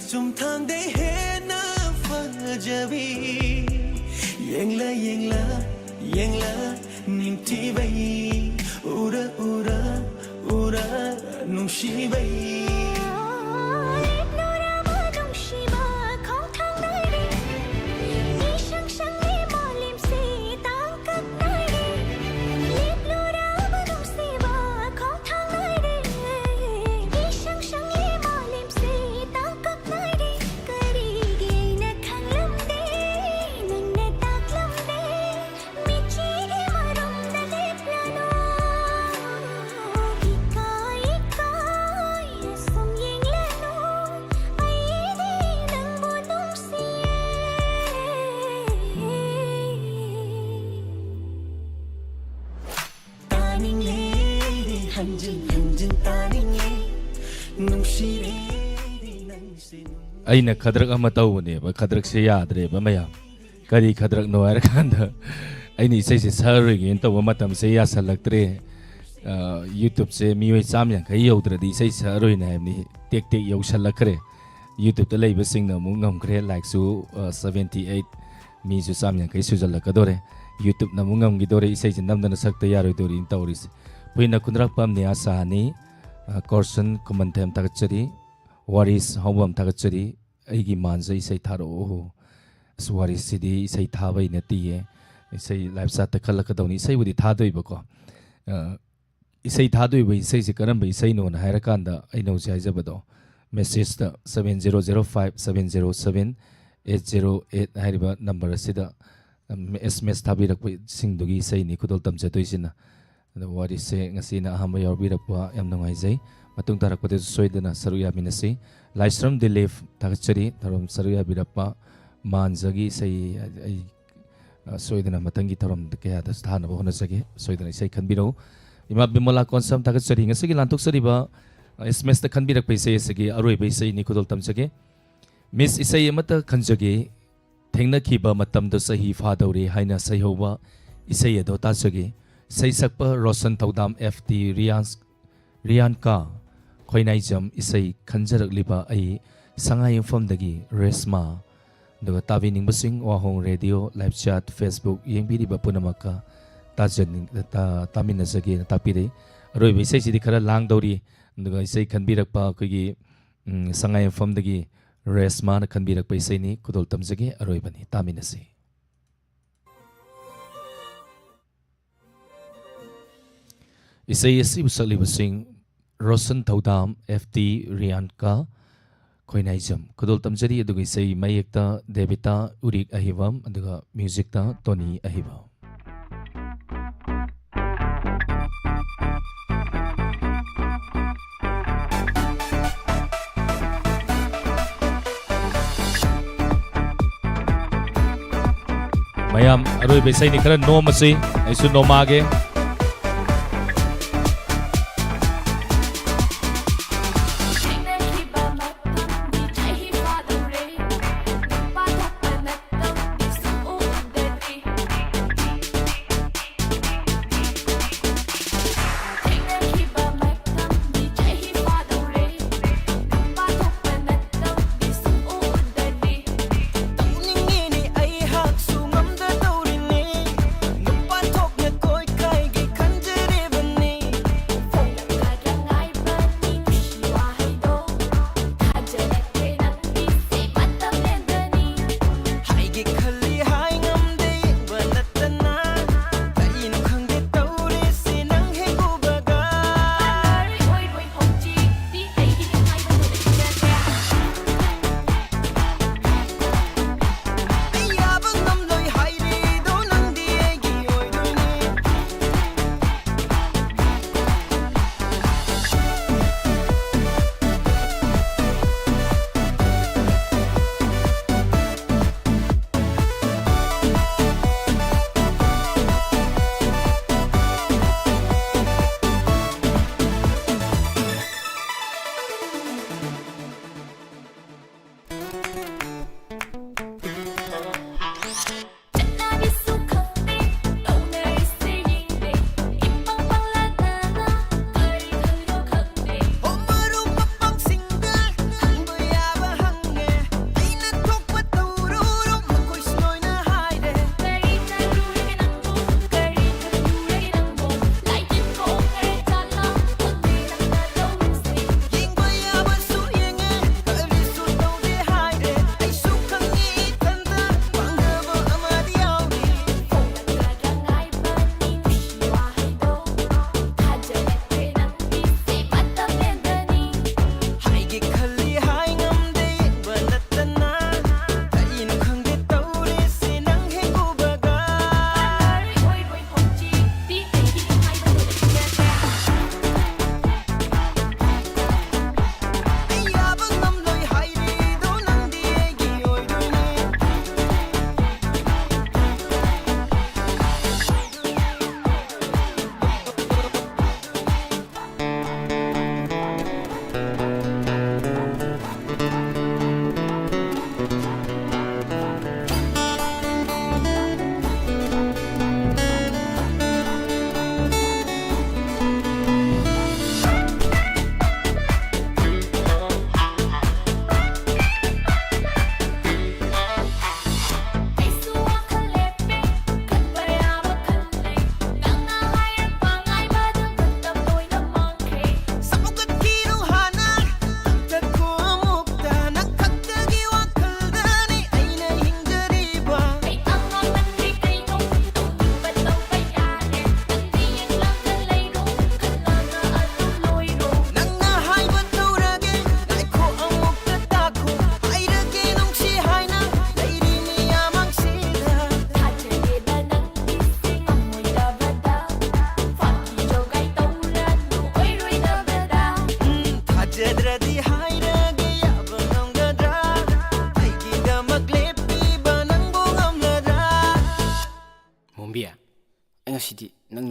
ꯆꯨꯝꯊꯥꯡꯗꯩ ꯍꯦꯟꯅ ꯐꯖꯕꯤ, ꯌꯦꯡꯂ ꯌꯦꯡꯂ ꯌꯦꯡꯂ ꯅꯤꯡꯊꯤꯕꯩ, ꯎꯔ ꯎꯔ ꯎꯔ ꯅꯨꯡꯁꯤꯕꯩ꯫ ꯂꯦꯞꯂꯨꯔꯕ ꯅꯨꯡꯁꯤꯕ ꯈꯣꯡꯊꯥꯡ ꯅꯥꯏꯔꯦ, ꯏꯁꯪ ꯁꯪꯂꯤ ꯃꯥꯂꯦꯝꯁꯤ ꯇꯥꯡꯀꯛ ꯅꯥꯏꯔꯦ꯫ ꯂꯦꯞꯂꯨꯔꯕ ꯅꯨꯡꯁꯤꯕ ꯈꯣꯡꯊꯥꯡ ꯅꯥꯏꯔꯦ, ꯏꯁꯪ ꯁꯪꯂꯤ ꯃꯥꯂꯦꯝꯁꯤ ꯇꯥꯡꯀꯛ ꯅꯥꯏꯔꯦ꯫ ꯀꯔꯤꯒꯤ ꯑꯩꯅ ꯈꯪꯂꯝꯗꯦ, ꯅꯪꯅ ꯇꯥꯛꯂꯝꯗꯦ, ꯃꯤꯠꯆꯤꯒꯤ ꯃꯔꯨꯝꯗ ꯂꯦꯞꯂꯅꯨ꯫ ꯏꯀꯥꯏ ꯏꯀꯥꯏ ꯑꯁꯨꯝ ꯌꯦꯡꯂꯅꯨ, ꯑꯩꯗꯤ ꯅꯪꯕꯨ ꯅꯨꯡꯁꯤꯌꯦ꯫ ꯇꯥꯅꯤꯡꯂꯦ, ꯍꯟꯖꯤꯟ ꯍꯟꯖꯤꯟ ꯇꯥꯅꯤꯡꯂꯦ, ꯅꯨꯡꯁꯤꯔꯦ, ꯅꯪꯁꯦ꯫ ꯑꯩꯅ ꯈꯗ꯭ꯔꯛ ꯑꯃ ꯇꯧꯕꯅꯦꯕ, ꯈꯗ꯭ꯔꯛꯁꯦ ꯌꯥꯗ꯭ꯔꯦꯕ ꯃꯌꯥꯝ꯫ ꯀꯔꯤ ꯈꯗ꯭ꯔꯛꯅꯣ ꯍꯥꯏꯔꯀꯥꯟꯗ, ꯑꯩꯅ ꯏꯁꯩꯁꯦ ꯁꯛꯑꯔꯣꯏꯒꯦꯅ ꯇꯧꯕ ꯃꯇꯝꯁꯦ ꯌꯥꯁꯜꯂꯛꯇ꯭ꯔꯦ꯫ ꯑ, YouTube-ꯁꯦ ꯃꯤꯑꯣꯏ ꯆꯥꯝ ꯌꯥꯡꯈꯩ ꯌꯧꯗ꯭ꯔꯗꯤ ꯏꯁꯩ ꯁꯛꯑꯔꯣꯏꯅ ꯍꯥꯏꯕꯅꯤ꯫ ꯇꯦꯛ ꯇꯦꯛ ꯌꯧꯁꯜꯂꯛꯈ꯭ꯔꯦ꯫ YouTube-ꯇ ꯂꯩꯕꯁꯤꯡꯅ ꯑꯃꯨꯛ ꯉꯝꯈ꯭ꯔꯦ, like-ꯁꯨ, ꯑ, seventy eight, ꯃꯤꯁꯨ ꯆꯥꯝ ꯌꯥꯡꯈꯩ ꯁꯨꯖꯜꯂꯛꯀꯗꯣꯔꯦ꯫ YouTube-ꯅ ꯑꯃꯨꯛ ꯉꯝꯈꯤꯗꯣꯔꯦ, ꯏꯁꯩꯁꯦ ꯅꯝꯗꯅ ꯁꯛꯇ ꯌꯥꯔꯣꯏꯗꯧꯔꯤꯅ ꯇꯧꯔꯤꯁꯦ꯫ ꯄꯨꯏꯅ ꯈꯨꯟꯗ꯭ꯔꯥꯛꯄꯝ ꯅꯤꯌꯥ ꯁꯍꯥꯅꯤ, ꯑ, ꯀꯣꯔꯁꯟ ꯈꯨꯃꯟꯊꯦꯝ ꯊꯥꯒꯠꯆꯔꯤ, ꯋꯥꯔꯤꯁ ꯍꯧꯕꯝ ꯊꯥꯒꯠꯆꯔꯤ, ꯑꯩꯒꯤ ꯃꯥꯟꯖ ꯏꯁꯩ ꯊꯥꯔꯛꯑꯣ꯫ ꯑꯁ, ꯋꯥꯔꯤꯁꯤꯗꯤ ꯏꯁꯩ ꯊꯥꯕꯩ ꯅꯠꯇꯤꯌꯦ, ꯏꯁꯩ live chat-ꯇ ꯈꯜꯂꯛꯀꯗꯧꯅꯤ, ꯏꯁꯩꯕꯨꯗꯤ ꯊꯥꯗꯣꯏꯕꯀꯣ꯫ ꯑ, ꯏꯁꯩ ꯊꯥꯗꯣꯏꯕ ꯏꯁꯩꯁꯦ ꯀꯔꯝꯕ ꯏꯁꯩꯅꯣꯅ ꯍꯥꯏꯔꯀꯥꯟꯗ, ꯑꯩꯅ ꯍꯧꯖꯤꯛ ꯍꯥꯏꯖꯕꯗꯣ, message-ꯇ seven zero zero five seven zero seven eight zero eight ꯍꯥꯏꯔꯤꯕ number ꯑꯁꯤꯗ, ꯎꯝ, S M S ꯊꯥꯕꯤꯔꯛꯄꯁꯤꯡꯗꯨꯒꯤ ꯏꯁꯩꯅꯤ ꯈꯨꯗꯣꯜ ꯇꯝꯖꯗꯣꯏꯁꯤꯅ꯫ ꯑꯗꯣ ꯋꯥꯔꯤꯁꯦ ꯉꯁꯤꯅ ꯑꯍꯥꯟꯕ ꯌꯥꯎꯕꯤꯔꯛꯄ ꯌꯥꯝ ꯅꯨꯡꯉꯥꯏꯖꯩ꯫ ꯃꯇꯨꯡ ꯇꯥꯔꯛꯄꯗꯁꯨ ꯁꯣꯏꯗꯅ ꯁꯔꯨꯛ ꯌꯥꯃꯤꯟꯅꯁꯤ꯫ ꯂꯥꯏꯁ꯭ꯔꯝ ꯗꯤꯂꯤꯞ ꯊꯥꯒꯠꯆꯔꯤ, ꯊꯧꯔꯝ ꯁꯔꯨꯛ ꯌꯥꯕꯤꯔꯛꯄ꯫ ꯃꯥꯟꯖꯒꯤ ꯏꯁꯩ ꯑꯩ ꯑ, ꯁꯣꯏꯗꯅ ꯃꯊꯪꯒꯤ ꯊꯧꯔꯝ ꯀꯌꯥꯗꯁꯨ ꯊꯥꯅꯕ ꯍꯣꯠꯅꯖꯒꯦ꯫ ꯁꯣꯏꯗꯅ ꯏꯁꯩ ꯈꯟꯕꯤꯔꯧ꯫ ꯏꯃꯥ ꯕꯤꯃꯂꯥ ꯀꯣꯟꯁꯝ ꯊꯥꯒꯠꯆꯔꯤ꯫ ꯉꯁꯤꯒꯤ ꯂꯥꯟꯊꯣꯛꯆꯔꯤꯕ, ꯑ, S M S-ꯇ ꯈꯟꯕꯤꯔꯛꯄ ꯏꯁꯩ ꯑꯁꯤꯒꯤ ꯑꯔꯣꯏꯕ ꯏꯁꯩꯅꯤ, ꯈꯨꯗꯣꯜ ꯇꯝꯖꯒꯦ꯫ Miss, ꯏꯁꯩ ꯑꯃꯇ ꯈꯟꯖꯒꯦ꯫ ꯊꯦꯡꯅꯈꯤꯕ ꯃꯇꯝꯗꯣ ꯆꯍꯤ ꯐꯥꯗꯧꯔꯦ ꯍꯥꯏꯅ ꯁꯩꯍꯧꯕ ꯏꯁꯩ ꯑꯗꯣ ꯇꯥꯖꯒꯦ꯫ ꯏꯁꯩ ꯁꯛꯄ ꯔꯣꯁꯟ ꯊꯧꯗꯥꯝ, F T ꯔꯤꯌꯥꯟꯁ, ꯔꯤꯌꯥꯟꯀꯥ ꯈꯣꯏꯅꯥꯏꯖꯝ꯫ ꯏꯁꯩ ꯈꯟꯖꯔꯛꯂꯤꯕ ꯑꯩ ꯁꯉꯥꯏ ꯌꯨꯝꯐꯝꯗꯒꯤ ꯔꯦꯁꯃꯥ꯫ ꯑꯗꯨꯒ ꯇꯥꯕꯤꯅꯤꯡꯕꯁꯤꯡ ꯋꯥꯍꯣꯡ ꯔꯦꯗꯤꯑꯣ ꯂꯥꯏꯚ ꯆꯦꯠ ꯐꯦꯁꯕꯨꯛ ꯌꯦꯡꯕꯤꯔꯤꯕ ꯄꯨꯝꯅꯃꯛꯀ ꯇꯥꯖꯅꯤꯡ-, ꯇꯥ-, ꯇꯥꯃꯤꯟꯅꯖꯒꯦꯅ ꯇꯥꯛꯄꯤꯔꯛꯏ꯫ ꯑꯔꯣꯏꯕ ꯏꯁꯩꯁꯤꯗꯤ ꯈꯔ ꯂꯥꯡꯗꯧꯔꯤ꯫ ꯑꯗꯨꯒ ꯏꯁꯩ ꯈꯟꯕꯤꯔꯛꯄ ꯑꯩꯈꯣꯏꯒꯤ, ꯎꯝ, ꯁꯉꯥꯏ ꯌꯨꯝꯐꯝꯗꯒꯤ ꯔꯦꯁꯃꯥꯅ ꯈꯟꯕꯤꯔꯛꯄ ꯏꯁꯩꯅꯤ꯫ ꯈꯨꯗꯣꯜ ꯇꯝꯖꯒꯦ꯫ ꯑꯔꯣꯏꯕꯅꯤ꯫ ꯇꯥꯃꯤꯟꯅꯁꯤ꯫ ꯏꯁꯩ ꯑꯁꯤꯕꯨ ꯁꯛꯂꯤꯕꯁꯤꯡ ꯔꯣꯁꯟ ꯊꯧꯗꯥꯝ, F T ꯔꯤꯌꯥꯟꯀꯥ ꯈꯣꯏꯅꯥꯏꯖꯝ꯫ ꯈꯨꯗꯣꯜ ꯇꯝꯖꯔꯤ꯫ ꯑꯗꯨꯒ ꯏꯁꯩ ꯃꯌꯦꯛꯇ ꯗꯦꯕꯤꯇꯥ ꯎꯔꯤꯛ ꯑꯍꯤꯕꯝ, ꯑꯗꯨꯒ ꯃ꯭ꯌꯨꯖꯤꯛꯇ ꯇꯣꯅꯤ ꯑꯍꯤꯕꯝ꯫ ꯃꯌꯥꯝ, ꯑꯔꯣꯏꯕ ꯏꯁꯩꯅꯤ, ꯈꯔ ꯅꯣꯝꯃꯁꯤ꯫ ꯑꯩꯁꯨ ꯅꯣꯝꯃꯛꯑꯒꯦ꯫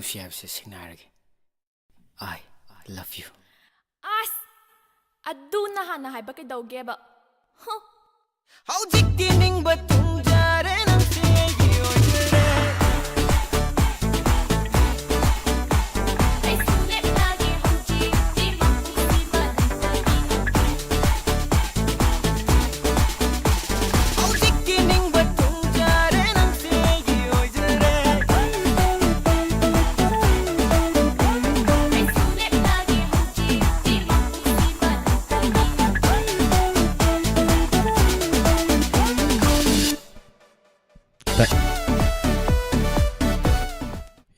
ꯅꯨꯡꯁꯤ ꯍꯥꯏꯕꯁꯦ ꯁꯦꯡꯅ ꯍꯥꯏꯔꯒꯦ, I love you. ꯑꯁ, ꯑꯗꯨꯅ ꯍꯥꯟꯅ ꯍꯥꯏꯕ ꯀꯩꯗꯧꯒꯦꯕ? ꯍꯨ. ꯍꯧꯖꯤꯛꯇꯤ ꯅꯤꯡꯕ ꯊꯨꯡꯖꯔꯦ, ꯅꯪꯁꯦ ꯑꯩꯒꯤ ꯑꯣꯏꯖꯔꯦ. ꯍꯧꯖꯤꯛꯇꯤ ꯅꯤꯡꯕ ꯊꯨꯡꯖꯔꯦ, ꯅꯪꯁꯦ ꯑꯩꯒꯤ ꯑꯣꯏꯖꯔꯦ.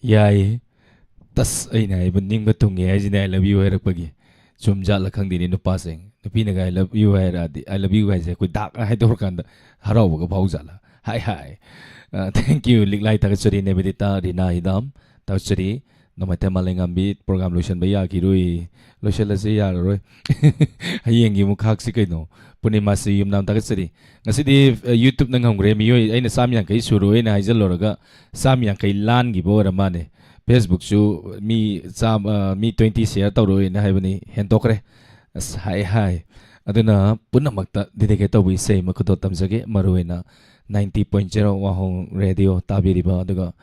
ꯌꯥꯏꯌꯦ꯫ ꯇꯁ, ꯑꯩꯅ ꯍꯥꯏꯕ ꯅꯤꯡꯕ ꯊꯨꯡꯉꯦ ꯍꯥꯏꯁꯤꯅꯦ, "I love you" ꯍꯥꯏꯔꯛꯄꯒꯤ꯫ ꯆꯨꯝ ꯖꯥꯠꯂ ꯈꯪꯗꯦꯅꯦ ꯅꯨꯄꯥꯁꯤꯡ꯫ ꯅꯨꯄꯤꯅꯒ "I love you" ꯍꯥꯏꯔꯛꯑꯗꯤ, "I love you" ꯍꯥꯏꯁꯦ ꯑꯩꯈꯣꯏ ꯗꯥꯛ ꯍꯥꯏꯗꯣꯔꯀꯥꯟꯗ ꯍꯔꯥꯎꯕꯒ ꯐꯥꯎꯖꯥꯠꯂ? ꯍꯥꯏ ꯍꯥꯏ꯫ ꯑ, thank you, ꯂꯤꯛꯂꯥꯏ ꯊꯥꯒꯠꯆꯔꯤ, ꯅꯦꯕꯤꯗꯤꯇꯥ ꯔꯤꯅꯥ ꯍꯤꯗꯥꯝ ꯊꯥꯒꯠꯆꯔꯤ꯫ ꯅꯣꯡꯃꯥꯏꯊꯦꯝ ꯃꯥꯂꯦꯝꯉꯥꯝꯕꯤ, program ꯂꯣꯏꯁꯤꯟꯕ ꯌꯥꯈꯤꯔꯣꯏ꯫ ꯂꯣꯏꯁꯤꯜꯂꯁꯤ, ꯌꯥꯔꯔꯣꯏ꯫ ꯍꯌꯦꯡꯒꯤ ꯑꯃꯨꯛ ꯈꯥꯛꯁꯤ ꯀꯩꯅꯣ꯫ ꯄꯨꯔꯅꯤꯃꯥꯁꯤ ꯌꯨꯝꯅꯥꯝ ꯊꯥꯒꯠꯆꯔꯤ꯫ ꯉꯁꯤꯗꯤ, ꯑ, YouTube-ꯅ ꯉꯝꯈ꯭ꯔꯦ꯫ ꯃꯤꯑꯣꯏ ꯑꯩꯅ ꯆꯥꯝ ꯌꯥꯡꯈꯩ ꯁꯨꯔꯣꯏꯅ ꯍꯥꯏꯖꯜꯂꯨꯔꯒ ꯆꯥꯝ ꯌꯥꯡꯈꯩ ꯂꯥꯟꯈꯤꯕ ꯑꯣꯏꯔ ꯃꯥꯜꯂꯦ꯫ Facebook-ꯁꯨ ꯃꯤ ꯆꯥꯝ-, ꯑ, ꯃꯤ twenty share ꯇꯧꯔꯣꯏꯅ ꯍꯥꯏꯕꯅꯤ, ꯍꯦꯟꯗꯣꯛꯈ꯭ꯔꯦ꯫ ꯑꯁ, ꯍꯥꯏ, ꯍꯥꯏ꯫ ꯑꯗꯨꯅ ꯄꯨꯝꯅꯃꯛꯇ dedicate ꯇꯧꯕ ꯏꯁꯩ ꯑꯃ ꯈꯨꯗꯣꯜ ꯇꯝꯖꯒꯦ꯫ ꯃꯔꯨꯑꯣꯏꯅ ninety point zero ꯋꯥꯍꯣꯡ Radio ꯇꯥꯕꯤꯔꯤꯕ, ꯑꯗꯨꯒ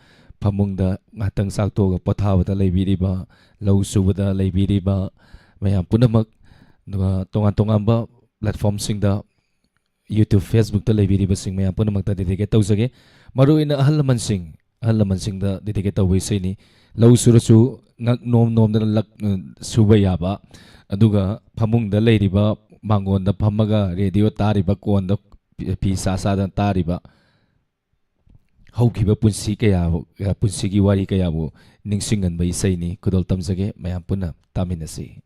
ꯐꯃꯨꯡꯗ ꯉꯥꯏꯍꯥꯛꯇꯪ ꯆꯥꯛ ꯇꯣꯛꯑꯒ ꯄꯣꯊꯥꯕꯗ ꯂꯩꯕꯤꯔꯤꯕ, ꯂꯧ ꯁꯨꯕꯗ ꯂꯩꯕꯤꯔꯤꯕ ꯃꯌꯥꯝ ꯄꯨꯝꯅꯃꯛ, ꯑꯗꯨꯒ ꯇꯣꯉꯥꯟ ꯇꯣꯉꯥꯟꯕ platform-ꯁꯤꯡꯗ, YouTube, Facebook-ꯇ ꯂꯩꯕꯤꯔꯤꯕꯁꯤꯡ ꯃꯌꯥꯝ ꯄꯨꯝꯅꯃꯛꯇ dedicate ꯇꯧꯖꯒꯦ꯫ ꯃꯔꯨꯑꯣꯏꯅ ꯑꯍꯜ ꯂꯃꯟꯁꯤꯡ, ꯑꯍꯜ ꯂꯃꯟꯁꯤꯡꯗ dedicate ꯇꯧꯕ ꯏꯁꯩꯅꯤ꯫ ꯂꯧ ꯁꯨꯔꯁꯨ ꯉꯛ ꯅꯣꯝ ꯅꯣꯝꯗꯅ ꯂꯛ-, ꯁꯨꯕ ꯌꯥꯕ, ꯑꯗꯨꯒ ꯐꯃꯨꯡꯗ ꯂꯩꯔꯤꯕ, ꯃꯥꯡꯒꯣꯟꯗ ꯐꯝꯃꯒ radio ꯇꯥꯔꯤꯕ, ꯀꯣꯟꯗ ꯐꯤ, ꯐꯤ ꯁꯥ ꯁꯥꯗꯅ ꯇꯥꯔꯤꯕ, ꯍꯧꯈꯤꯕ ꯄꯨꯟꯁꯤ ꯀꯌꯥꯕꯨ, ꯄꯨꯟꯁꯤꯒꯤ ꯋꯥꯔꯤ ꯀꯌꯥꯕꯨ ꯅꯤꯡꯁꯤꯡꯍꯟꯕ ꯏꯁꯩꯅꯤ꯫ ꯈꯨꯗꯣꯜ ꯇꯝꯖꯒꯦ, ꯃꯌꯥꯝ ꯄꯨꯟꯅ ꯇꯥꯃꯤꯟꯅꯁꯤ꯫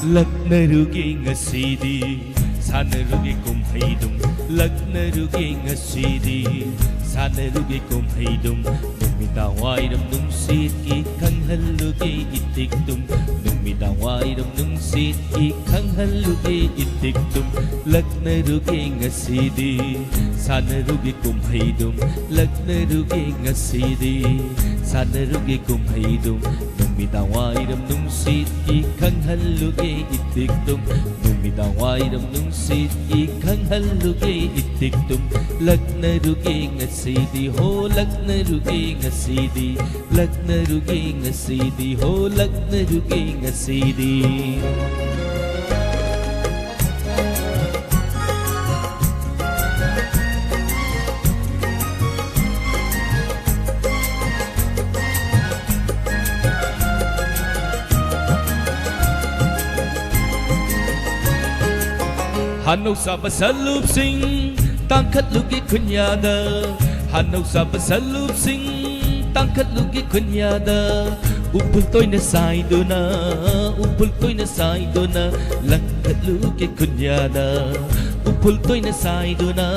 ꯂꯛꯅꯔꯨꯒꯦ ꯉꯁꯤꯗꯤ, ꯁꯥꯟꯅꯔꯨꯒꯦ ꯀꯨꯝꯍꯩꯗꯨꯝ꯫ ꯂꯛꯅꯔꯨꯒꯦ ꯉꯁꯤꯗꯤ, ꯁꯥꯟꯅꯔꯨꯒꯦ ꯀꯨꯝꯍꯩꯗꯨꯝ, ꯅꯨꯃꯤꯗꯥꯡ ꯋꯥꯏꯔꯝ ꯅꯨꯡꯁꯤꯠꯀꯤ ꯈꯪꯍꯜꯂꯨꯒꯦ ꯏꯇꯤꯛꯇꯨꯝ, ꯅꯨꯃꯤꯗꯥꯡ ꯋꯥꯏꯔꯝ ꯅꯨꯡꯁꯤꯠꯀꯤ ꯈꯪꯍꯜꯂꯨꯒꯦ ꯏꯇꯤꯛꯇꯨꯝ, ꯂꯛꯅꯔꯨꯒꯦ ꯉꯁꯤꯗꯤ, ꯁꯥꯟꯅꯔꯨꯒꯦ ꯀꯨꯝꯍꯩꯗꯨꯝ, ꯂꯛꯅꯔꯨꯒꯦ ꯉꯁꯤꯗꯤ, ꯁꯥꯟꯅꯔꯨꯒꯦ ꯀꯨꯝꯍꯩꯗꯨꯝ, ꯅꯨꯃꯤꯗꯥꯡ ꯋꯥꯏꯔꯝ ꯅꯨꯡꯁꯤꯠꯀꯤ ꯈꯪꯍꯜꯂꯨꯒꯦ ꯏꯇꯤꯛꯇꯨꯝ, ꯅꯨꯃꯤꯗꯥꯡ ꯋꯥꯏꯔꯝ ꯅꯨꯡꯁꯤꯠꯀꯤ ꯈꯪꯍꯜꯂꯨꯒꯦ ꯏꯇꯤꯛꯇꯨꯝ, ꯂꯛꯅꯔꯨꯒꯦ ꯉꯁꯤꯗꯤ ꯍꯣ ꯂꯛꯅꯔꯨꯒꯦ ꯉꯁꯤꯗꯤ, ꯂꯛꯅꯔꯨꯒꯦ ꯉꯁꯤꯗꯤ ꯍꯣ ꯂꯛꯅꯔꯨꯒꯦ ꯉꯁꯤꯗꯤ꯫ ꯍꯥꯅꯧ ꯁꯥꯕ ꯁꯂꯨꯞꯁꯤꯡ ꯇꯥꯡꯈꯠꯂꯨꯒꯦ ꯈꯨꯟꯌꯥꯗ, ꯍꯥꯅꯧ ꯁꯥꯕ ꯁꯂꯨꯞꯁꯤꯡ ꯇꯥꯡꯈꯠꯂꯨꯒꯦ ꯈꯨꯟꯌꯥꯗ, ꯎꯐꯨꯜ ꯇꯣꯏꯅ ꯁꯥꯏꯗꯨꯅ, ꯎꯐꯨꯜ ꯇꯣꯏꯅ ꯁꯥꯏꯗꯨꯅ, ꯂꯪꯈꯠꯂꯨꯒꯦ ꯈꯨꯟꯌꯥꯗ, ꯎꯐꯨꯜ ꯇꯣꯏꯅ ꯁꯥꯏꯗꯨꯅ,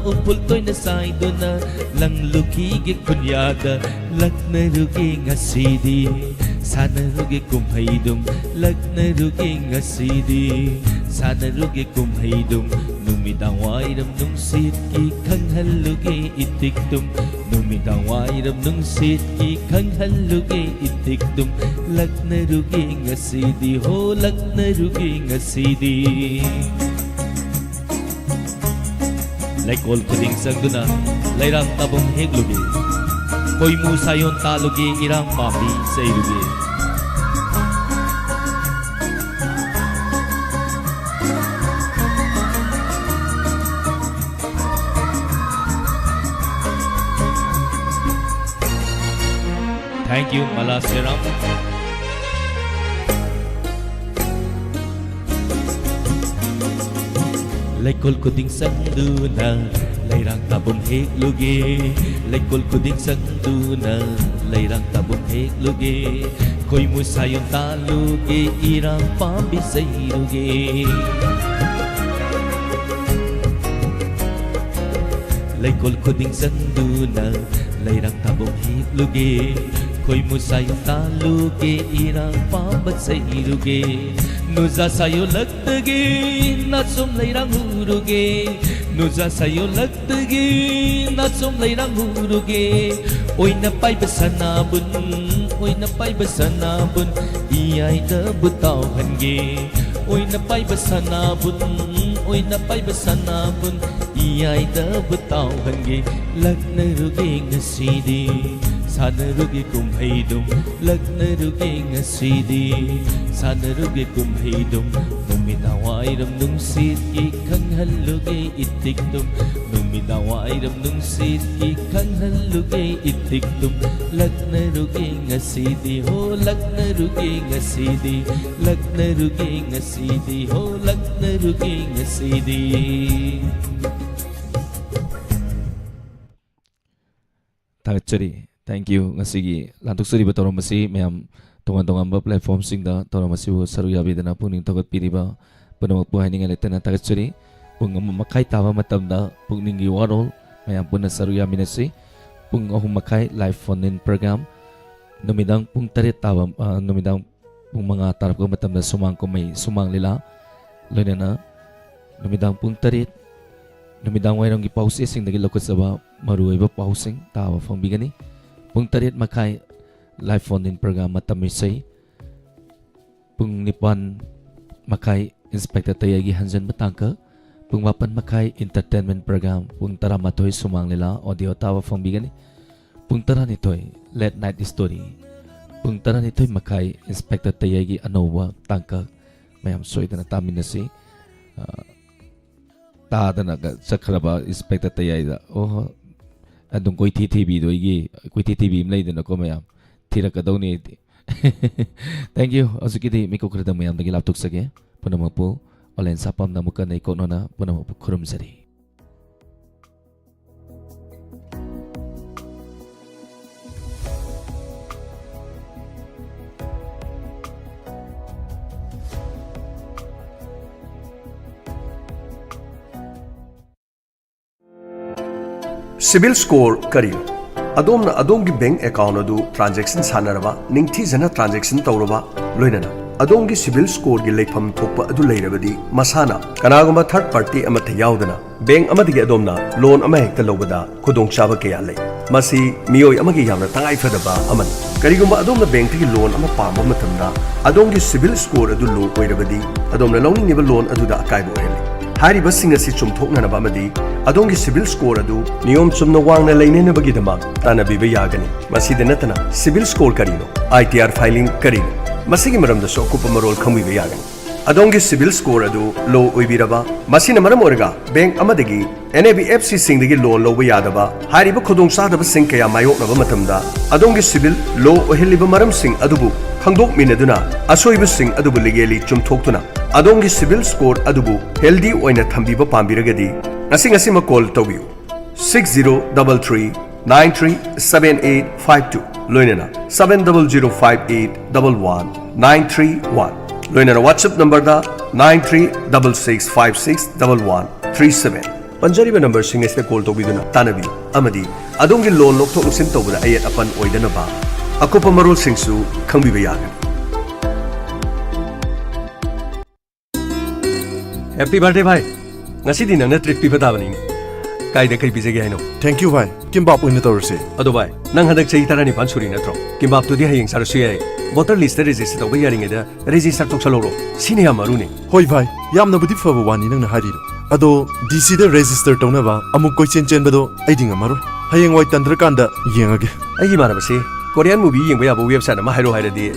ꯎꯐꯨꯜ ꯇꯣꯏꯅ ꯁꯥꯏꯗꯨꯅ, ꯂꯪꯂꯨꯈꯤꯒꯦ ꯈꯨꯟꯌꯥꯗ, ꯂꯛꯅꯔꯨꯒꯦ ꯉꯁꯤꯗꯤ, ꯁꯥꯟꯅꯔꯨꯒꯦ ꯀꯨꯝꯍꯩꯗꯨꯝ, ꯂꯛꯅꯔꯨꯒꯦ ꯉꯁꯤꯗꯤ, ꯁꯥꯟꯅꯔꯨꯒꯦ ꯀꯨꯝꯍꯩꯗꯨꯝ, ꯅꯨꯃꯤꯗꯥꯡ ꯋꯥꯏꯔꯝ ꯅꯨꯡꯁꯤꯠꯀꯤ ꯈꯪꯍꯜꯂꯨꯒꯦ ꯏꯇꯤꯛꯇꯨꯝ, ꯅꯨꯃꯤꯗꯥꯡ ꯋꯥꯏꯔꯝ ꯅꯨꯡꯁꯤꯠꯀꯤ ꯈꯪꯍꯜꯂꯨꯒꯦ ꯏꯇꯤꯛꯇꯨꯝ, ꯂꯛꯅꯔꯨꯒꯦ ꯉꯁꯤꯗꯤ ꯍꯣ ꯂꯛꯅꯔꯨꯒꯦ ꯉꯁꯤꯗꯤ꯫ ꯂꯩꯀꯣꯜ ꯈꯨꯗꯤꯡ ꯆꯪꯗꯨꯅ ꯂꯩꯔꯥꯡ ꯇꯥꯕꯨꯡ ꯍꯦꯛꯂꯨꯒꯦ꯫ ꯈꯣꯏꯃꯨ ꯁꯥꯌꯣꯟ ꯇꯥꯜꯂꯨꯒꯦ, ꯏꯔꯥꯡ ꯄꯥꯝꯕꯤ ꯆꯩꯔꯨꯒꯦ꯫ Thank you, ꯃꯂꯥ ꯁꯦꯔꯥꯝ꯫ ꯂꯩꯀꯣꯜ ꯈꯨꯗꯤꯡ ꯆꯪꯗꯨꯅ ꯂꯩꯔꯥꯡ ꯇꯥꯕꯨꯡ ꯍꯦꯛꯂꯨꯒꯦ꯫ ꯂꯩꯀꯣꯜ ꯈꯨꯗꯤꯡ ꯆꯪꯗꯨꯅ ꯂꯩꯔꯥꯡ ꯇꯥꯕꯨꯡ ꯍꯦꯛꯂꯨꯒꯦ꯫ ꯈꯣꯏꯃꯨ ꯁꯥꯌꯣꯟ ꯇꯥꯜꯂꯨꯒꯦ, ꯏꯔꯥꯡ ꯄꯥꯝꯕꯤ ꯆꯩꯔꯨꯒꯦ꯫ ꯂꯩꯀꯣꯜ ꯈꯨꯗꯤꯡ ꯆꯪꯗꯨꯅ ꯂꯩꯔꯥꯡ ꯊꯥꯕꯣꯡ ꯍꯦꯛꯂꯨꯒꯦ, ꯈꯣꯏꯃꯨ ꯁꯥꯌꯣ ꯇꯥꯜꯂꯨꯒꯦ, ꯏꯔꯥꯡ ꯄꯥꯝꯕ ꯆꯩꯔꯨꯒꯦ꯫ ꯅꯨꯖꯥ ꯁꯥꯌꯣ ꯂꯛꯇꯒꯤ ꯅꯥꯆꯣꯝ ꯂꯩꯔꯥꯡ ꯎꯔꯨꯒꯦ, ꯅꯨꯖꯥ ꯁꯥꯌꯣ ꯂꯛꯇꯒꯤ ꯅꯥꯆꯣꯝ ꯂꯩꯔꯥꯡ ꯎꯔꯨꯒꯦ꯫ ꯑꯣꯏꯅ ꯄꯥꯏꯕ ꯁꯅꯥꯕꯨꯟ, ꯑꯣꯏꯅ ꯄꯥꯏꯕ ꯁꯅꯥꯕꯨꯟ, ꯏꯌꯥꯏꯗꯕꯨ ꯇꯥꯎꯍꯟꯒꯦ꯫ ꯑꯣꯏꯅ ꯄꯥꯏꯕ ꯁꯅꯥꯕꯨꯟ, ꯑꯣꯏꯅ ꯄꯥꯏꯕ ꯁꯅꯥꯕꯨꯟ, ꯏꯌꯥꯏꯗꯕꯨ ꯇꯥꯎꯍꯟꯒꯦ꯫ ꯂꯛꯅꯔꯨꯒꯦ ꯉꯁꯤꯗꯤ, ꯁꯥꯟꯅꯔꯨꯒꯦ ꯀꯨꯝꯍꯩꯗꯨꯝ, ꯂꯛꯅꯔꯨꯒꯦ ꯉꯁꯤꯗꯤ, ꯁꯥꯟꯅꯔꯨꯒꯦ ꯀꯨꯝꯍꯩꯗꯨꯝ꯫ ꯅꯨꯃꯤꯗꯥꯡ ꯋꯥꯏꯔꯝ ꯅꯨꯡꯁꯤꯠꯀꯤ ꯈꯪꯍꯜꯂꯨꯒꯦ ꯏꯇꯤꯛꯇꯨꯝ, ꯅꯨꯃꯤꯗꯥꯡ ꯋꯥꯏꯔꯝ ꯅꯨꯡꯁꯤꯠꯀꯤ ꯈꯪꯍꯜꯂꯨꯒꯦ ꯏꯇꯤꯛꯇꯨꯝ꯫ ꯂꯛꯅꯔꯨꯒꯦ ꯉꯁꯤꯗꯤ ꯍꯣ, ꯂꯛꯅꯔꯨꯒꯦ ꯉꯁꯤꯗꯤ, ꯂꯛꯅꯔꯨꯒꯦ ꯉꯁꯤꯗꯤ ꯍꯣ, ꯂꯛꯅꯔꯨꯒꯦ ꯉꯁꯤꯗꯤ꯫ ꯊꯥꯒꯠꯆꯔꯤ꯫ Thank you꯫ ꯉꯁꯤꯒꯤ ꯂꯥꯟꯊꯣꯛꯆꯔꯤꯕ ꯊꯧꯔꯝ ꯑꯁꯤ ꯃꯌꯥꯝ ꯇꯣꯉꯥꯟ ꯇꯣꯉꯥꯟꯕ platformꯁꯤꯡꯗ ꯊꯧꯔꯝ ꯑꯁꯤꯕꯨ ꯁꯔꯨꯛ ꯌꯥꯕꯤꯗꯨꯅ ꯄꯨꯛꯅꯤꯡ ꯊꯧꯒꯠꯄꯤꯔꯤꯕ ꯄꯨꯝꯅꯃꯛꯄꯨ ꯍꯥꯏꯅꯤꯡꯉꯥꯏ ꯂꯩꯇꯅ ꯊꯥꯒꯠꯆꯔꯤ꯫ ꯄꯨꯡ ꯑꯃ ꯃꯈꯥꯏ ꯇꯥꯕ ꯃꯇꯝꯗ ꯄꯨꯛꯅꯤꯡꯒꯤ ꯋꯥꯔꯣꯜ ꯃꯌꯥꯝ ꯄꯨꯟꯅ ꯁꯔꯨꯛ ꯌꯥꯃꯤꯟꯅꯁꯤ꯫ ꯄꯨꯡ ꯑꯍꯨꯝ ꯃꯈꯥꯏ live phone in program, ꯅꯨꯃꯤꯗꯥꯡ ꯄꯨꯡ ꯇꯔꯦꯠ ꯇꯥꯕ, ꯑ, ꯅꯨꯃꯤꯗꯥꯡ ꯄꯨꯡ ꯃꯉꯥ ꯇꯥꯔꯛꯄ ꯃꯇꯝꯗ ꯁꯨꯃꯥꯡ ꯀꯨꯝꯍꯩ, ꯁꯨꯃꯥꯡ ꯂꯤꯂꯥ, ꯂꯣꯏꯅꯅ ꯅꯨꯃꯤꯗꯥꯡ ꯄꯨꯡ ꯇꯔꯦꯠ, ꯅꯨꯃꯤꯗꯥꯡ ꯋꯥꯏꯔꯝꯒꯤ ꯄꯥꯎꯆꯦꯁꯤꯡꯗꯒꯤ ꯂꯧꯈꯠꯆꯕ ꯃꯔꯨꯑꯣꯏꯕ ꯄꯥꯎꯁꯤꯡ ꯇꯥꯕ ꯐꯪꯕꯤꯒꯅꯤ꯫ ꯄꯨꯡ ꯇꯔꯦꯠ ꯃꯈꯥꯏ live phone in program ꯃꯇꯝ ꯏꯁꯩ, ꯄꯨꯡ ꯅꯤꯄꯥꯟ ꯃꯈꯥꯏ Inspector ꯇꯌꯥꯏꯒꯤ ꯍꯟꯖꯟꯕ ꯇꯥꯡꯀꯛ, ꯄꯨꯡ ꯃꯥꯄꯟ ꯃꯈꯥꯏ entertainment program, ꯄꯨꯡ ꯇꯔꯥꯃꯥꯊꯣꯏ ꯁꯨꯃꯥꯡ ꯂꯤꯂꯥ audio ꯇꯥꯕ ꯐꯪꯕꯤꯒꯅꯤ꯫ ꯄꯨꯡ ꯇꯔꯥꯅꯤꯊꯣꯏ late night story, ꯄꯨꯡ ꯇꯔꯥꯅꯤꯊꯣꯏ ꯃꯈꯥꯏ Inspector ꯇꯌꯥꯏꯒꯤ ꯑꯅꯧꯕ ꯇꯥꯡꯀꯛ꯫ ꯃꯌꯥꯝ ꯁꯣꯏꯗꯅ ꯇꯥꯃꯤꯟꯅꯁꯤ꯫ ꯑ, ꯇꯥꯗꯅꯒ ꯆꯠꯈ꯭ꯔꯕ Inspector ꯇꯌꯥꯏꯗ, ꯑꯣꯍꯣ, ꯑꯗꯨꯝ ꯀꯣꯏꯊꯤ ꯊꯤꯕꯤꯗꯣꯏꯒꯤ, ꯀꯣꯏꯊꯤ ꯊꯤꯕꯤ ꯑꯃ ꯂꯩꯗꯅꯀꯣ ꯃꯌꯥꯝ, ꯊꯤꯔꯛꯀꯗꯧꯅꯤ ꯑꯩꯗꯤ꯫ Thank you꯫ ꯍꯧꯖꯤꯛꯀꯤꯗꯤ ꯃꯤꯀꯨꯞ ꯈꯔꯗ ꯃꯌꯥꯝꯗꯒꯤ ꯂꯥꯞꯊꯣꯛꯆꯒꯦ꯫ ꯄꯨꯝꯅꯃꯛꯄꯨ ꯑꯣꯂꯦꯟ ꯁꯥꯄꯝꯅ ꯑꯃꯨꯛꯀ ꯅꯩꯀꯣꯛꯅꯅ ꯄꯨꯝꯅꯃꯛꯄꯨ ꯈꯨꯔꯨꯝꯖꯔꯤ꯫ ꯁꯤꯕꯤꯜ ꯁ꯭ꯀꯣꯔ ꯀꯔꯤꯅꯣ? ꯑꯗꯣꯝꯅ ꯑꯗꯣꯝꯒꯤ ꯕꯦꯡꯛ ꯑꯦꯀꯥꯎꯟꯠ ꯑꯗꯨ ꯇ꯭ꯔꯥꯟꯖꯦꯛꯁꯟ ꯁꯥꯟꯅꯔꯕ, ꯅꯤꯡꯊꯤꯖꯅ ꯇ꯭ꯔꯥꯟꯖꯦꯛꯁꯟ ꯇꯧꯔꯕ, ꯂꯣꯏꯅꯅ ꯑꯗꯣꯝꯒꯤ ꯁꯤꯕꯤꯜ ꯁ꯭ꯀꯣꯔꯒꯤ ꯂꯩꯐꯝ ꯊꯣꯛꯄ ꯑꯗꯨ ꯂꯩꯔꯕꯗꯤ, ꯃꯁꯥꯅ ꯀꯅꯥꯒꯨꯝꯕ ꯊꯔꯗ ꯄꯥꯔꯇꯤ ꯑꯃꯠꯇ ꯌꯥꯎꯗꯅ ꯕꯦꯡꯛ ꯑꯃꯗꯒꯤ ꯑꯗꯣꯝꯅ ꯂꯣꯟ ꯑꯃꯍꯦꯛꯇ ꯂꯧꯕꯗ ꯈꯨꯗꯣꯡꯆꯥꯕ ꯀꯌꯥ ꯂꯩ꯫ ꯃꯁꯤ ꯃꯤꯑꯣꯏ ꯑꯃꯒꯤ ꯌꯥꯝꯅ ꯇꯉꯥꯏꯐꯗꯕ ꯑꯃꯅꯤ꯫ ꯀꯔꯤꯒꯨꯝꯕ ꯑꯗꯣꯝꯅ ꯕꯦꯡꯛꯇꯒꯤ ꯂꯣꯟ ꯑꯃ ꯄꯥꯝꯕ ꯃꯇꯝꯗ, ꯑꯗꯣꯝꯒꯤ ꯁꯤꯕꯤꯜ ꯁ꯭ꯀꯣꯔ ꯑꯗꯨ ꯂꯣ ꯑꯣꯏꯔꯕꯗꯤ, ꯑꯗꯣꯝꯅ ꯂꯧꯅꯤꯡꯂꯤꯕ ꯂꯣꯟ ꯑꯗꯨꯗ ꯑꯀꯥꯏꯕ ꯑꯣꯏꯍꯜꯂꯤ꯫ ꯍꯥꯏꯔꯤꯕꯁꯤꯡ ꯑꯁꯤ ꯆꯨꯝꯊꯣꯛꯅꯅꯕ ꯑꯃꯗꯤ ꯑꯗꯣꯝꯒꯤ ꯁꯤꯕꯤꯜ ꯁ꯭ꯀꯣꯔ ꯑꯗꯨ ꯅꯤꯌꯣꯝ ꯆꯨꯝꯅ ꯋꯥꯡꯅ ꯂꯩꯅꯅꯕꯒꯤꯗꯃꯛ ꯇꯥꯟꯅꯕꯤꯕ ꯌꯥꯒꯅꯤ꯫ ꯃꯁꯤꯗ ꯅꯠꯇꯅ, ꯁꯤꯕꯤꯜ ꯁ꯭ꯀꯣꯔ ꯀꯔꯤꯅꯣ? ꯑꯥꯏ ꯇꯤ ꯑꯥꯔ ꯐꯥꯏꯂꯤꯡ ꯀꯔꯤꯅꯣ? ꯃꯁꯤꯒꯤ ꯃꯔꯝꯗꯁꯨ ꯑꯀꯨꯞꯄ ꯃꯔꯣꯜ ꯈꯪꯕꯤꯕ ꯌꯥꯒꯅꯤ꯫ ꯑꯗꯣꯝꯒꯤ ꯁꯤꯕꯤꯜ ꯁ꯭ꯀꯣꯔ ꯑꯗꯨ ꯂꯣ ꯑꯣꯏꯕꯤꯔꯕ, ꯃꯁꯤꯅ ꯃꯔꯝ ꯑꯣꯏꯔꯒ ꯕꯦꯡꯛ ꯑꯃꯗꯒꯤ ꯑꯦꯟ ꯑꯦ ꯕꯤ ꯑꯦꯐ ꯁꯤꯁꯤꯡꯗꯒꯤ ꯂꯣꯟ ꯂꯧꯕ ꯌꯥꯗꯕ, ꯍꯥꯏꯔꯤꯕ ꯈꯨꯗꯣꯡꯆꯥꯗꯕꯁꯤꯡ ꯀꯌꯥ ꯃꯥꯌꯣꯛꯅꯕ ꯃꯇꯝꯗ, ꯑꯗꯣꯝꯒꯤ ꯁꯤꯕꯤꯜ ꯂꯣ ꯑꯣꯏꯍꯜꯂꯤꯕ ꯃꯔꯝꯁꯤꯡ ꯑꯗꯨꯕꯨ ꯈꯪꯗꯣꯛꯃꯤꯟꯅꯗꯨꯅ, ꯑꯁꯣꯏꯕꯁꯤꯡ ꯑꯗꯨꯕꯨ ꯂꯤꯒꯦꯂꯤ ꯆꯨꯝꯊꯣꯛꯇꯨꯅ, ꯑꯗꯣꯝꯒꯤ ꯁꯤꯕꯤꯜ ꯁ꯭ꯀꯣꯔ ꯑꯗꯨꯕꯨ ꯍꯦꯜꯗꯤ ꯑꯣꯏꯅ ꯊꯝꯕꯤꯕ ꯄꯥꯝꯕꯤꯔꯒꯗꯤ, ꯉꯁꯤ ꯉꯁꯤꯃꯛ ꯀꯣꯜ ꯇꯧꯕꯤꯌꯨ꯫ Six zero double three nine three seven eight five two, ꯂꯣꯏꯅꯅ seven double zero five eight double one nine three one, ꯂꯣꯏꯅꯅ WhatsApp ꯅꯝꯕꯔꯗ nine three double six five six double one three seven. ꯄꯟꯖꯔꯤꯕ ꯅꯝꯕꯔꯁꯤꯡ ꯑꯁꯤꯗ call ꯇꯧꯕꯤꯗꯨꯅ ꯇꯥꯟꯅꯕꯤꯌꯨ ꯑꯃꯗꯤ ꯑꯗꯣꯝꯒꯤ ꯂꯣꯟ ꯂꯧꯊꯣꯛ ꯂꯧꯁꯤꯟ ꯇꯧꯕꯗ ꯑꯌꯦꯠ ꯑꯄꯟ ꯑꯣꯏꯗꯅꯕ ꯑꯀꯨꯞꯄ ꯃꯔꯣꯜꯁꯤꯡꯁꯨ ꯈꯪꯕꯤꯕ ꯌꯥꯒꯅꯤ꯫ ꯍꯦꯄꯤ ꯕꯥꯔꯗꯦ ꯚꯥꯏ! ꯉꯁꯤꯗꯤ ꯅꯪꯅ ꯇ꯭ꯔꯤꯠ ꯄꯤꯕ ꯇꯥꯕꯅꯤꯅꯦ꯫ ꯀꯥꯏꯗ ꯀꯩ ꯄꯤꯖꯒꯦ ꯍꯥꯏꯅꯣ? ꯊꯦꯡꯛ ꯌꯨ ꯚꯥꯏ, ꯀꯤꯝꯕꯥꯞ ꯑꯣꯏꯅ ꯇꯧꯔꯁꯦ꯫ ꯑꯗꯣ ꯚꯥꯏ, ꯅꯪ ꯍꯟꯗꯛ ꯆꯍꯤ ꯇꯔꯥꯅꯤꯄꯥꯟ ꯁꯨꯔꯤ ꯅꯠꯇ꯭ꯔꯣ? ꯀꯤꯝꯕꯥꯞꯇꯨꯗꯤ ꯍꯌꯦꯡ ꯆꯥꯔꯁꯨ ꯌꯥꯏ꯫ ꯚꯣꯇꯔ ꯂꯤꯁꯇ ꯔꯦꯖꯤꯁꯇꯔ ꯇꯧꯕ ꯌꯥꯔꯤꯉꯩꯗ ꯔꯦꯖꯤꯁꯇꯔ ꯇꯧꯁꯜꯍꯧꯔꯣ, ꯁꯤꯅ ꯌꯥꯝ ꯃꯔꯨꯅꯦ꯫ ꯍꯣꯏ ꯚꯥꯏ, ꯌꯥꯝꯅꯕꯨꯗꯤ ꯐꯕ ꯋꯥꯅꯤ ꯅꯪꯅ ꯍꯥꯏꯔꯤꯗꯣ꯫ ꯑꯗꯣ ꯗꯤ ꯁꯤꯗ ꯔꯦꯖꯤꯁꯇꯔ ꯇꯧꯅꯕ ꯑꯃꯨꯛ ꯀꯣꯏꯆꯦꯟ ꯆꯦꯟꯕꯗꯣ ꯑꯩꯗꯤ ꯉꯝꯃꯔꯣꯏ꯫ ꯍꯌꯦꯡꯋꯥꯏ ꯇꯟꯗ꯭ꯔꯀꯥꯟꯗ ꯌꯦꯡꯉꯒꯦ꯫ ꯑꯩꯒꯤ ꯏꯃꯥꯟꯅꯕꯁꯤ ꯀꯣꯔꯤꯌꯥꯟ ꯃꯨꯚꯤ ꯌꯦꯡꯕ ꯌꯥꯕ ꯋꯦꯕꯁꯥꯏꯠ ꯑꯃ ꯍꯥꯏꯔꯛꯑꯣ ꯍꯥꯏꯔꯗꯤ